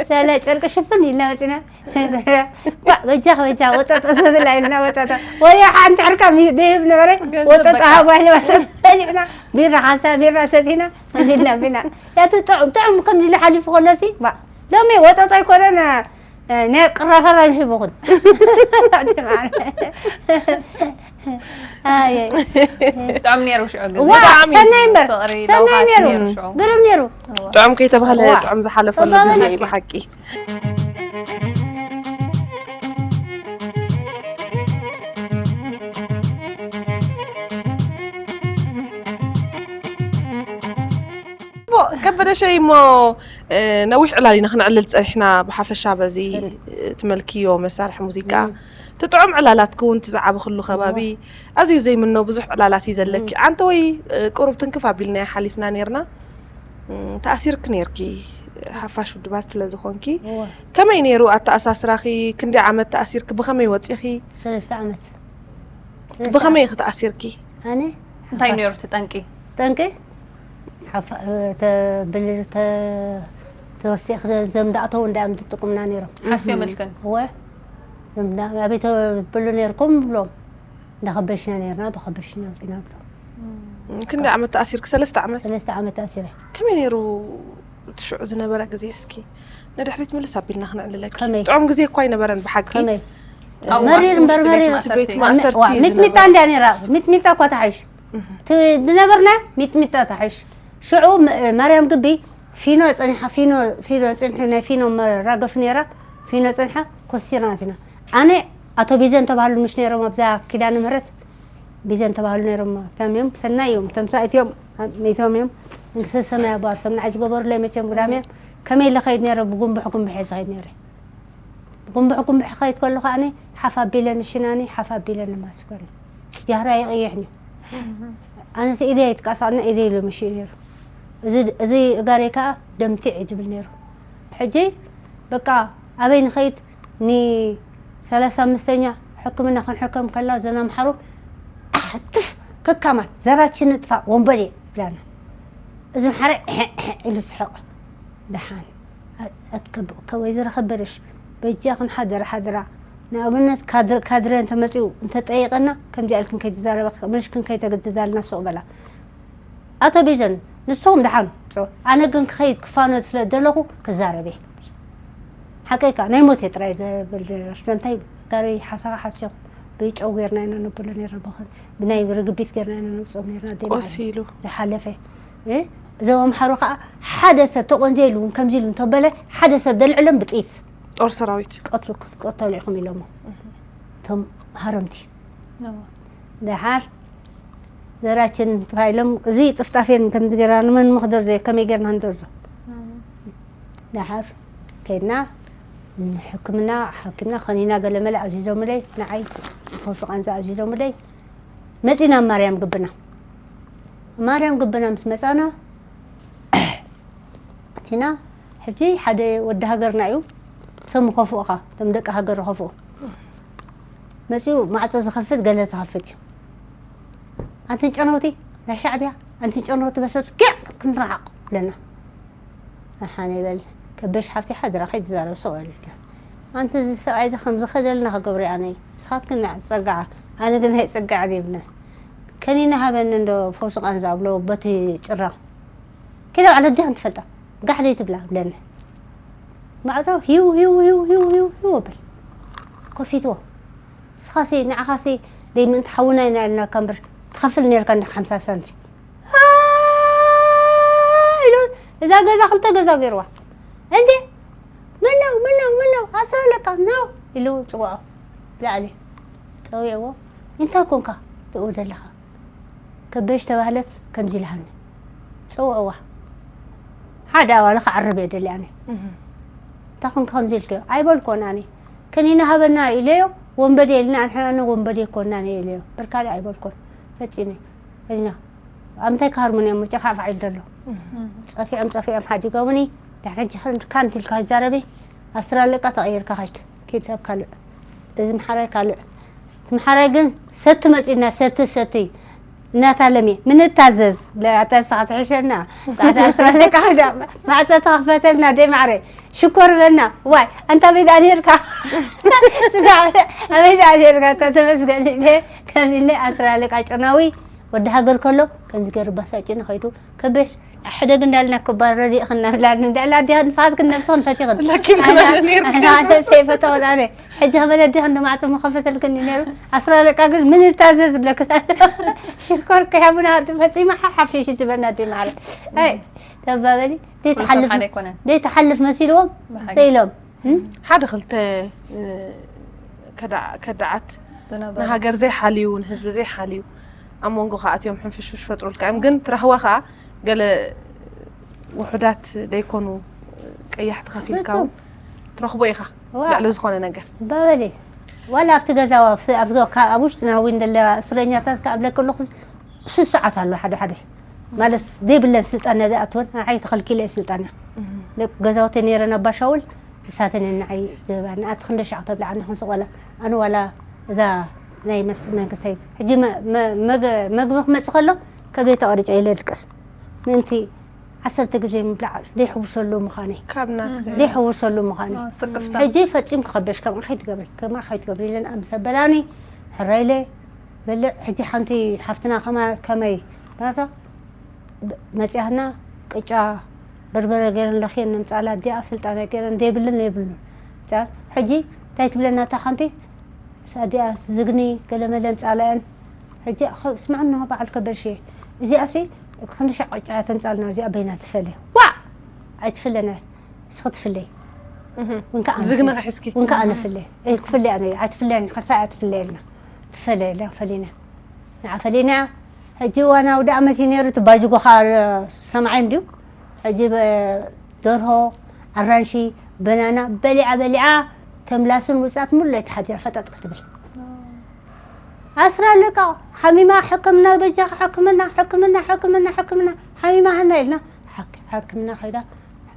ሳላ ጨርቂ ሽፍን ኢልና ወፂና። ባ፣ በጃ፣ በጃ፣ ወጠጣ ሰትላ ኢልና ወጠጣ። ወይ ሓንቲ ሕርካ ሚ-፣ ደይብ ነበረ። ገንዘብ ወጠጣ በቃ። ሃባ ኢለ ወጠጣ በሊዕና። ቢራ ሓንሳ ቢራ ሰቲና። ከምዚ ኢልና ቢና። ያቲ ጥዑም፣ ጥዑም ከምዚ ኢሉ ሓሊፉ ከሎሲ፣ ባ፣ ሎሚ ወጠጣ ኣይኮነን፣ እ፣ ናይ ቅራፋት ኣይምሽብኹን። ኣይ፣ ኣይ። ብጣዕሚ ነይሩ ሽዑ ግዜ። ዋ፣ ብጣዕሚ ሰናይ እምበር፣ ፍቕሪ ሰናይ ለውሃት ነይሩ። ነይሩ ሽዑ። ግርም ነይሩ። እዋ። ጥዑም ከይተባህለ ዋ። ጥዑም ዝሓለፈሉ ጸጋመ ግዜ እዩ ናቂ። ብሓቂ። ቦ፣ ከበደ ሸይ እሞ፣ እ፣ ነዊሕ ዕላል ኢና ክነዕልል ጸኒሕና። ብሓፈሻ በዚ፣ እ፣ ትመልክዮ መሳርሒ ሙዚቃ፣ ም። ትጥዑም ዕላላት ክውን ትዝዓበኽሉ ከባቢ፣ እዋ። ኣዝዩ ዘይምኖ ብዙሕ ዕላላት እዩ ዘለኪ። ም። ኣንተ ወይ፣ እ፣ ቁሩብ ትንክፍ ኣቢልናዮ ሓሊፍና ኔርና። ም፣ ተኣሲርኪ ኔርኪ፣ ሓፋሽ ውድባት ስለ ዝኾንኪ። እዋ። ከመይ ኔሩ ኣተኣሳስራኺ? ክንደይ ዓመት ተኣሲርኪ? ብኸመይ ወጺኺ? ሰለስተ ዓመት። ሰለስተ ብኸመይ ዓመት። ኢኺ ተኣሲርኪ? ኣነ? እንታይ ሓፋሽ። ነይሩ እቲ ጠንቂ? ጠንቂ? ሓፋ-፣ ተ-፣ ብል-፣ ተ-፣ ተወሲኽ ዘም ዝኣተዉ እንዳእዮም ዝጥቁምና ነይሮም። ሓስዮም እልክን? እወ። ዘም እንዳ-፣ ኣበይ ተብሉ ነይርኩም ብሎም። እንዳኸበሽና ነይርና፣ ብኸበሽና ኣውፂና ብሎም። ም፣ ክንደይ ዓመት ተኣሲርኪ? ሰለስተ ዓመት? ሰለስተ ዓመት ተኣሲረ። ከመይ ነይሩ እቲ ሽዑ ዝነበረ ግዜ እስኪ? ንድሕሪት ምልስ ኣቢልና ክነዕልለኪ። ከመይ? ጥዑም ግዜ እኳ ኣይነበረን ብሓቂ። ከመይ? ኣብኡ መሪር ኣብቲ እምበር ውሽጢ ቤት መሪር። ማእሰርቲ። ቤት ማእሰርቲ ዋ፣ ዝነበረ። ሚጥሚጣ እንድያ ነይራ። ሚጥሚጣ እኳ ተሓይሽ። እህ። እቲ ዝነበርና ሚጥሚጣ ተሓይሽ። ሽዑ ም-፣ ማርያም ግቢ ፊኖ ጸኒሓ፣ ፊኖ፣ ፊኖ ጸኒሑ፣ ናይ ፊኖ መራገፊ ነይራ። ፊኖ ጸኒሓ፣ ኮስቲርና ኣቲና። ኣነ ኣቶ ቢዘን ተባህሉ ምሽ ነይሮም ኣብዛ ኪዳነ ምህረት። ቢዘን ተባህሉ ነይሮም። እቶም እዮም፣ ሰናይ እዮም። እቶም ሰብኣይት እዮም፣ ሚቶም እዮም። መንግስተ ሰማይ ኣባርሶም ንዓይ ዝገበሩለይ መቸም ግዳም እዮም። ከመይ ኢለ ኸይድ ነይረ፣ ብጉንብሕ ጉንብሕ እየ ዝኸይድ ነይረ። ብጉንብሕ ጉንብሕ ኸይድ ከሎ ኸኣኒ ሓፍ ኣቢለ ንሽናኒ፣ ሓፍ ኣቢለ ንማስኮኒ። ጃህራ ይቕይሕኒ። ኣነስ ኢደይ ኣይትቃሳቕና፣ ኢደይ ኢሉ ምሽ እዩ ነይሩ። እዚ፣ እዚ እጋረይ ከኣ ደምቲዕ እዩ ዝብል ነይሩ። ሕጂ በቃ ኣበይ ንኸይድ? ንሰላሳ ኣምስተኛ ሕክምና ክንሕከም ከላ፣ ዘን ኣምሓሩ ኣሕትፍ ከካማት ዘራችን ንጥፋእ ወንበዴ ይብላና። እዚ ኣምሓረ ኢሉ ስሕቕ። ደሓን ኣትከብእ ከወይ ዝረኸብ በለሽ በጃኽን ሓደራ ሓደራ። ንኣብነት ካድር-፣ ካድረ እንተመጺኡ እንተጠይቐና፣ ከምዚኣ ኢልክን ከይትዛረባ፣ ምርሽክን ከይተገድዳልና ሱቕ በላ። ኣቶ ቢዘን፣ ንስኹም ደሓን ጽዑ። ኣነ ግን ክኸይድ ክፋኖ ስለ ዘለኹ ክዛረብ እየ። ሓቀይካ፣ ናይ ሞት እየ ጥራይ ዘብል። ስለምንታይ ጋሪ ሓሳኻ ሓሲኹ ብጨው ጌርና ኢና ነብሎ ነይርና፣ ብኸ-፣ ብናይ ርግቢት ጌርና ኢና ነውጽኦም ነይርና። ኣደይ ቆስ መዓረይ ኢሉ። ዝሓለፈ። እ? እዞም ኣምሓሩ ከኣ ሓደ ሰብ ተቖንዘ ኢሉ እውን ከምዚ ኢሉ እንተበለ፣ ሓደ ሰብ ደልዕሎም ብጥይት ጦር ሰራዊት። ቀትሉ ክትቀተሉ ኢኹም ኢሎሞ። እቶም ሃረምቲ። እዎ። ደሓር ዘራችን ተባሂሎም፣ እዚ ጥፍጣፌን ከምዚ ጌርና ንመን ምኽደርዞ፣ ከመይ ጌርና ንደርዞ? እዎ። ደሓር ከይድና፣ ሕክምና፣ ሓኪምና፣ ከኒና ገለመለ ኣዚዞምለይ፣ ንዓይ ፈውሲ ቃንዛ ኣዚዞምለይ። መጺና ኣብ ማርያም ግብና። ማርያም ግብና ምስ መጻና፣ እቲና፣ ሕጂ ሓደ ወዲ ሃገርና እዩ። ሰብ ምኸፍኡ ኸ፣ እቶም ደቂ ሃገር ዝኸፍኡ። መጺኡ ማዕጾ ዝኸፍት ገለ ዝኸፍት እዩ። ኣንትን ጨነውቲ፣ ናይ ሻዕብያ፣ ኣንትን ጨነውቲ በሰብስ፣ ጊዕ ክንረሓቕ ብለና። ኣሓን ይበል፣ ከበሽ ሓፍቲ ሓድራ ከይትዛረብ ሰው ኣይልብላ። ኣንቲ እዚ ሰብኣይ እዚ ከም ዝኸደልና ክገብሮ ኣነ። ንስኻትክን ጸጋዓ፣ ኣነ ግን ኣይጸጋዕን ይብለን። ከኒና ሃበኒ እንዶ ፈውሲ ቃንዛ ብሎ በቲ ጭራ። ኪዳ ባዕለ ዲኽን ትፈልጣ፣ ጋሕ ዘይትብላ ብለኒ። ማዕጾ ሂው፣ ሂው፣ ሂው፣ ሂው፣ ሂው፣ ሂው እብል። ከፊትዎ። ንስኻሲ፣ ንዓኻሲ ደይ ምእንቲ ሓውና ኢና ኢልናካ እምበር፣ ትኸፍል ነርካ እንዲኻ ሓምሳ ሳንቲም። ኢሉ እዛ ገዛ ክልተ ገዛ ገይርዋ። እንዴ፣ መነው፣ መነው፣ መነው፣ ኣስራ ኣለካ፣ ነው ኢሉ ጽውዖ። ላዕሊ ጸዊዕዎ። እንታይ ኮንካ ትእው ዘለኻ? ከበሽ ተባህለት ከምዚ ኢልሃኒ። ጽውዕዋ። ሓደ ኣዋለ ክዓርብ እየ ደልየ ኣነ። እህ። እንታይ ኮንካ ከምዚ ኢልክዮ? ኣይበልኮን ኣነ። ከኒና ሃበና ኢለዮ፣ ወንበዴ ኢልና፣ ኣንሕና ወንበዴ ኮንና ኢለዮ። በርካሊ ኣይበልኮን። ፈጺመ። ፈዚና። ኣብ ምንታይ ክሃርሙኒ እዮም? ጨፋዕፋዕ ኢሉ ዘሎ። እህ። ጸፊዖም፣ ጸፊዖም ሓዲጎምኒ። ድሕሪ ሕጂ ካንት ኢልካ ይዛረቢ። ኣስትራለቃ ተቐይርካ ካይድ። ኪድ ሰብ ካልእ። እዚ ምሓራይ ካልእ። ትምሓራይ ግን ሰቲ መጺና ሰቲ ሰቲ እናታለሚ ምንታዘዝ ለኣታ ንስኻ ትሕሸና። ጣዕታ ኣስትራለካ ዳ ማዕጸ ተኸፈተልና ደይ ማዕረ ሽኮር በልና። ዋይ ኣንታ ቤት ኣኔርካ ስጋ ኣቤት ኣኔርካ ተተመስገን ኢለ ከም ኢለ ኣስትራለቃ ጭናዊ ወዲ ሃገር ከሎ ከምዚ ገይሩ ባሳጭና ከይዱ ከበሽ ሕደግ እንዳልና ክባል ረዲእኽን እናብላኒ እንድዕላ ኣዲኽን ንስኻትክን ነብስኽን ፈቲኽን። ለኪም ክበለ ነይርክን። ኣነ ነብሰይ ፈተኹት ኣነ። ሕጂ ከመይ ኣዲኽን ንማዕጾ ምኸፈተልክን ነይሩ። ኣስራለቃ ግን ምን ልታዘዝ ዝብለክን ኣለ። ሽኮር ከያቡና ፈጺማ ሓሓፊሽ ዝበና ዲ ማዕረ። ኣይ ተባበሊ። ዘይትሓልፍ መሲልዎም። ዘይትሓልፍ መሲልዎም ብሓቂ። ዘይሎም ሓደ ክልተ ከዳዓት ዝነበሩ። ንሃገር ዘይሓልዩ ንህዝቢ ዘይሓልዩ ኣብ መንጎ ከኣትዮም ሕንፍሽፍሽ ፈጥሩልካ እዮም። ግን ትረኽቦ ከኣ ገለ ውሑዳት ዘይኮኑ ቀያሕቲ ከፊልካ እውን ትረኽቦ ኢኻ። ልዕሊ ዝኾነ ነገር ባበሊ ዋላ ኣብቲ ገዛ ኣብ ውሽጥና እውን ደለ እስረኛታት ከኣብለክ ኣለኹ። ስስ ሰዓት ኣሎ ሓደ ሓደ ማለት ዘይብለን ስልጣና ዝኣትወን ንዓይ ተኸልኪለ እየ ስልጣና። ገዛውተይ ነይረን ኣባሻውል ንሳተን እየን ንዓይ ዝህባኒ። ኣቲ ክንደይ ሻዕ ተብልዓኒ ይኹን ስቕ በላ። ኣነ ዋላ እዛ ናይ መስ-፣ መንግስተይ ሕጂ መ-፣ መ-፣ መግ-፣ መግቢ ክመጽእ ከሎ ከብደይ ተቐሪጨ ኢለ ድቅስ። ምእንቲ ዓሰርተ ግዜ ምብላዕ ዘይሕውሰሉ ምዃነይ። ካብ ናትካ ዘይሕውሰሉ ምዃነይ። ስክፍታ። ሕጂ ፈጺም ክኸበሽ ከምኣ ከይትገብሪ፣ ከምኣ ከይትገብሪ ኢለን ምስ ኣበላኒ፣ ሕራይ ኢለ በልዕ። ሕጂ ሓንቲ ሓፍትና ከማ-፣ ከመይ ናታ መጽያህና ቅጫ በርበረ ገይረን ለኽየን ነምጻላ፣ እዲኣ ስልጣን ገይረን ዘይብልን ዘይብሉን። ጻ-፣ ሕጂ እንታይ ትብለና እታ ሓንቲ? እዲኣ ዝግኒ ገለመለ ምጻላየን። ሕጂ ኸ-፣ ስምዕኒ በዓል ከበድሽ እየ። እዚኣሲ ክንዲ ሻዕ ቅጫ ተምጻልና፣ እዚኣ በይና ትፈለ። ዋዕ! ኣይትፍለና። ንስኺ ትፍለይ። እህ። ወንካ ኣነ ዝግኒ ፍለ-፣ ሒዝኪ። ወንካ ኣነ ፍለ። እይ፣ ክፍለ ኣነ፣ ኣይትፍለኒ፣ ከሳ ኣይትፍለየልና። ትፈለየላ፣ ፈሊና። ንዓ ፈሊና። ሕጂ ዋና ኣውደ ዓመት እዩ ነይሩ፣ እቲ ባጅጎኻ ሰማዓይ እንድዩ። ሕጂ በ-፣ ደርሆ፣ ኣራንሺ፣ በናና በሊዓ በሊዓ፣ ተምላስን ውጻት ሙሉ ለይቲ ሓዲራ ፈጠጥ ክትብል። ኣስራ ኣለቃ፣ ሓሚማ፣ ሕክምና፣ በጃኻ፣ ሕክምና፣ ሕክምና፣ ሕክምና፣ ሕክምና፣ ሓሚማ ሃና ኢልና፣ ሓክ-፣ ሕክምና ከይዳ።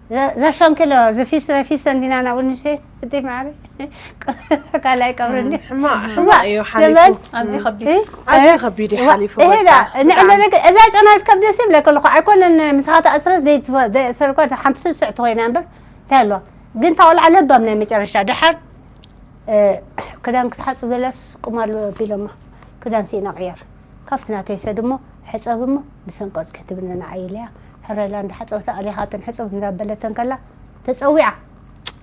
ዘ-፣ ዘሻንኪሎ፣ ዘፊስ-፣ ዘፊስ እንዲና ናብኡ ንሸ፣ እቲ ማዕረ። ካልኣይ ቀብሪ እንዲ። ሕማቕ፣ ሕማቕ እዩ ሓሊፉ። ዘመን። ኣዝዩ ከቢድ። እ? ኣዝዩ ከቢድ እዩ ሓሊፉ፣ ይሄ በቃ። ዳ፣ ንዕለ ብጣዕሚ። ነገር፣ እዛ ጨናት ከብደስ ይብለክ ኣለኹ። ኣይኮነን፣ ምሳኻ ተኣስረስ ዘይትፈ-፣ ዘይእሰር እኳ፣ ሓንቲ ስስዕ ትኾይና እምበር፣ እንታይ ኣለዋ? ግን እታ ቆልዓ ለባም ናይ መጨረሻ። ደሓር፣ እ፣ ክዳን ክትሓጽብ ዘላስ ቁም ኣሎ ኣቢሎማ። ክዳን ስኢና ቅየር። ካብቲ ናተይ ሰድ እሞ ሕጸብ እሞ ብሰንቀጽኪ ትብለና ዓይለያ። ሕረላ እንዳሓጸብታ ኣሊኻተን ሕጽብ እንዳበለተን ከላ ተጸዊዓ።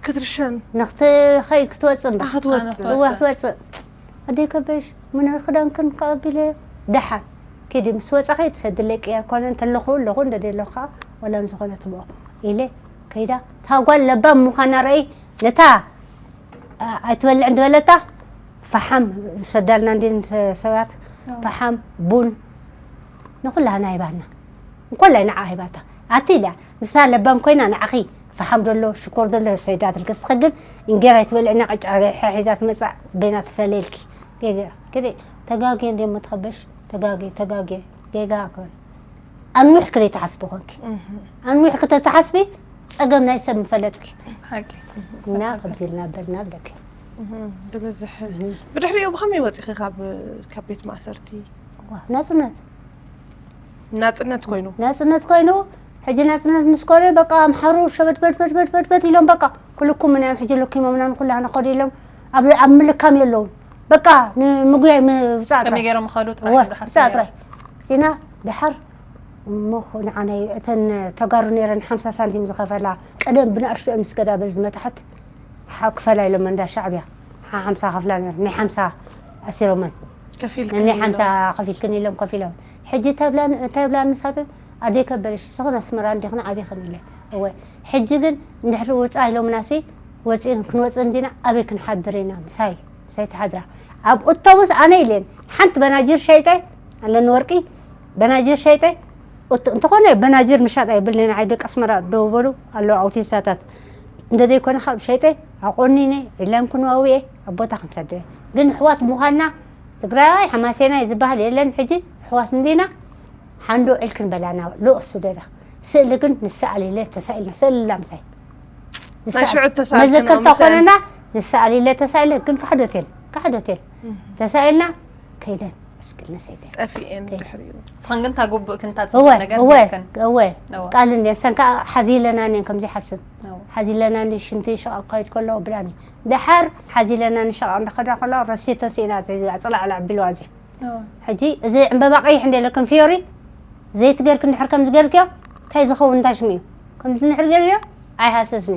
ክትርሸን። ንኽትኸይድ ክትወጽእ እምበር። ኣኽትወጽእ። ኣነ እዋ ክትወጽእ። ኣደይ ከበሽ፣ ምነ ክዳንክን ከኣቢለ ደሓን። ኪዲ ምስ ወጻኺ ትሰድለይ ቅየር ኮነ እንተለኹ ኣለኹ፣ እንደ ደለኹ ከኣ ወላ ንዝኾነ ትብኦ ኢለ ከይዳ። እታ ጓል ለባም ምዃና ረእይ፣ ነታ፣ ኣ-፣ ኣይትበልዕን ዝበለታ፣ ፈሓም ዝሰዳልና እንዲን ሰ-፣ ሰባት፣ ኣዎ። ፈሓም፣ ቡን፣ ንኹላህና ይባህና። እንኮላይ ንዓ ሂባታ። ኣቲ ኢላ፣ ንሳ ለባም ኮይና ንዓኺ ፈሓም ዘሎ፣ ሽኮር ዘሎ ሰይዳ ትልከ። ንስኺ ግን እንጌራ ኣይትበልዕና፣ ቅጫ ሒዛ ትመጻ፣ በይና ትፈለየልኪ። ጌጋ። ግዲ፣ ተጋግየ እንድየ እሞ ትኸበሽ፣ ተጋግየ፣ ተጋግየ። ጌጋ ኣይኮን። ኣንዊሕ ክደይ ትሓስቢ ኮንኪ። እህ። ኣንዊሕ ክተተሓስቢ፣ ጸገም ናይ ሰብ ምፈለጥኪ። ሓቂ። እና ሓቂ። ከምዚ ኢልና በልና ኣለኪ። እህ፣ ዝበዝሕ። እህ። ብድሕሪኡ ብኸመይ ወጺኺ ካብ፣ ካብ ቤት ማእሰርቲ? ዋ፣ ናጽነት። ናጽነት ኮይኑ? ናጽነት ኮይኑ፣ ሕጂ ናጽነት ምስ ኮነ፣ በቃ፣ ኣምሓሩ ሸበትበትበትበትበት ኢሎም፣ በቃ፣ ኩልኩም ምናም ሕጂ ለኪሞምና ንኹላህና ኸዱ ኢሎም፣ ኣብ፣ ኣብ ምልካም የለውን። በቃ፣ ንምጉያይ ምብጻእ ጥራይ። ከመይ ገይሮም ኸዱ ጥራይ ወ-፣ እዮም ዝሓስቡ ብጻእ ነይሮም። ጥራይ። ሲና፣ ደሓር፣ እሞ፣ ንዓናይ፣ እተን ተጋሩ ነይረን ሓምሳ ሳንቲም ዝኸፈላ፣ ቀደም ብንኣሽቶኦም ምስ ገዳበል ዝመታሕት፣ ሓ-፣ ክፈላ ኢሎም እንዳ ሻዕብያ፣ ሓ-፣ ሓምሳ ከፍላ ነይረን፣ ናይ ሓምሳ ኣሲሮመን። ከፊልክን ናይ ኢሎም። ሓምሳ ከፊልክን ኢሎም ከፊሎም። ሕጂ ተብላን፣ እንታይ ብላን ንሳተን? ኣደይ ከበደሽ፣ ንስኽን ኣስመራ እንዲኽን ዓቢኽን ኢለ። እወ። ሕጂ ግን እንድሕሪ ውጻእ ኢሎምናሲ፣ ወጺእን ክንወጽእ እንዲና፣ ኣበይ ክንሓድር ኢና? ምሳይ፣ ምሳይ ትሓድራ። ኣብ ኦቶቡስ ኣነ ኢለን፣ ሓንቲ በናጅር ሸይጠ፣ ኣለኒ ወርቂ፣ በናጅር ሸይጠ፣ እት-፣ እንተኾነ በናጅር ምሻጥ ኣይብልንን፣ ንዓይ ደቂ ኣስመራ ደው በሉ ኣለዉ ኣውቲስታታት። እንተ ዘይኮነ ካብ ሸይጠ ኣቆኒነ፣ ኢላም ክንዋውየ፣ ኣብ ቦታ ክንሰደ። ግን ኣሕዋት ምዃንና ትግራይ ሓማሴናይ ዝበሃል የለን። ሕጂ ኣሕዋት እንዲና፣ ሓንዶ ዒል ክንበላና ልኡኽ ስደዳ። ስእሊ ግን ንሰኣል ኢለ ተሳኢልና፣ ስእሊ ላምሳይ። ናይ ሽዑ ተሳእልክን መዘከርታ ኣምሰን። ኮነና፣ ንሰኣል ኢለ ተሳኢለ፣ ግን ካሕዶት የለን፣ ካሕዶት የለን። ተሳኢልና ከይደን እስክል ነሰይደ ጠፊኤን ድሕሪኡ እስኸን ግን ታጉብእ ክንታ እወ ጽቡቅ ነገር እወ ጌርክን እወ እወ። ቃል እንደ ሰንካ ሓዚለና ነን ከምዚ ሓስብ እወ። ሓዚለና ን ሽንቲ ሸቃል ካይት ከሎ ብላኒ ድሓር ሓዚለና ንሸቃል እንዳኸዳ ከሎ ረሴቶ ሲና ኣጽላዕላ ቢልዋ እዚ እወ። ሕጂ እዚ ዕምበባ ቀይሕ እንደ ለክን ፊዮሪ ዘይት ገርክ እንድሕር ከምዚ ገርክዮ እንታይ ዝኸውን እንታይ ሽሙ እዩ ከምዚ እንድሕር ገርዮ ኣይሃሰስኒ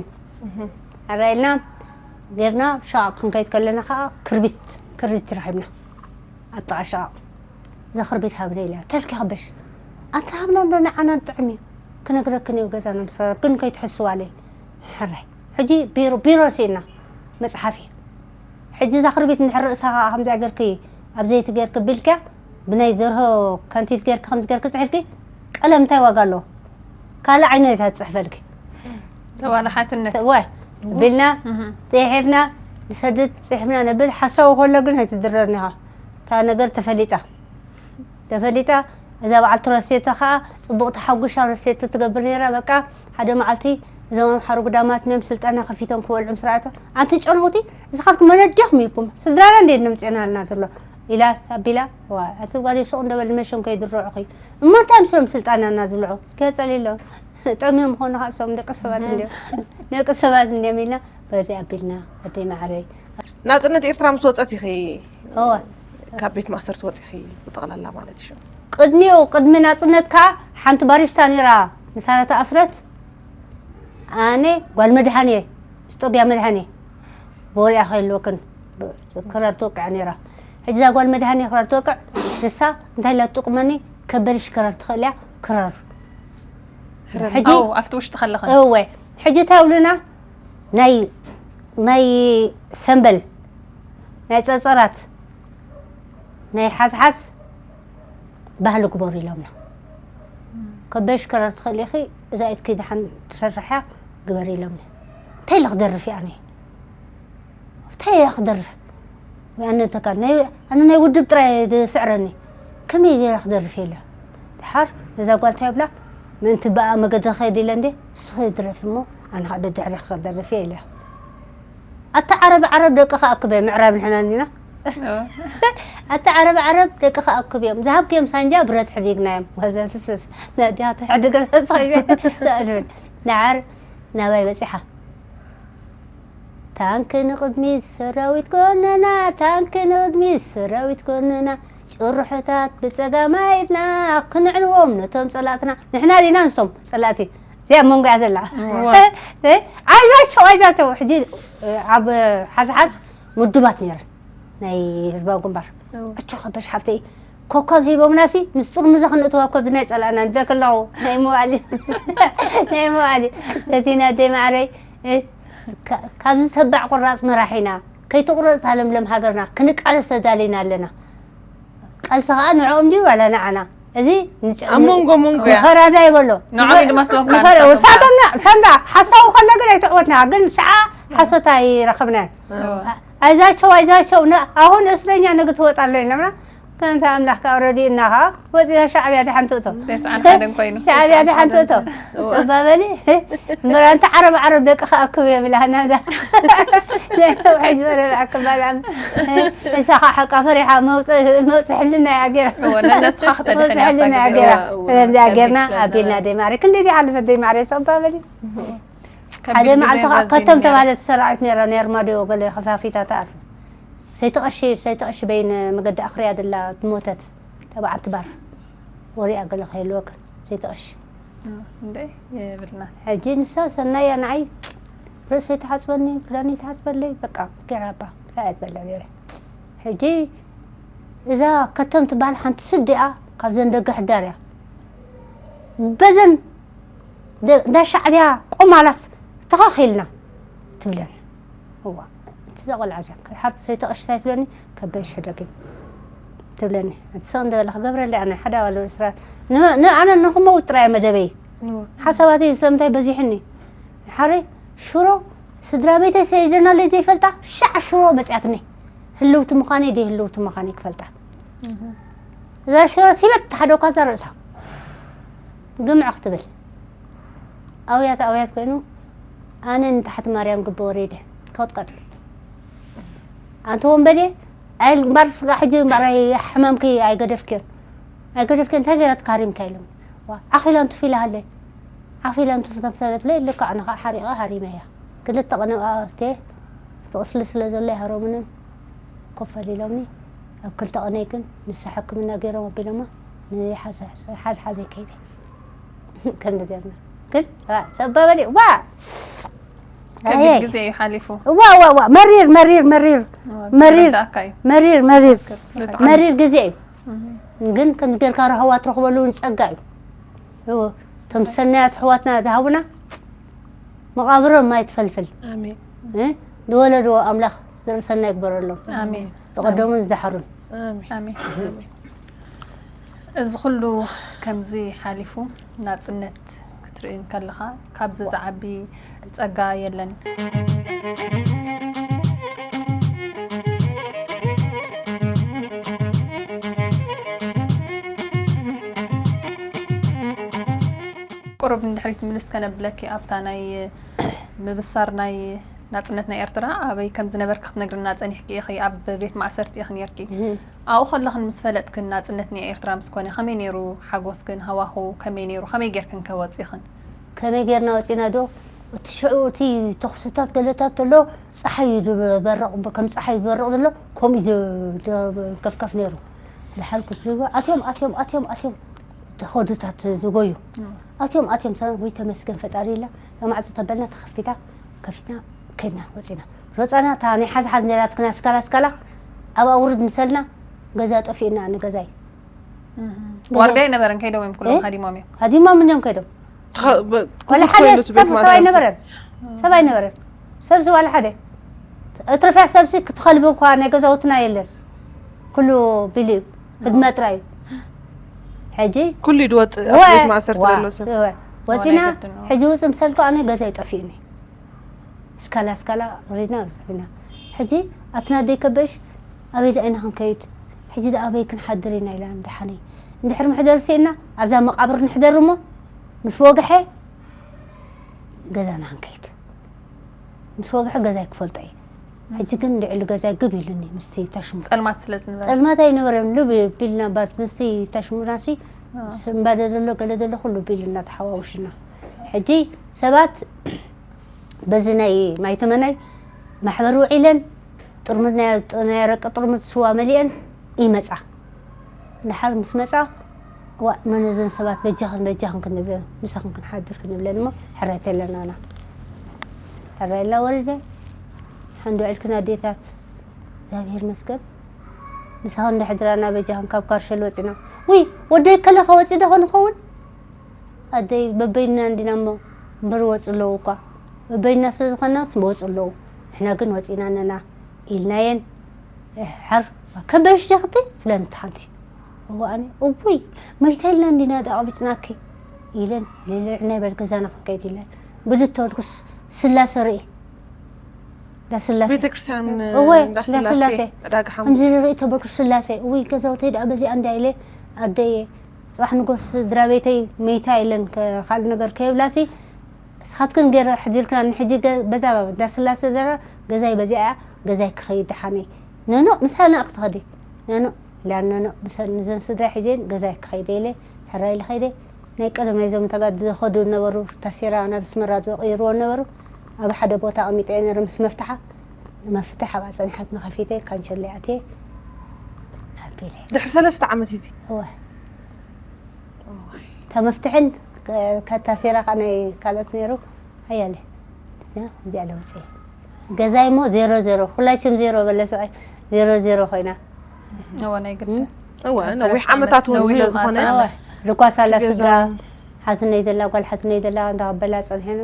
ኣራይልና ጌርና ሸቃል ክንከይት ከለና ከዓ ክርቢት ክርቢት ረኺብና ኣብ ጥቓ ሸቃል እዛ ክርቢት ሃብለ ኢላ ተልኪ ክበሽ ኣንተ ሃብና እንዶ ንዓና ጥዕም እዩ ክነግረክን እዩ ገዛና ምስ ግን ከይትሕስዋለይ ሕራይ ሕጂ ቢሮ ቢሮ ስኢና መፅሓፍ እዩ ሕጂ እዛ ክርቢት እንድሕር ርእሳ ከዓ ከምዚኣ ገርኪ ኣብ ዘይቲ ገርኪ ቢልኪያ ብናይ ደርሆ ከንቲት ገርኪ ከምዚ ገርኪ ፅሒፍኪ ቀለም እንታይ ዋጋ ኣለዎ ካልእ ዓይነት እያ ትፅሕፈልኪ ተባላሓትነት ወ ቢልና ፅሒፍና ንሰድድ ፅሒፍና ነብል ሓሳዊ ከሎ ግን ኣይትድረርኒ ኢኻ እታ ነገር ተፈሊጣ ተፈሊጣ እዛ በዓልቲ ረሴቶ ከዓ ፅቡቅ ተሓጉሻ ረሴቶ ትገብር ነይራ በቃ ሓደ መዓልቲ እዞም ኣምሓሩ ግዳማት እዮም ስልጠና ከፊቶም ክበልዑ ምስ ረኣቶ ኣንቲ ጨንውቲ ንስኻትኩም መነዲኹም ኢልኩም ስድራና እንዴት ንምፅእናልና ዘሎ ኢላ ኣቢላ ዋ ኣቲ ጓል ሱቅ እንደበል መሸም ከይድረዑኺ እሞ እንታይ ምስሎም ስልጣናና ዝብልዑ ገፀሊሎ ጠምዮም ምኾኑ ከዓ እሶም ደቂ ሰባት እንዲዮም ደቂ ሰባት እንዲዮም ኢልና በዚ ኣቢልና ኣደይ ማዕረይ ናፅነት ኤርትራ ምስ ወፀት ኢኺ እወ ካብ ቤት ማእሰርቲ ወፂኺ ብጠቕላላ ማለት እዩ ቅድሚኡ ቅድሚ ናፅነት ከዓ ሓንቲ ባሪስታ ነይራ ምሳና ተኣስረት ኣነ ጓል መድሃን እየ ምስ ጦብያ መድሃን እየ ብወሪያ ከይልወክን ክራር ትወቅዕ ነይራ ሕጂ እዛ ጓል መድሃን እየ ክራር ትወቅዕ ንሳ እንታይ ኢላ ትጥቁመኒ ከበድሽ ክራር ትኽእል እያ ክራር ሕጂ ኣው ኣብቲ ውሽጢ ከለኸ እወ ሕጂ እንታይ ይብሉና ናይ ናይ ሰምበል ናይ ፀፀራት ናይ ሓስሓስ ባህሊ ግበሩ ኢሎምና ከበሽ ክራር ትኽእል ኢኺ እዛ ኢድኪ ድሓን ትሰርሕ እያ ግበሪ ኢሎምኒ እንታይ ኢለ ክደርፍ እየ ኣነ እንታይ ኢለ ክደርፍ ኣነ ተካ ኣነ ናይ ውድብ ጥራይ ዝስዕረኒ ከመይ ገይረ ክደርፍ የለ ድሓር ነዛ ጓል እንታይ ብላ ምእንቲ ብኣ መገዲ ከይድ ኢለ እንዴ ንስኺ ድረፊ እሞ ኣነ ከዓ ደድሕሪ ክደርፍ እየ ኢለ ኣታ ዓረብ ዓረብ ደቂ ከኣክበ ምዕራብ ንሕና እንዲና ኣታ ዓረብ ዓረብ ደቂ ከኣክብ እዮም ዝሃብክዮም ሳንጃ ብረት ሕዲግና እዮም ወዘን ፍስፍስ ነዲያ ትሕድግ ሰይበ ንዓር ናባይ በፂሓ ታንክ ንቕድሚት ሰራዊት ጎንና ታንክ ንቕድሚት ሰራዊት ጎንና ጭርሖታት ብፀጋማይትና ክንዕንዎም ነቶም ፀላእትና ንሕና ዲና ንሶም ፀላእቲ እዚኣ መንጎያ ዘላ ኣይዛቸው ኣይዛቸው ሕጂ ኣብ ሓዝሓዝ ምዱባት ነይረን ናይ ህዝባዊ ግንባር እቹ ከበሽ ሓፍተይ ኮኳብ ሂቦምናሲ ምስ ጥርሙዘ ክንእትዋ ኮ ብናይ ፀላእና ንብለክ ኣለኹ ናይ መዋሊ ናይ መዋሊ እቲ ናደይ ማዕረይ ካብዚ ተባዕ ቁራፅ መራሒና ከይትቁረፅ ታለምለም ሃገርና ክንቃለስ ተዳሊና ኣለና ቃልሲ ከዓ ንዕኦም ድዩ ዋላ ንዓና እዚ ኣብ መንጎ መንጎ እያ ፈራዳ ይበሎ ንዓም ድማስሎም ሳቶምና ሰንዳ ሓሳቡ ከሎ ግን ኣይትዕወትና ግን ሸዓ ሓሶት ኣይረኸብናን ኣይዛቸው ኣይዛቸው አሁን እስረኛ ነገ ትወጣ ኣሎ ኢለምና ከንታ ኣምላኽ ካብ ረዲእና ከዓ ወፂና ሻዕብያ ድሓን ትእቶ ተስዓን ሓደን ኮይኑ ሻዕብያ ድሓን ትእቶ እባበሊ እምበር ኣንቲ ዓረብ ዓረብ ደቂ ከኣክብ እዮም ኢላና እዛ ናይ ነውሒ ዝበለ ኣክባላ እሳ ከዓ ሓቃ ፈሪሓ መውፅእ መውፅእ ሕልና እያ ገይራ እወ ነነስኻ መውፅእ ከተድሕን ሕልና እያ ኣብታ ገይራ ግዜ። ስለዚኣ ከቢድ ገርና ስለ ኣቢልና ዝነበረ። ደማሪ ክንደዚ ሓለፈት ደማሪ ሰባ በሊ ከቢድ ሓደ ግዜ መዓልቲ ከዓ ረዚን ከተም ነይሩ። ተባለ ተሰራዊት ነይራ ናይ ኣርማድዮ ገለ ከፋፊታ ተኣፍ ሰይተቐሺ ሰይተቐሺ በይን መገዲ ኣኽርያ ደላ ትሞተት ተባዓልቲ ባር ወሪኣ ገለ ከይልወክን ሰይተቐሺ እንደ ይብልና ሕጂ ንሳ ሰናያ ንዓይ ርእሰይ ትሓፅበኒ ክዳነይ ትሓፅበለይ በቃ ገራባ ሳያት በላ ነይረ ሕጂ እዛ ከተም ትበሃል ሓንቲ ስዲኣ ካብዘን ደገ ሕዳር እያ በዘን ደ- እንዳ ሻዕብያ ቆማላት ተኻኺልና ትብለኒ እዋ እቲ እዛ ቆልዓ እዚኣ ሓንቲ ሰይቲ ቀሽታይ ትብለኒ ከበሽ ሕደግ ትብለኒ እቲ ሰው እንደበለ ክገብረለይ ኣነ ሓደ ኣባል እስራኤል ን- ን- ኣነ ንክመውት ጥራይ መደበይ ሓሳባተይ ስለምንታይ በዚሕኒ ሓደ ሽሮ ስድራ ቤተይ ሰይደናለይ ዘይፈልጣ ሻዕ ሽሮ መፅያትኒ ህልውቲ ምዃነይ ደይ ህልውቲ ምዃነይ ክፈልጣ እዛ ሽሮ ሂበት ሓደ እኳ እዛ ርእሳ ግምዕ ክትብል ኣውያት ኣውያት ኮይኑ ኣነ ንታሕቲ ማርያም ግቢ ወሪደ ከጥቀጥ ኣንቲ ወንበዴ ኣይ እምበር ስጋ ሕጂ እምበር ኣይ ሕማምኪ ኣይገደፍክዮን። ኣይገደፍክዮን እንታይ ገይራትካ ሃሪምካ ኢሎም። ዋ ዓኺላ እንትፍ ኢላ ሃለ። ዓኺላ እንትፍ ተምሰለትለ ልክዕ ኣነ ኸዓ ሓሪቐ ሃሪመያ። ክልተ ቐነ ኣብኣ ኣቴ እቲ ቁስሊ ስለ ዘሎ ኣይሃረሙንን ኮፍ ኣሊሎምኒ። ኣብ ክልተ ቐነ ግን ንሳ ሕክምና ገይሮም ኣቢሎማ ንሓዝሓዘይ ከይደ። ከምዚ ገርና ግን ዋ ጸበበኒ ዋ ከቢድ ግዜ እዩ ሓሊፉ። ዋ ዋ ዋ መሪር መሪር መሪር ዋ፣ መሪር ክርዳእካ እዩ። መሪር መሪር ክርዳእካ። መሪር ግዜ እዩ። ግን ከም ጌርካ ረህዋ ትረኽበሉ እውን ጸጋ እዩ። እዎ፣ እቶም ሰናያት ኣሕዋትና ዝሃቡና መቓብሮም ማይ ትፈልፍል። ኣሜን። እ? ዝወለድዎ ኣምላኽ ዘርኢ ሰናይ ይግበረሎም። ኣሜን። ብቐደሙን ዝደሓሩን። ኣሜን። ኣሜን። እዚ ኩሉ ከምዚ ሓሊፉ ናጽነት ክትርኢ እንከለኻ ካብዚ ዝዓቢ ጸጋ የለን። ቁሩብ ንድሕሪት ምልስ ከነብለኪ ኣብታ ናይ ምብሳር ናይ ናጽነት ናይ ኤርትራ ኣበይ ከም ዝነበርኪ ክትነግርና ጸኒሕኪ ኢኺ። ኣብ ቤት ማእሰርቲ ኢኺ ነርኪ። ኣብኡ ከለኽን ምስ ፈለጥክን ናጽነት ናይ ኤርትራ ምስ ኮነ ከመይ ነይሩ ሓጎስክን ሃዋህው ከመይ ነይሩ? ከመይ ጌርክን ከ ወጺኽን? ከመይ ጌርና ወጺና ዶ? እቲ ሽዑ እቲ ተኹስታት ገለታት ተሎ ጸሓይ እዩ ዝበርቕ፣ ከም ጸሓይ ዝበርቕ ዘሎ ከምኡ እዩ ዝ- ዝ- ከፍከፍ ነይሩ። ድሓር ክትዝዎ ኣትዮም ኣትዮም ኣትዮም ኣትዮም ተኸዱታት ዝጎዩ ኣትዮም ኣትዮም ሰላም ወይ ተመስገን ፈጣሪ ኢላ እዛ ማዕጾ ተበልና ተኸፊታ ከፊትና ከድና ወጺና። ወጻና እታ ናይ ሓዝሓዝ ነራትክና ስካላ ስካላ ኣብኣ ውርድ ምሰልና ገዛ ጠፊእና ንገዛይ ዋርድያ ኣይነበረን ከይዶም እዮም ኩሎም እ? ሃዲሞም እዮም። ሃዲሞም እንዲዮም ከይዶም ተኸ- ብ- ወላ ክፉት ሓደ ኮይኑ እቲ ቤት ሰብ ሰብ ማእሰርቲ። ኣይነበረን ሰብ ኣይነበረን ሰብ ሰብ ዋላ ሓደ እትረፍያ ሰብሲ ክትኸልቢ እንኳ ናይ ገዛውትና የለን ኩሉ ቢሉ እዩ ህድመ ጥራይ እዩ ሕጂ ኩሉ እዩ ድወፅእ ወ- ኣብ ቤት ማእሰርቲ ዋ- ዘሎ ሰብ። ወ- ወፂና ናይ ግድን ነው። ሕጂ ውፅ ምሰልኩ ኣነ ገዛይ ጠፊኡኒ ስካላ ስካላ ወሪድና ጠፊና ሕጂ ኣትና ደይ ከበሽ ኣበይ ዳ ኢና ክንከይድ ሕጂ ዳ ኣበይ ክንሓድር ኢና ኢላ ደሓነይ እንድሕር ምሕደር ስኢና ኣብዛ መቃብር ንሕደር እሞ ምስ ወግሐ ገዛና ክንከይድ ምስ ወግሐ ገዛይ ክፈልጦ እየ ሕጂ ግን ልዕሊ ገዛይ ግብ ኢሉኒ ምስቲ ታሽሙ ጸልማት ስለ ዝነበረ ጸልማት ኣይነበረን ልብ ቢልና ባት ምስቲ ታሽሙናሲ እምባደ ዘሎ ገለ ዘሎ ኩሉ ቢልና ተሓዋውሽና ሕጂ ሰባት በዚ ናይ ማይተመናይ ማሕበር ውዒለን ጥርሙዝ ናይ ናይ ኣረቂ ጥርሙዝ ስዋ መሊአን ይመጻ ድሓር ምስ መጻ ዋ መን እዘን ሰባት በጃኽን በጃኽን ክንብለን ምሳኽን ክንሓድር ክንብለን እሞ ሕራይ ተለናና ሕራይ ኢልና ወሪደ ሓንዱ ዕልክን ኣዴታት እግዚኣብሔር መስገን ምሳኽን ድሕድራና በጃኽን ካብ ካርሸል ወፂና ውይ ወደይ ከለኻ ወፂ ዶ ኾን ኸውን ኣደይ በበይንና እንዲና እሞ እምበር ወፁ ኣለዉ እኳ በበይንና ስለ ዝኾንና ስም ወፁ ኣለዉ ንሕና ግን ወፂና ነና ኢልናየን ሓር ከበሽ ሸኽቲ ትብለን እቲ ሓንቲ እዋኣኒ እውይ መይታ ኢልና እንዲና ዳ ኣቕቢፅናኪ ኢለን ልልዕ ናይ በል ገዛና ክንከይድ ኢለን ብድተወልኩስ ስላሰ ርኢ ዳስላሴ ቤተክርስትያን እወ እንዳስላሴ ዳስላሴ ዕዳጋ ሓሙስ ከምዚ ርኢ ተበልኩ ስላሴ እውይ ገዛውተይ ደኣ በዚኣ እንዳ ኢለ ኣደየ ፅባሕ ንጎስ ስድራ ቤተይ መይታ ኢለን ካልእ ነገር ከየብላሲ ስኻትክን ገይረ ሕዲርክና ንሕጂ በዛ ዳስላሴ ዘራ ገዛይ በዚኣ እያ ገዛይ ክኸይድ ደሓነይ ነኖ ምሳና ክትኸዲ ነኖ ኢላ ነኖ ንዘን ስድራ ሕዜን ገዛይ ክኸይደ ኢለ ሕራይ ኢለ ኸይደ ናይ ቀደም ናይዞም ተጋድሎ ዝኸዱ ነበሩ ታሴራ ናብ ኣስመራ ዝቕይርዎ ነበሩ ኣብ ሓደ ቦታ ኣቐሚጠ ነረ ምስ መፍትሓ መፍትሕ ኣብኣ ፀኒሓት ንኸፊተ ካንቸሎ ኣትየ ኣቢለ ድሕሪ ሰለስተ ዓመት እዚ እወ እታ መፍትሕን ከታሴራ ከዓ ናይ ካልኦት ነይሩ ሓያለ እዚኣ ለውፅየ ገዛይ ሞ ዜሮ ዜሮ ሁላችም ዜሮ በለ ሰብኣይ ዜሮ ዜሮ ኮይና እወ ናይ ግድን እወ ነዊሕ ዓመታት እውን ስለ ዝኾነ ርኳስ ኣላ እቲ ገዛ ስድራ ሓትነይ ዘላ ጓል ሓትነይ ዘላ እንዳበላ ፀንሐን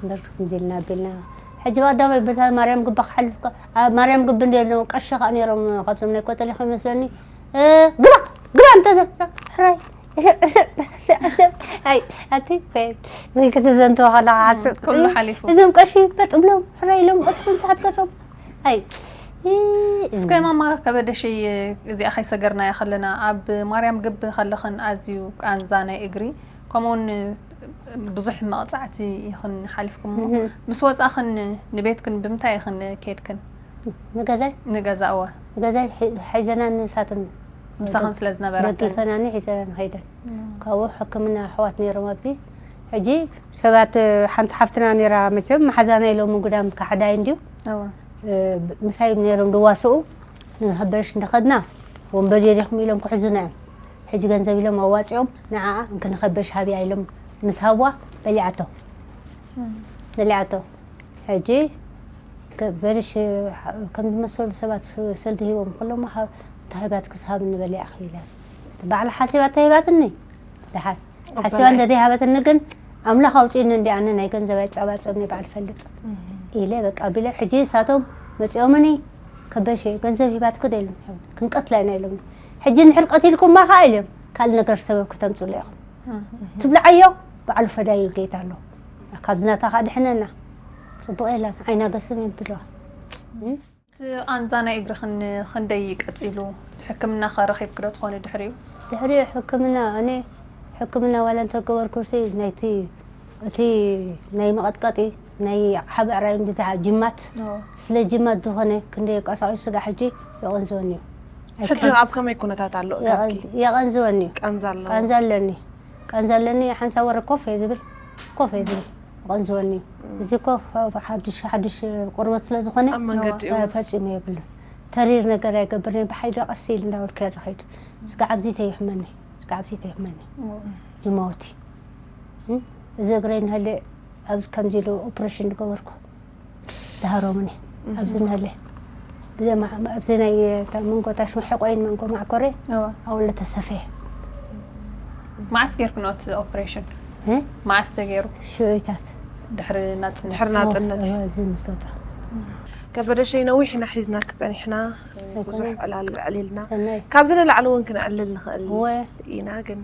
እምበር ከምዚ ኢልና ኣቢልና ሕጂ ቀዳማይ በታ ማርያም ግባ ክሓልፍ ማርያም ግቢ እንዲ ኣለዎም ቀሺ ከዓ ነይሮም ካብዞም ናይ ኮተሊኹ ይመስለኒ ግባ ግባ እንተ ሕራይ ኣቲ ወይ ክትዘንትዎ ከለካ ሓስብ ኩሉ ሓሊፉ እዞም ቀሺ በጥ ብሎም ሕራይ ኢሎም ቀጥሎም ተሓት ገጾም ኣይ እስከ ማማ ከበደሽይ እዚኣ ከይሰገርናያ ከለና ኣብ ማርያም ግቢ ከለኽን ኣዝዩ ቃንዛ ናይ እግሪ ከምኡውን ብዙሕ መቕፃዕቲ ኢኽን ሓሊፍኩም እሞ ምስ ወፃኽን ንቤትክን ብምንታይ ኢኽን ከድክን ንገዛይ ንገዛ እወ ገዛይ ሒ- ሒዘናኒ ንሳትን ምሳኽን ስለ ዝነበራተን ደጊፈናኒ ሒዘናኒ ከይደን። ካብኡ ሕክምና ኣሕዋት ነይሮም ኣብዚ። ሕጂ ሰባት፣ ሓንቲ ሓፍትና ነይራ፣ መቸም መሓዛና ኢሎም ጉዳም ካሕዳይ እንድዩ። እወ። ምሳይ ነይሮም ድዋስኡ። ንኸበርሽ እንደኸድና ወንበር የዲኹም ኢሎም ክሕዙና እዮም። ሕጂ ገንዘብ ኢሎም ኣዋፂኦም ንዓኣ እንክንኸበርሽ ሃብያ ኢሎም ምስ ሃብዋ በሊዓቶ። በሊዓቶ። ሕጂ ከበርሽ ከም ዝመሰሉ ሰባት ሰልዲ ሂቦም ከለሞ፣ እንታይ ሂባትክስ ሃብኒ በሊዓ ኢላ። ባዕላ ሓሲባ እንታይ ሂባትኒ? ደሓር ሓሲባ እንተ ዘይሃበትኒ ግን ኣምላኽ ኣውፂእኒ እንዲ፣ ኣነ ናይ ገንዘብ ኣይፀባፀብኒ ባዕል ፈልጥ ኢለ በቃ ቢለ። ሕጂ እሳቶም መፂኦምኒ፣ ከበሽ ገንዘብ ሂባትክ ዶ ኢሎም፣ ክንቀትላ ኢና ኢሎም። ሕጂ እንድሕር ቀቲልኩማ ከዓ ኢሎም ካልእ ነገር ሰበብ ክተምፅሉ ኢኹም ትብልዓዮ። ባዕሉ ፈዳዩ ጌታ ኣሎ። ካብዚ ናታ ከዓ ድሕነና። ፅቡቅ የለን ዓይና ገስም እዮም ትብለዋ። እቲ ቃንዛ ናይ እግርኽን ክንደይ ቀፂሉ? ሕክምና ከ ረኺብኪ ዶ ትኾኒ ድሕሪኡ? ድሕሪ ሕክምና፣ እኔ ሕክምና ዋላ እንተገበርኩሲ ናይቲ፣ እቲ ናይ መቐጥቀጢ ናይ ሓበዕራይ እንድታ ጅማት እዎ። ስለ ጅማት ዝኾነ ክንደይ ቀሳቒሱ ስጋ ሕጂ የቐንዝወኒ እዩ። ሕጂ ኣብ ከመይ ኩነታት ኣሎ እግርኪ? የቐንዝወኒ እዩ። ቃንዛ ኣለዎ? ቃንዛ ኣለኒ። ቃንዛ ኣለኒ። ሓንሳብ ወረ ኮፍ እየ ዝብል፣ ኮፍ እየ ዝብል። የቐንዝወኒ እዩ። እዚ ኮፍ ሓድሽ ሓድሽ ቆርበት ስለ ዝኾነ ኣብ መንገዲ እዩ። ፈጺሙ የብሉን። ተሪር ነገር ኣይገብርን። ብሓይሊ ቀስ ኢል እንዳበልኩ እያ ዝኸይድ። ስጋ ኣብዚ ተይሕመኒ፣ ስጋ ኣብዚ ተይሕመኒ። ይመውቲ። እም? እዚ እግረይ ንህለ ኣብዚ ከምዚ ኢሉ ኦፕሬሽን ዝገበርኩ። ዝሃሮምኒ ኣብዚ ንህለ። እዚ ማ-፣ ኣብዚ ናይ እታ መንጎ ታሽመ ሕቆይን መንጎ ማዕኮረ እወ። ኣውለ ተሰፈየ። መዓስ ጌርክኖ እቲ ኦፕሬሽን? እ? መዓስ ተገይሩ? ሽዑታት። ድሕሪ ናጽነት? ድሕሪ ናጽነት እዩ። ኣብዚ ምስ ተወፅኣ። ከበደሸይ ነዊሕ ኢና ሒዝናኪ ጸኒሕና፣ ብዙሕ ዕላል ዕሊልና። ሰናይ። ካብዚ ንላዕሊ እውን ክንዕልል ንኽእል እወ። ኢና፣ ግን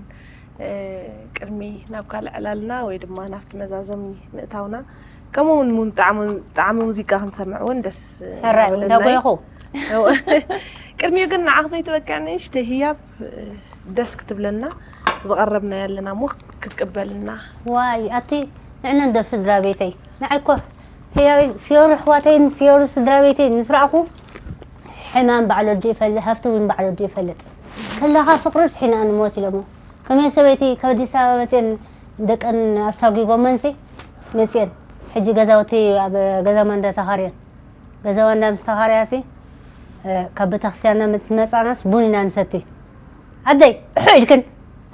እ፣ ቅድሚ ናብ ካልእ ዕላልና ወይ ድማ ናብቲ መዛዘሚ ምእታውና፣ ከምኡ እውን እውን ጣዕሚ ጣዕሚ ሙዚቃ ክንሰምዕ እውን ደስ ሕራይ እናበለና እዩ። እንዳጎየኹ። እወ። ቅድሚኡ ግን ንዓኽ ዘይትበቅዕ ንእሽተይ ህያብ፣ እ፣ ደስ ክትብለና ዝቐረብናያ ኣለና እሞ ክትቅበልና። ዋይ ኣቲ ንዕነን ዶ ስድራ ቤተይ ንዓይ እኮ ህያበይ ፍዮሪ ኣሕዋተይን ፍዮሪ ስድራ ቤተይን ምስ ረኣኹ ሕማም ባዕሉ ወዲ ይፈልጥ፣ ሃፍቲ እውን ባዕሉ ወዲ ይፈልጥ። ከለኻ ፍቅሪ ስሒና ንሞት ኢሎሞ። ከመይ ሰበይቲ ካብ ኣዲስ ኣበባ መፅየን ደቀን ኣሳጒጎመንሲ መፅየን። ሕጂ ገዛውቲ ኣብ ገዛ ማንዳ ተኻርየን። ገዛዋ እንዳ ምስ ተኻርያሲ፣ እ፣ ካብ ቤተክርስትያንና ምስ መፃናስ ቡን ኢና ንሰቲ። ኣደይ፣ እሑ ኢልክን፣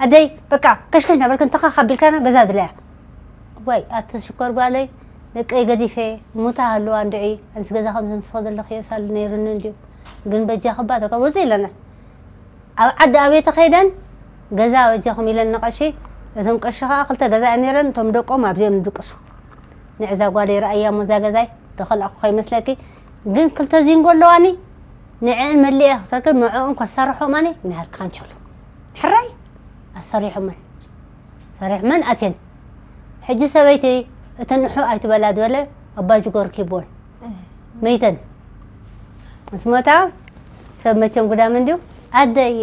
ኣደይ፣ በቃ፣ ከሽከሽ ናበልክን ተኻኽ ኣቢልካና ገዛ ድለያ። ዋይ፣ ኣቲ ሽኮር ጓለይ፣ ደቀይ ገዲፈ፣ ሙታ ሃለዋ እንድዒ፣ ኣንስ ገዛ ከምዚ ምስ ኸደለኽዮ ሳሉ ነይሩኒ እንድዩ። ግን በጃ ክባ ተካ ወፂ ኢለና። ኣብ ዓዲ ኣበይ ተኸይደን፣ ገዛ በጃኹም ኢለን ንቐሺ፣ እቶም ቀሺ ኸዓ ክልተ ገዛ እየን ነይረን፣ እቶም ደቆም ኣብዚኦም ድቅሱ። ንዕዛ ጓለይ ረኣያ እሞ እዛ ገዛይ፣ ተኸልኣኹ ከይመስለኪ፣ ግን ክልተ ዚንጎ ኣለዋኒ፣ ንዕን መሊኤ ክተርክብ፣ ንዕኡን ከሰርሖም ኣነ፣ ንሃልካንቸሎ። ሕራይ፣ ኣሰሪሖመን። ሰሪሖመን ኣትየን። ሕጂ ሰበይቲ፣ እተን እሑ ኣይትበላ ዝበለ፣ ኣባ ጅጎ ርኪብወን። መይተን። ምስ ሞታ፣ ሰብ መቸም ጉዳም እንድዩ። ኣደየ፣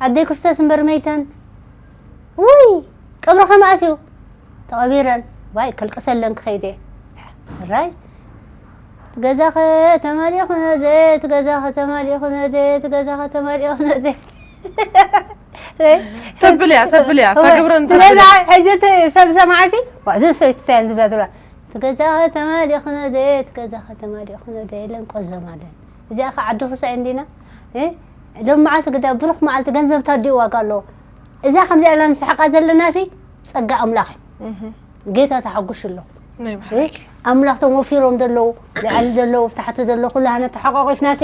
ኣደይ ክርስቶስ እምበር መይተን። ውይ፣ ቀብሪ ከመኣስ እዩ። ተቐቢረን። ዋይ፣ ከልቅሰለን ክኸይድ እየ። ሕራይ፣ ገዛኸ ተማሊኡ ኩነዘት፣ ገዛኸ ተማሊኡ ኩነዘት፣ ገዛኸ ተማሊኡ ኩነዘት። ተብልያ፣ ተብልያ፣ ተግብረን፣ ስለዚ ተብልያ። ሕጂ እቲ ሰብ ሰማዕሲ፣ ዋእ፣ እዘን ሰበይቲ እንታይ እየን ዝብላ ዘለዋ? እቲ ገዛኸ ተማሊኡ ኩነዘት፣ እቲ ገዛኸ ተማሊኡ ኩነዘት፣ ኢለን ቆዘማለን። እዚኣ ኸ ዓዲ ክሳዕ እንዲና? እ? ሎም መዓልቲ ግዳ ብሩኽ መዓልቲ ገንዘብ ታዲኡ ዋጋ ኣለዎ። እዛ ከምዚኣ ኢላ ንስሕቃ ዘለናሲ ጸጋ ኣምላኽ እዩ። ጌታ ተሓጉሽ ኣሎ። ናይ ብሓቂ። ኣምላኽ ቶም ወፊሮም ዘለዉ፣ ልዕሊ ዘለዉ፣ ታሕቲ ዘለዉ፣ ኩላህና ተሓቋቂፍናሲ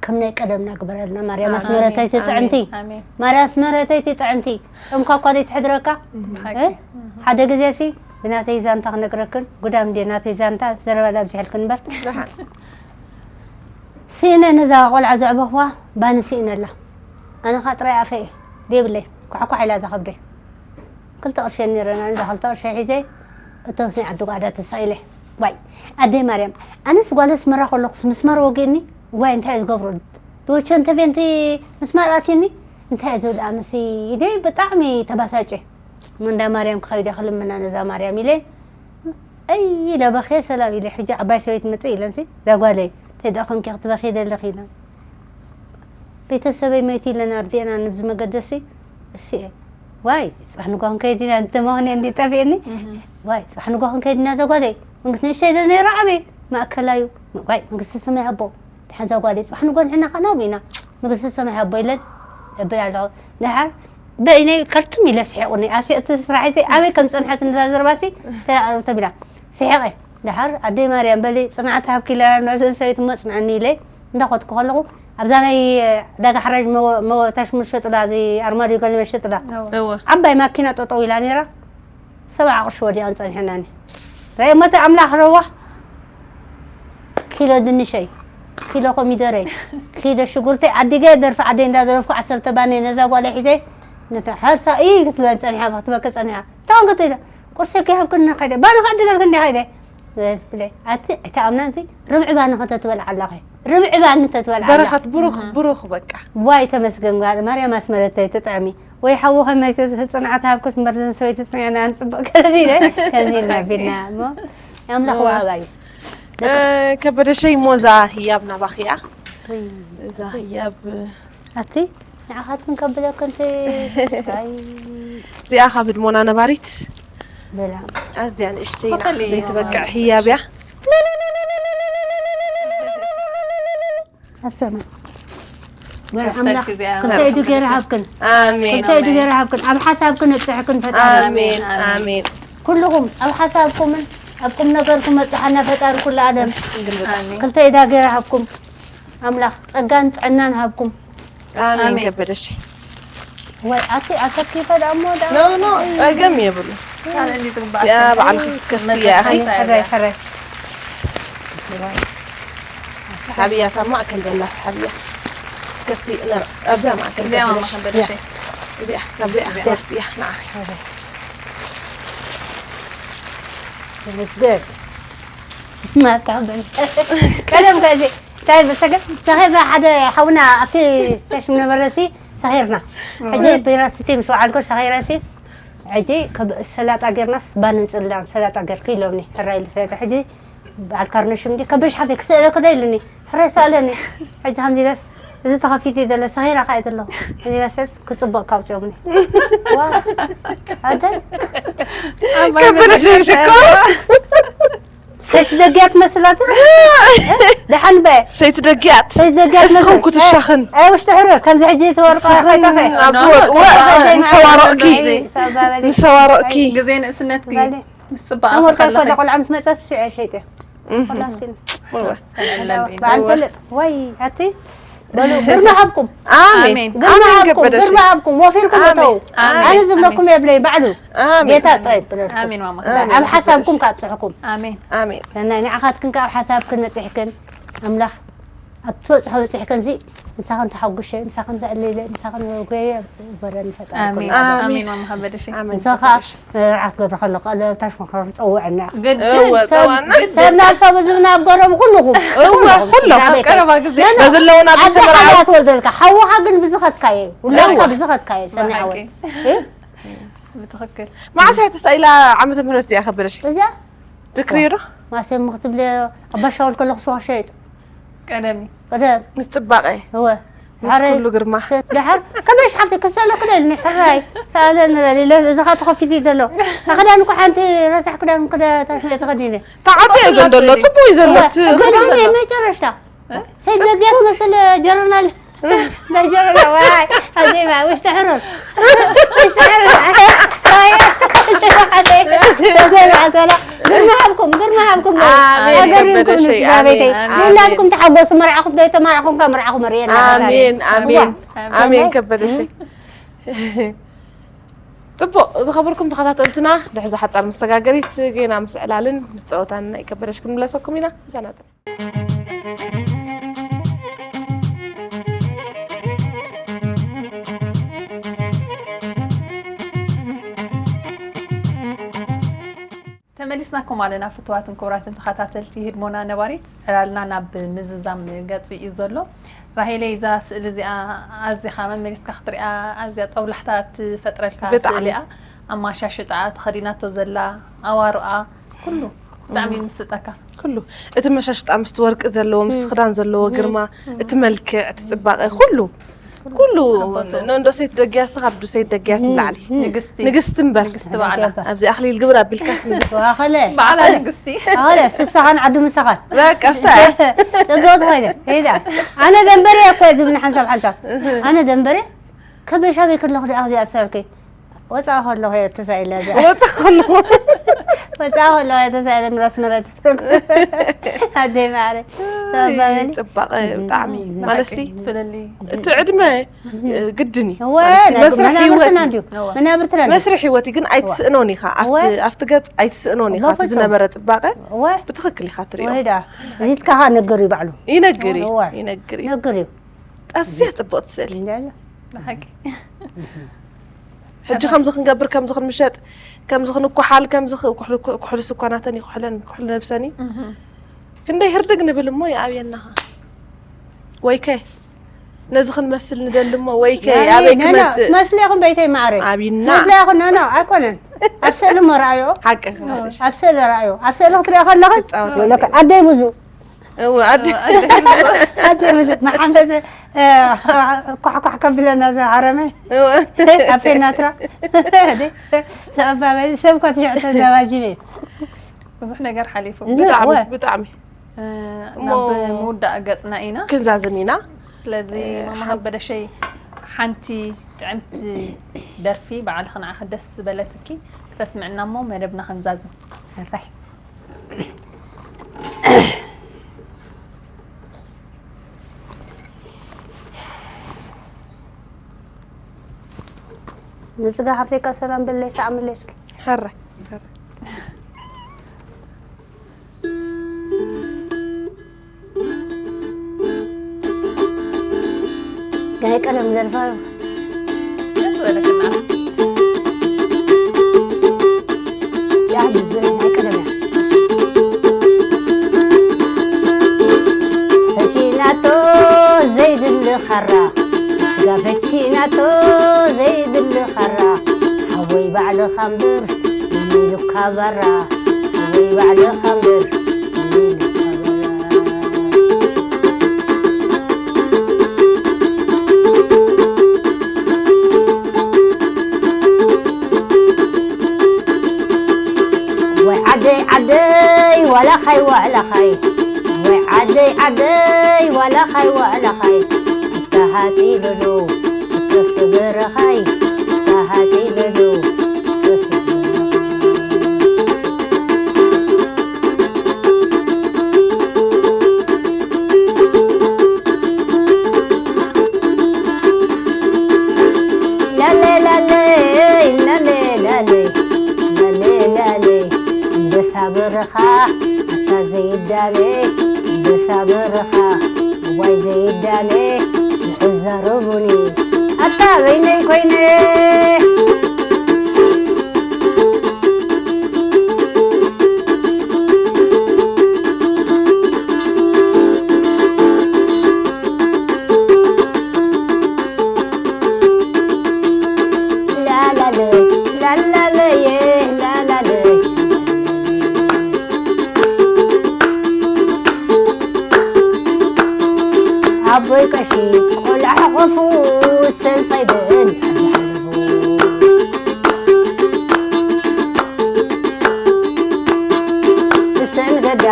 ከም ናይ ቀደምና ግበረልና። ማርያም ኣስመረተይቲ ጥዕምቲ። ኣሜን። ማርያም ኣስመረተይቲ ጥዕምቲ። ጾምካ እኳ ዘይትሕድረካ። ብሓቂ። እ? ሓደ ግዜሲ ብናተይ ዛንታ ክነግረክን፣ ጉዳም እንዴ ናተይ ዛንታ ዘረባ ዳብዚሐልክን እምበር። ደሓን። ስኢነ ነዛ ቆልዓ ዘዕበኽዋ ባኒ ስኢነላ። ኣነ ኸዓ ጥራይ ኣፈ እየ። ደይብለይ። ኳሕኳሕ ኢላ እዛ ከብደይ። ክልተ ቅርሸ ነይረና፣ ነዛ ክልተ ቅርሸ ሒዘ እተወስነ ዓዲ ጓዕዳ ተሳኢለ። ዋይ፣ ኣደይ ማርያም፣ ኣነስ ጓል ኣስመራ ከለኹስ ምስማር ወጊእኒ፣ ዋይ፣ እንታይ እየ ዝገብሮ? ዶቸ እንተቤንቲ ምስማር ኣትዩኒ፣ እንታይ እየ ዝብል? ኣነሲ ኢደይ ብጣዕሚ ተባሳጨ። እሞ እንዳ ማርያም ክኸይድ እየ ክልምና ነዛ ማርያም ኢለ፣ ኣይ ኢለ በኽየ፣ ሰላም ኢለ፣ ሕጂ ዓባይ ሰበይቲ መፅእ ኢለንሲ፣ እዛ ጓለይ፣ ደኣ ኮንኪ ክትበኺ ዘለኺ ኢላ። ቤተሰበይ መይቱ ኢለን ኣርዲአና ንብዚ መገደሲ እሲ እየ። ዋይ፣ ጽባሕ ንግሆ ክንከይድ ኢና፣ እንተመሆነ እንዲ ጠፊእኒ። ዋይ፣ ጽባሕ ንግሆ ክንከይድ ኢና ዘጓለይ። መንግስቲ ንእሽተይ ዶ ነይሩ ዓብዪ? ማእከላዩ። ዋይ፣ መንግስቲ ሰማይ ሃቦ። ደሓን ዘጓለይ፣ ጽባሕ ንግሆ ንሕና ከኣ ናብኡ ኢና። መንግስቲ ሰማይ ሃቦ ኢለን እብል ኣለኹ። ደሓር በይነይ ከርትም ኢለ ስሒቑኒ። ኣብ ስሕቲ ስራሕ እዚ ኣበይ ከም ጸንሐት ንዛ ዘረባሲ ተ-፣ ተቢላ። ስሒቐ። ደሓር ኣደይ ማርያም በሊ ጽንዓት ሃብኪ ኢላ ነዘን ሰበይቲ እሞ ጽንዓኒ ኢለ እንዳኸድኩ ከለኹ ኣብዛ ናይ ዕዳጋ ሓራጅ መወ-፣ መወ-፣ ታሽሙ ዝሸጡላ፣ እዚ ኣርማድዮ ገለ መሸጡላ እወ። ዓባይ ማኪና ጠጠው ኢላ ነይራ። ሰብዓ ቅርሺ ወዲኣን ጸኒሐናኒ። ራእየ መተ ኣምላኽ ረዋ። ኪሎ ድንሸይ፣ ኪሎ ኮሚደረይ፣ ኪሎ ሽጉርተይ ዓዲገ ደርፊ ዓደይ እንዳደረፍኩ ዓሰርተ ባነይ ነዛ ጓለይ ሒዘ ነታ ሓሳ እይ ክትብለን ጸኒሓ፣ ክትበከ ጸኒሓ። ታውን ክትብለ ቁርሲ ከይሃብክኒ ከይደ፣ ባኒ ክዕድገልክኒ ከይደ። ብለ፣ ኣቲ ኣይተኣምናን ሲ፣ ርብዒ ባኒ ከተትበልዓ ኣለኺ። ርብዒ ባኒ ተትበልዓ ኣለኺ። በረኸት ብሩኽ፣ ብሩኽ በቃ። ዋይ ተመስገን ጓል ማርያም ኣስመረተይ ትጥዕሚ። ወይ ሓዉ ከመይ ተ-፣ ጽንዓት ሃብኩስ እምበር ዘን ሰበይቲ ጽኒዕና ንጽቡቕ ከለዲለ ከምዚ ኢልና ቢልና እሞ ኣምላኽ እወ። ወሃባ እዩ። እ፣ ከበደ ሸይ እሞ እዛ ህያብ ናባኺ እያ። ወይ። እዛ ህያብ ኣቲ ንዓኻትኩም ከብለኩም ተ-፣ ኣይ። እዚኣ ካብ ህድሞና ነባሪት በላ። ኣዝያ ንእሽተይ ንዓኻ ከፈሊ ዘይትበቅዕ እያ። ህያብ እያ። ኣሰማ። ወይ ከፍተልኪ ኣምላኽ እዚኣ። ክልተ ኢዱ ገይሩ ሃብክን። ኣሜን። ክልተ ኢዱ ገይሩ ሃብክን። ኣብ ሓሳብክን ኣብፅሕክን ፈጣሪ። ኣሜን፣ ኣሜን። ኩልኹም ኣብ ሓሳብኩምን ኣብ ቁም ነገርኩም መብፅሓና ፈጣሪ ኩሉ ዓለም። ኣሜን። ክልተ ኢዳ ገይሩ ሃብኩም። ኣምላኽ ጸጋን ጥዕናን ሃብኩም። ኣሜን። ኣሜን። ከበደሽ። ወይ ኣቲ ኣሰኪፈ ደኣ እሞ ደኣ። ኖ፣ ኖ፣ ጸገም የብሉ። ካልእ እንዲ ትግባእ ያ ኣትከፍቲ። በዓልኺ ክትከፍቲ እያ፣ ኣኺ። መተካእታ እያ ሕራይ፣ እዚኣ። ሕራይ። ሰሓብያ፣ ካብ ማእከል ዘላ ሰሓብያ። ክትከፍቲ፣ ና፣ ኣብዛ ማእከል እዚኣ ማማ ከበደሽ። ከበደሽ። እዚኣ፣ ካብዚኣ እዚኣ። ክትወስድያ፣ ንዓኺ። ተመስገን። ማታ በል። ቀደም ከዚ፣ እንታይ መሰለህ፣ ሰኺርና ሓደ ሓውና ኣብቲ ስቴሽን ነበረሲ፣ ሰኺርና። ሕጂ እወ። ቢራ ስቲ ምስ በዓልኩ ሰኺረሲ፣ ሕጂ ከብ-፣ ሰላጣ ጌርናስ ባኒ ንጽላም፣ ሰላጣ ጌርኩ ኢሎምኒ፣ ሕራይ ኢሉ ሰላጣ። ሕጂ በዓል ካርነሽም እንዲ፣ ከበሽ ሓፍተይ ክስእለኪ ዶ ኢሉኒ፣ ሕራይ ሰኣለኒ። ሕጂ ከምዚ ኢለስ፣ እዚ ተኸፊቱ እዩ ዘሎ፣ ሰኺራ ከኣ እዩ ዘሎ። ከምዚ ኢለስ፣ ክጽበቕ ካብ ጽዮምኒ። ዋ፣ ኣደ? ከበደ ሸኮ። ሰይቲ ደግያት መስላታ? ደሓን በ። ሰይቲ ደግያት። ሰይቲ ደግያት እስኹም መስል። ክትሻኽን። ኣይ፣ ውሽጢ ሕሩር፣ ከምዚ ሕጂ እቲ ወርቃ ንስኽን ከይጠፍእ። ኣብዚ ኖ፣ ወርቂ ጽባቐ ወርቂ ምስ ኣዋረቕኪ። ኣይ፣ ሰባበሊ። ምስ ኣዋረቕኪ። ኣይ፣ ግዜ ንእስነትኪ በሊ። ምስ ጽባቐ ከም ወርቂ እኮ ከለኺ። እዛ ቆልዓ ምስ መጸት ሽዑ ሸይጠ። እህ። ኮላሲን። እወ። ተለለል በዓል ቢና። ፈልጥ። ወይ፣ ኣቲ? በሉ፣ ግርማ ሃብኩም። ኣሜን። ኣሜን። ግርማ ኣሜን ሃብኩም፣ ገበደሽ። ግርማ ሃብኩም። ወፊርኩም ኣሜን። እተው። ኣሜን። ኣነ ዝብለኩም ኣሜን። የብለይ፣ ባዕሉ። ኣሜን። ጌታ ጥራይ ይብለኩም። ኣሜን፣ ማማ። ኣሜን። ኣብ ሓሳብኩም ካብጽሕኩም። ኣሜን። ኣሜን። ናይ ንዓኻትክን ካብ ሓሳብክን ነጺሕክን፣ ኣምላኽ ኣብ ትበጽሖ በጺሕክን ዚ፣ ምሳኽን ተሓጉሸ፣ ምሳኽን ተዕልለ፣ ምሳኽን ወጎየ፣ በረኒ ፈጣሪ ኣሜን። ኩሉ። ኣሜን። ኣሜን፣ ማማ ከበደሽ። ኣሜን። ንስኻ ከበደሽ። ርዓት ገብረ ከሎ ቀለብታሽ መክረር ጸውዐና። ግድን። እወ፣ ሰብ፣ ጸውዐና። ሰብ ናብ ሰብ፣ ህዝቢ ናብ ጎረብ፣ ኩልኹም። እወ፣ ኩልኹም። ኩሎም። ስድራ ኣብ ቤተይ። ቀረባ ግዜ። ኖ፣ ኖ። በዚ ኣለውና ኣብ ቤተ መርዓዊ። ሓያ ትወልደልካ። ሓውኻ ግን ብዝኸትካዮ፣ ውላድካ ኣሜን። ብዝኸትካዮ፣ ሰሚዕዎ። ብሓቂ። እ? ብትኽክል። መዓስ እያ ተሳኢላ ዓመተ ምህረት እዚኣ ከበደሽ? እዚኣ? ትክሪ ዶ? ማሰ ምኽትብል ኣባሻውል ከለኹ ስዋ ሸይጥ። ቀደም እዩ። ቀደም። ምስ ጽባቐ። እወ። ምስ ሓረይ ኩሉ ግርማ። ደሓር፣ ከመይ ሓፍቲ ክሰሎ ክደልኒ፣ ሕራይ። ሰኣለ ንበል፣ ኢለ፣ እዚ ኸኣ ተኸፊቱ እዩ ዘሎ። ኣኽዳን እኮ ሓንቲ ረሳሕ ክዳን ክዳ-፣ ታሽመ ተኸዲነ። ተዓጽየ ግን ዘሎ፣ ጽቡቕ እዩ ዘሎ። እወ፣ እቲ ግን ክዳን እኔ ዘሎ። መጨረሽታ። እ? ሰይድ ዘግያ ትመስል ጀረናል። ናይ ጀረና፣ ዋይ፣ ኣዜማ፣ ውሽጢ ሕሩር። ውሽጢ ሕሩር። ዋይ፣ ተዘርዓ ሰላ። ግርማ ሃብኩም፣ ግርማ ሃብኩም። ኣሜን፣ ኣገሪምኩም ከበደ ሸይ፣ ስድራ ቤተይ። ኣሜን። ንላትኩም ተሓጎሱ፣ መርዓኹም ዶ ተመርዓኹም፣ ካብ መርዓኹም ርእየና። ኣሜን፣ ኣሜን። ዋ። ኣሜን፣ ከበደ ሸይ። ጽቡቕ፣ ዝኸበርኩም ተኸታተልትና፣ ድሕሪ እዛ ሓጻር መሰጋገሪት፣ ጌና ምስ ዕላልን ምስ ጸወታን ናይ ከበደሽ ክንምለሰኩም ኢና። ምሳና ጽንሑ። ተመሊስናኩም ኣለና ፍቱዋትን ክቡራትን ተኸታተልቲ ህድሞና ነባሪት። ዕላልና ናብ ምዝዛም ገጹ እዩ ዘሎ። ራሄለይ፣ እዛ ስእሊ እዚኣ ኣዚኻ መመሊስካ ክትሪኣ ኣዝያ ጠብላሕታ ትፈጥረልካ ብጣዕሚ። ስእሊ እያ። ኣማሻሽጣኣ፣ ተኸዲናቶ ዘላ ኣዋርኣ፣ ኩሉ ብጣዕሚ እዩ ምስጠካ። ኩሉ እቲ መሻሽጣ ምስቲ ወርቂ ዘለዎ ምስቲ ክዳን ዘለዎ ግርማ፣ እቲ መልክዕ፣ እቲ ጽባቐ፣ ኩሉ ኩሉ። ነንዶ ሰይት ደግያስ ካብ ዱሰይት ደግያት ንላዕሊ ንግስቲ ንግስቲ እምበር። ንግስቲ ባዕላ። ኣብዚ ኣኽሊል ግብር ኣቢልካስ ንግስቲ። ዋኸለ ባዕላ ንግስቲ። ኣለ ሱሳኻን ዓዱ ምሳኻን በቃ እሳ ጽብቕቲ ኮይነ ሄዳ ኣነ ደንበርያ እኮ እየ ዝብኒ ሓንሳብ ሓንሳብ ኣነ ደንበርያ ከበሻበይ ከለኹ ደኣ እዚኣ ትሰርኪ ወፃ ከለኹ እየ ተሳኢለ እዚኣ ወፃ ከለኹ ወፃ ከለኹ እየ ተሳኢለ ንራስ መረት ኣደይ ማዕረ ተባበሊ ጽባቐ ብጣዕሚ ማለትሲ ፍልሊ እቲ ዕድመ ግድን እዩ እወ ማለትሲ ናይ መስርሕ መናብርትና ህይወት እንድዩ እወ። መናብርትና እንድዩ መስርሕ ህይወት እዩ ግን ኣይትስእኖን ኢኻ ኣብቲ- እወ። ኣብቲ ገጽ ኣይትስእኖን ኢኻ እቲ በፍጹም። ዝነበረ ጽባቐ እወ ብትኽክል ኢኻ ትሪኦ ወይዳ እዚትካኻ ነግር እዩ ባዕሉ ይነግር እዩ እወ። ይነግር እዩ ነግር እዩ ኣዝያ ጽብቕቲ ስእሊ እንዳለ ብሓቂ ሕጂ ከምዚ ክንገብር ከምዚ ክንምሸጥ ከምዚ ክንኳሓል ከምዚ ክ- ኩሕሊ- ኩ- ኩሕሊ ስኳናተን ይኩሕለን ኩሕሊ ነብሰን እዩ ክንደይ ህርድግ ንብል እሞ ይኣብየናኻ ወይከ ነዚ ክንመስል ንደሊ እሞ ወይከ ኣበይ ክመፅእ መስሊ ኢኹም በይተይ ማዕረ ኣብይና መስሊ ኢኹም ኖ ኖ ኣይኮነን ኣብ ስእሊ እሞ ረኣዮ ሓቂ ክሓደሽ ኣብ ስእሊ ረኣዮ ኣብ ስእሊ ክትሪኦ ከለኽን ክፃወት ወለከ ኣደይ ብዙ እወ ኣደ ኣደይ ብዙ መሓመሰ ኳሕኳሕ ከብለና ዝሃረመ እወ ኣፌናትራ ሰባበሊ ሰብ ኮትሽዕተ ዘባጅበ ብዙሕ ነገር ሓሊፉ ብጣዕሚ ወ- ብጣዕሚ ናብ ምውዳእ ገፅና ኢና ክንዛዝም ኢና ስለዚ ማማ ከበደሸይ ሓንቲ ጥዕምቲ ደርፊ በዓልኺ ንዓኺ ደስ ዝበለትኪ ክተስምዕና እሞ መደብና ክንዛዝም ሰራሕ ንፅጋ ሓፍተይካ ሰላም በለይ ሳዕ መለስኪ ሕረ ናይ ቀደም ዘርፋ ደስ ዝበለክና ናይ ቀደም እያ ፈቺናቶ ዘይድሊ ኻራ ስጋ ፈቺናቶ ዘይድሊ ኻራ ሓወይ ባዕልኻ እምበር ኢሉካ ባራ ሓወይ ባዕልኻ እምበር ኢሉካ ባራ ወይ ዓደይ ዓደይ ዋላኻይ ዋላኻይ ወይ ዓደይ ዓደይ ዋላኻይ ዋላኻይ ኣተሃጺሉሉ እትፍ በረኻይ ኣተሃጺሉሉ እትፍ በረኻይ ላለ ላለ ላለ ላለ ላለ ላለ ኣንበሳ በረኻ ኣታ ዘይዳለ ኣንበሳ በረኻ ዋይ ዘይዳለ ንዕዛረቡኒ ኣታ በይነይ ኮይነ ላላለ ላላለየ ላላለ ኣቦይ ቀሺ ቆልዓ ሓቆፉ ሰንሳይ በል ሰንገዳ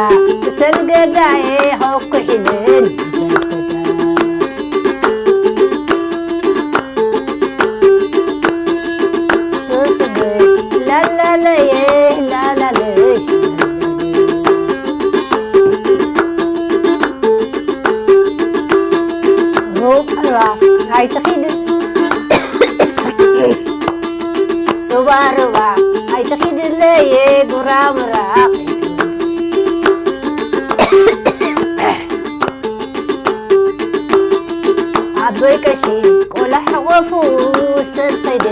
ሰንገዳየ ሆኩ ሒልን ላላለየ ላላለየ ሩባ ኣይትኺድ ሩባ ሩባ ኣይትኺድለየ ጉራምራ ኣቦይ ቀሺ ቆልዓ ሓቆፉ ሰብ ሰይደ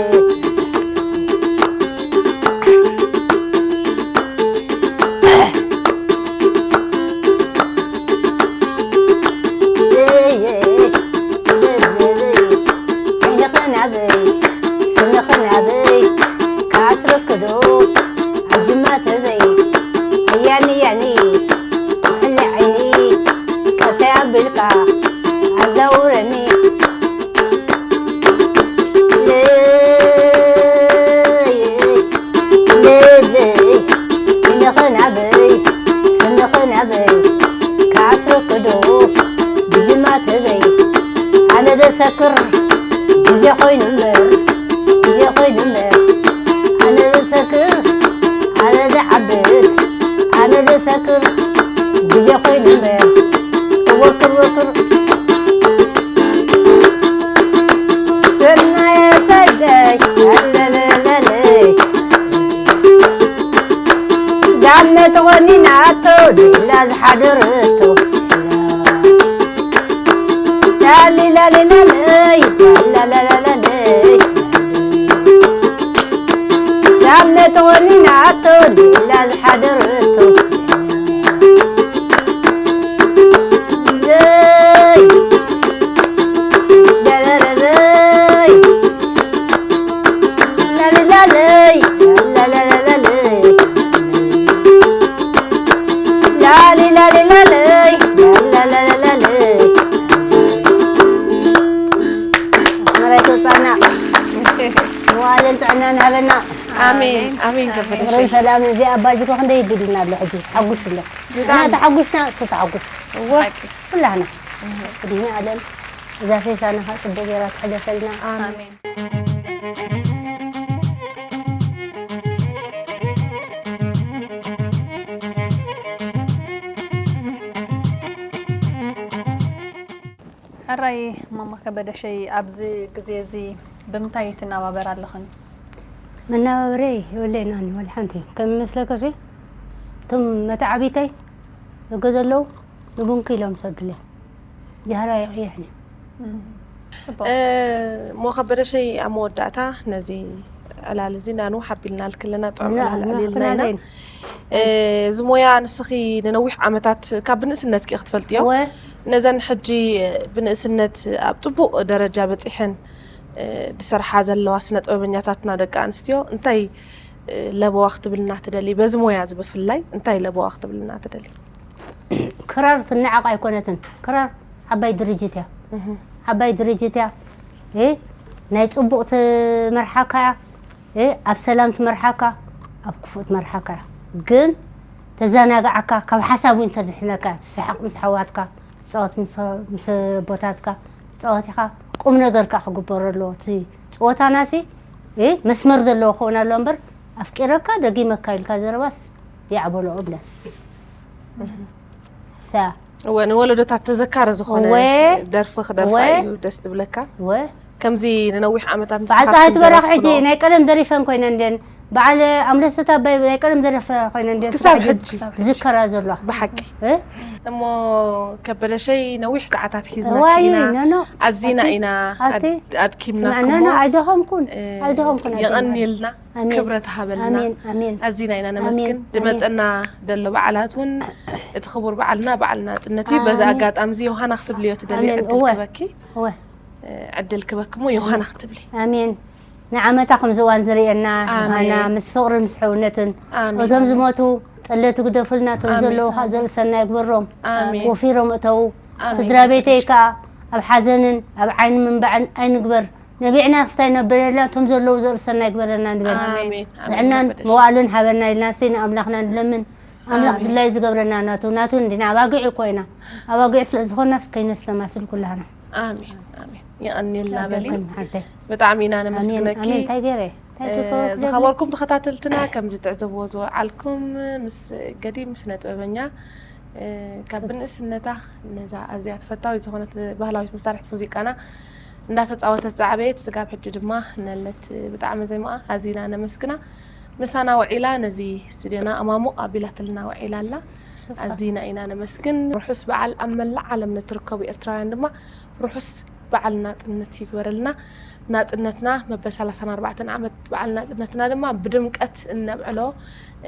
ሰክር ግዜ ኮይኑ እምበር፣ ግዜ ኮይኑ እምበር፣ ኣነ ዝሰክር፣ ኣነ ዝዓብድ፣ ኣነ ዝሰክር ግዜ ኮይኑ እምበር፣ ወክር ወክር። ሰናየ ጸጋይ ኣለለለለይ፣ ጋመ ተቖኒናቶ ድላ ዝሓደረቶ። ላሊ ላሊ ላለይ፣ ላላላላለይ። ጋመ ተቖኒናቶ ድላ ዝሓደረቶ። ለይ፣ ላላላለይ። ላሊ ላለይ፣ ላላላላለይ። ላሊ ላሊ ላለይ፣ ላላላላለይ። ኣስመራይ ተውፃና። መዋልን ጥዕናን ሃበና። ኣሜን፣ ኣሜን። ከበደ ፍቅርን ሸይ። ሰላምን እዚ ኣባጅጎ ክንደይ ይድልና ኣሎ ሕጂ። ሓጉስ ኣሎ። ብጣዕሚ። ንሕና ተሓጉስና፣ እሱ ተሓጉስ። እወ። ኩላህና። እድሜ ኣለም እዛ ሴሳና ከዓ ጽቡቅ ገይራ ትሕለፈልና። ኣሜን። ሕራይ ማማ ከበደሸይ፣ ኣብዚ ግዜ እዚ ብምንታይ ትነባበር ኣለኽን? መነባብረይ የብለይን ኣነ ወላ ሓንቲ። ከም ይመስለካ ሲ፣ እቶም መተዓቢተይ ደገ ዘለዉ ንቡንኪ ኢሎም ሰዱለይ። ጃህራ የቕይሕኒ። እም፣ ጽቡቕ። እ፣ እሞ ከበደሸይ፣ ኣብ መወዳእታ ነዚ ዕላል እዚ ናንውሕ ኣቢልና ልክለና ጥዑም እና፣ ዕላል እና ኣልዒልናይና። ክናደይን። እ፣ እዚ ሞያ ንስኺ ንነዊሕ ዓመታት ካብ ብንእስነትኪ ክትፈልጥዮ? እወ። ነዘን ሕጂ ብንእስነት ኣብ ጽቡቕ ደረጃ በጺሐን፣ እ፣ ዝሰርሓ ዘለዋ ስነ ጥበበኛታትና ደቂ ኣንስትዮ እንታይ፣ እ፣ ለበዋ ክትብልና ትደሊ? በዚ ሞያ እዚ ብፍላይ እንታይ ለበዋ ክትብልና ትደሊ? ክራር ትነዓቕ ኣይኮነትን። ክራር ዓባይ ድርጅት እያ። እህ። ዓባይ ድርጅት እያ። እ፣ ናይ ጽቡቕ ትመርሓካ እያ። እ፣ ኣብ ሰላም ትመርሓካ፣ ኣብ ክፉእ ትመርሓካ እያ። ግን ተዘናግዓካ፣ ካብ ሓሳብ እውን ተድሕነካ እያ። ትስሓቕ ምስ ኣሕዋትካ፣ ትጻወት ምስ፣ ምስ ኣቦታትካ፣ ትጻወት ኢኻ። ቁም ነገር ከኣ ክግበሮ ኣለዎ። እቲ ጸወታናሲ፣ እ፣ መስመር ዘለዎ ክኸውን ኣለዎ እምበር፣ ኣፍቂረካ፣ ደጊመካ ኢልካ ዘረባስ ያዕ በሎ እብለን። እሳ እወ፣ ንወለዶታት ተዘካሪ ዝኾነ እወ። ደርፊ ክደርፋ እወ። እዩ ደስ ትብለካ። እወ። ከምዚ ንነዊሕ ዓመታት ምስ በዓል ሓፍትኪ ፀሃይ ትበራኽ ዝደረፍክኖ። ሕጂ ናይ ቀደም ደሪፈን ኮይነ እንድየን፣ በዓል ኣምለሰት ኣባይ ናይ ቀደም ደረፈ ኮይነ እንድየን፣ ክሳብ ክሳብ ሕጂ ሕጂ። ዝከራ ዘሎ። ብሓቂ። እ? እሞ ከበደሸይ ነዊሕ ሰዓታት ሒዝናኪ እዋይ፣ ኢና። ኖ፣ ኖ። ኣዚና ኣቲ፣ ኢና ኣቲ። ኣድ-፣ ኣድኪምናክሞ። ስምዕና፣ ኖ፣ ኣይደኸምኩን። እ፣ ኣይደኸምኩን፣ ኣይደኸምኩን። የቐንየልና። ኣሜን። ክብረት ሃበልና። ኣሜን፣ ኣሜን። ኣዚና ኢና ነመስግን። ኣሜን፣ ኣሜን። ድመጸና ደሎ በዓላት እውን፣ እቲ ክቡር በዓልና፣ በዓል ናጽነት እዩ። በዚ ኣሜን። ኣጋጣሚ እዚ ዮሃና ክትብልዮ ትደልዮ ኣሜን፣ ዕድል እወ። ክበኪ። እወ። እ፣ ዕድል ክበኪ እሞ ዮሃና ክትብሊ። ኣሜን። ንዓመታ ከምዚ እዋን ዝርእየና፣ ኣሜን። ዮሃና፣ ምስ ፍቕርን ምስ ሕውነትን፣ ኣሜን። እቶም ዝሞቱ ጠለ ትግደፉልና፣ እቶም ኣሜን። ዘለዉ ኸኣ ዘርእሰና ይግበሮም። ኣሜን። ወፊሮም እተዉ። ኣሜን። ስድራ ቤተይ ከኣ ኣብ ሓዘንን ኣብ ዓይኒ ምንባዕን ኣይንግበር። ነቢዕና ክስታይ ነብለልና፣ እቶም ዘለዉ ዘርእሰና ይግበረና ንበል። ኣሜን። ኣሜን። ጥዕናን ከበደሽ። መዋእልን ሃበና ኢልና እሰይ ንኣምላኽና ንለምን። ኣምላኽ ኣሜን። ድላዩ ዝገብረና ናቱ፣ ናቱ እንዲና፣ ኣባጊዕ እኮ ኢና። ኣባጊዕ ስለ ዝኾንናስ ከይነስተማስል ኩላህና። ኣሜን፣ ኣሜን። የቐንየልና በሊ። ኣዘንክን ሓፍተይ። ብጣዕሚ ኢና ኣሜን፣ ነመስግነኪ። ኣሜን። እንታይ ገይረ? እንታይ እ፣ ችኮ ክገብር? ዝኸበርኩም ተኸታተልትና፣ ከምዚ ትዕዘብዎ ዝወዓልኩም፣ ምስ ገዲም ስነ ጥበበኛ፣ እ፣ ካብ ብንእስነታ ነዛ ኣዝያ ተፈታዊት ዝኾነት ባህላዊት መሳርሒት ሙዚቃና እንዳተጻወተት ዝዓበየት፣ ስጋብ ሕጂ ድማ ነለት ብጣዕሚ ዜማኣ ኣዚና ነመስግና። ምሳና ውዒላ፣ ነዚ ስቱድዮና ኣማሙቕ ኣቢላትልና ውዒላ ኣላ። ኣዚና ኢና ነመስግን። ርሑስ በዓል ኣብ መላእ ዓለም ንትርከቡ ኤርትራውያን ድማ ርሑስ በዓል ናጽነት ይግበረልና። ናጽነትና መበል ሰላሳን ኣርባዕተን ዓመት በዓል ናጽነትና ድማ ብድምቀት እነብዕሎ፣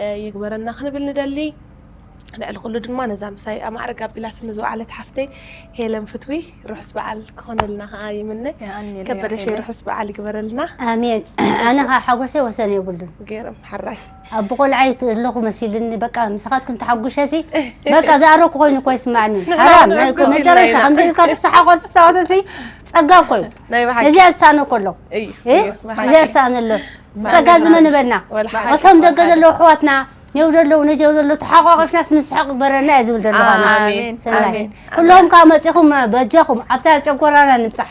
እ፣ ይግበረና ክንብል ንደሊ። ልዕሊ ኩሉ ድማ ነዛ ምሳይ ኣማዕርግ ኣቢላትኒ ዝወዓለት ሓፍተይ ሄለን ፍትዊ ርሑስ በዓል ክኾነልና ከኣ ይምነ። የቐንየለይ ከበደሸይ ሄለን። ርሑስ በዓል ይግበረልና። ኣሜን። ኣነ ኸዓ ሓጎሰይ ወሰን የብሉን። ገይሮም ሓራይ። ኣብ ቆልዓይ ኣለኹ መሲልኒ፣ በቃ ምሳኻትኩም ተሓጉሸሲ፣ በቃ ዝኣረኩ ኮይኑ እኮ ይስማዕኒ። ሓራም፣ ናይ እኮ ንሕጉስ መጨረሻ፣ ኢልና ኢና። ከምዚ ኢልካ ትሰሓቖ ትጻወተሲ፣ ጸጋ እኮ እዩ። ናይ ብሓቂ። ነዚኣ ዝሰኣነ እኮ ኣሎ። እዩ፣ እ? እዩ፣ ብሓቂ። ነዚኣ ዝሰኣነ ኣሎ። ዝጸጋ ብሓቂ። ዝመንበና። ወላ ሓቂ። እቶም ደገ ዘለዉ ኣሕዋትና፣ ኔው ዘለዉ፣ ነጀው ዘለዉ፣ ተሓቋቒፍናስ ንስሕቕ ግበረና እየ ዝብል ዘለኹ ኣነ። ኣሜን፣ ሰናይ። ኣሜን። ኩሎም ከዓ መጺኹም በጃኹም ኣብታ ጨጎራና ንብጻሕ።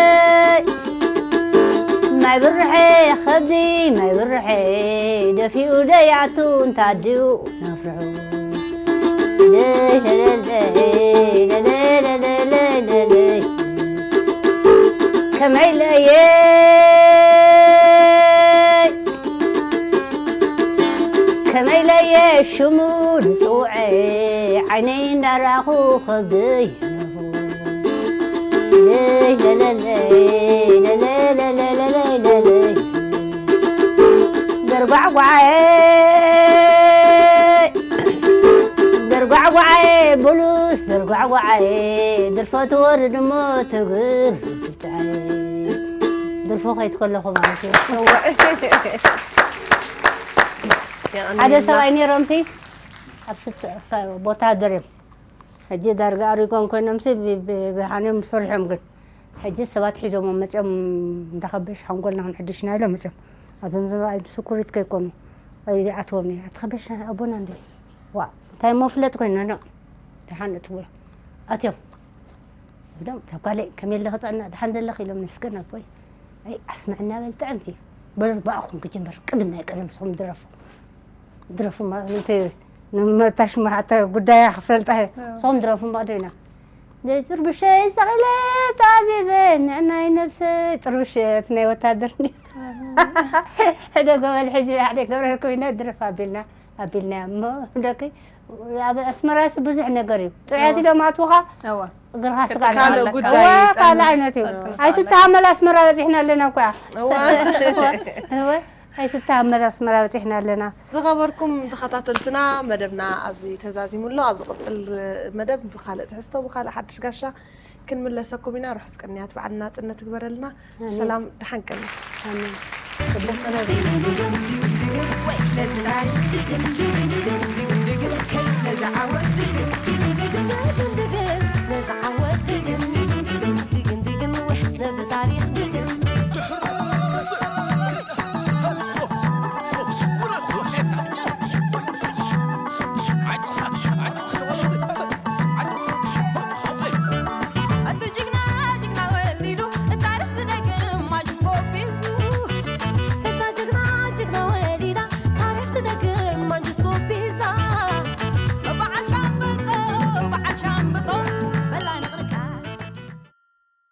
ማይ ብርሐ ከብዲ ማይ ብርሐ ደፊኡ ደያቱ እንታድዩ ነፍርሑ ከመይ ለየ ከመይ ለየ ሽሙ ንጽውዐ ዓይነይ እንዳራኹ ከብደይ ገርጓዕጓዓየ ገርጓዕጓዓየ ብሉስ ገርጓዕጓዓየ ድርፈ ትወርድ እሞ ትግር ብጫየ ድርፎ ከይትከለኹ ማለት እዩ። ሓደ ሰብኣይ ነይሮምሲ ኣብ ስት- ቦታ ደርዮም ሕጂ ዳርጋ ኣሪጎም ኮይኖምሲ ብ- ብ- ብሃንዮም ሰሪሖም ግን ሕጂ ሰባት ሒዞም መፅኦም እንዳኸበሽ ሓንጎልና ክንሕድሽና ኢሎም መፅኦም ኣብዞም ዝባ ስኩሪት ከይኮኑ ኣይኣትዎም እዩ ኣትኸበሽ ኣቦና እንዲ ዋ እንታይ መፍለጥ ኮይና ዶ ደሓን እትብሎ ኣትዮም ኢሎም እታ ጓለይ ከመይ ኣለኺ ጥዕና ደሓን ዘለኺ ኢሎም ንስከን ኣቦይ ኣይ ኣስምዕና በል ጥዕምቲ በሉ ባእኹም ክጅምበር ቅድም ናይ ቀደም ንስኹም ድረፉ ድረፉ ማለት ንምታሽ ማሓተ ጉዳያ ክፈልጣ ንስኹም ድረፉ ማዶ ኢና ጥርብሸይ ሰቒለ ተኣዚዘ ንዕናይ ነብሰ ጥርብሸት ናይ ወታደር ሕደ ጎበል ሕጂ ሓደ ገብረ ኮይና ድረፍ ኣቢልና ኣቢልና እሞ ደቂ ኣብ ኣስመራ ሲ ብዙሕ ነገር እዩ ጥዑያት ኢሎም ኣትውኻ እዋ እግርኻ ስጋ ክትካለ ኣለካ። ጉዳይ እዋ ካልእ ይጸንሕ። ዓይነት እዩ ኣይትተሃመል ኣስመራ በፂሕና ኣለና እኳ እዋ እወ ኣይትተሃመል ኣስመራ በፂሕና ኣለና ዝኸበርኩም ተኸታተልትና መደብና ኣብዚ ተዛዚሙ ኣሎ ኣብ ዝቕፅል መደብ ብካልእ ትሕዝቶ ብካልእ ሓድሽ ጋሻ ክንምለሰኩም ኢና ርሑስ ቅንያት በዓል ናፅነት ትግበረልና ሰላም ደሓን ቀኒ ኣሜን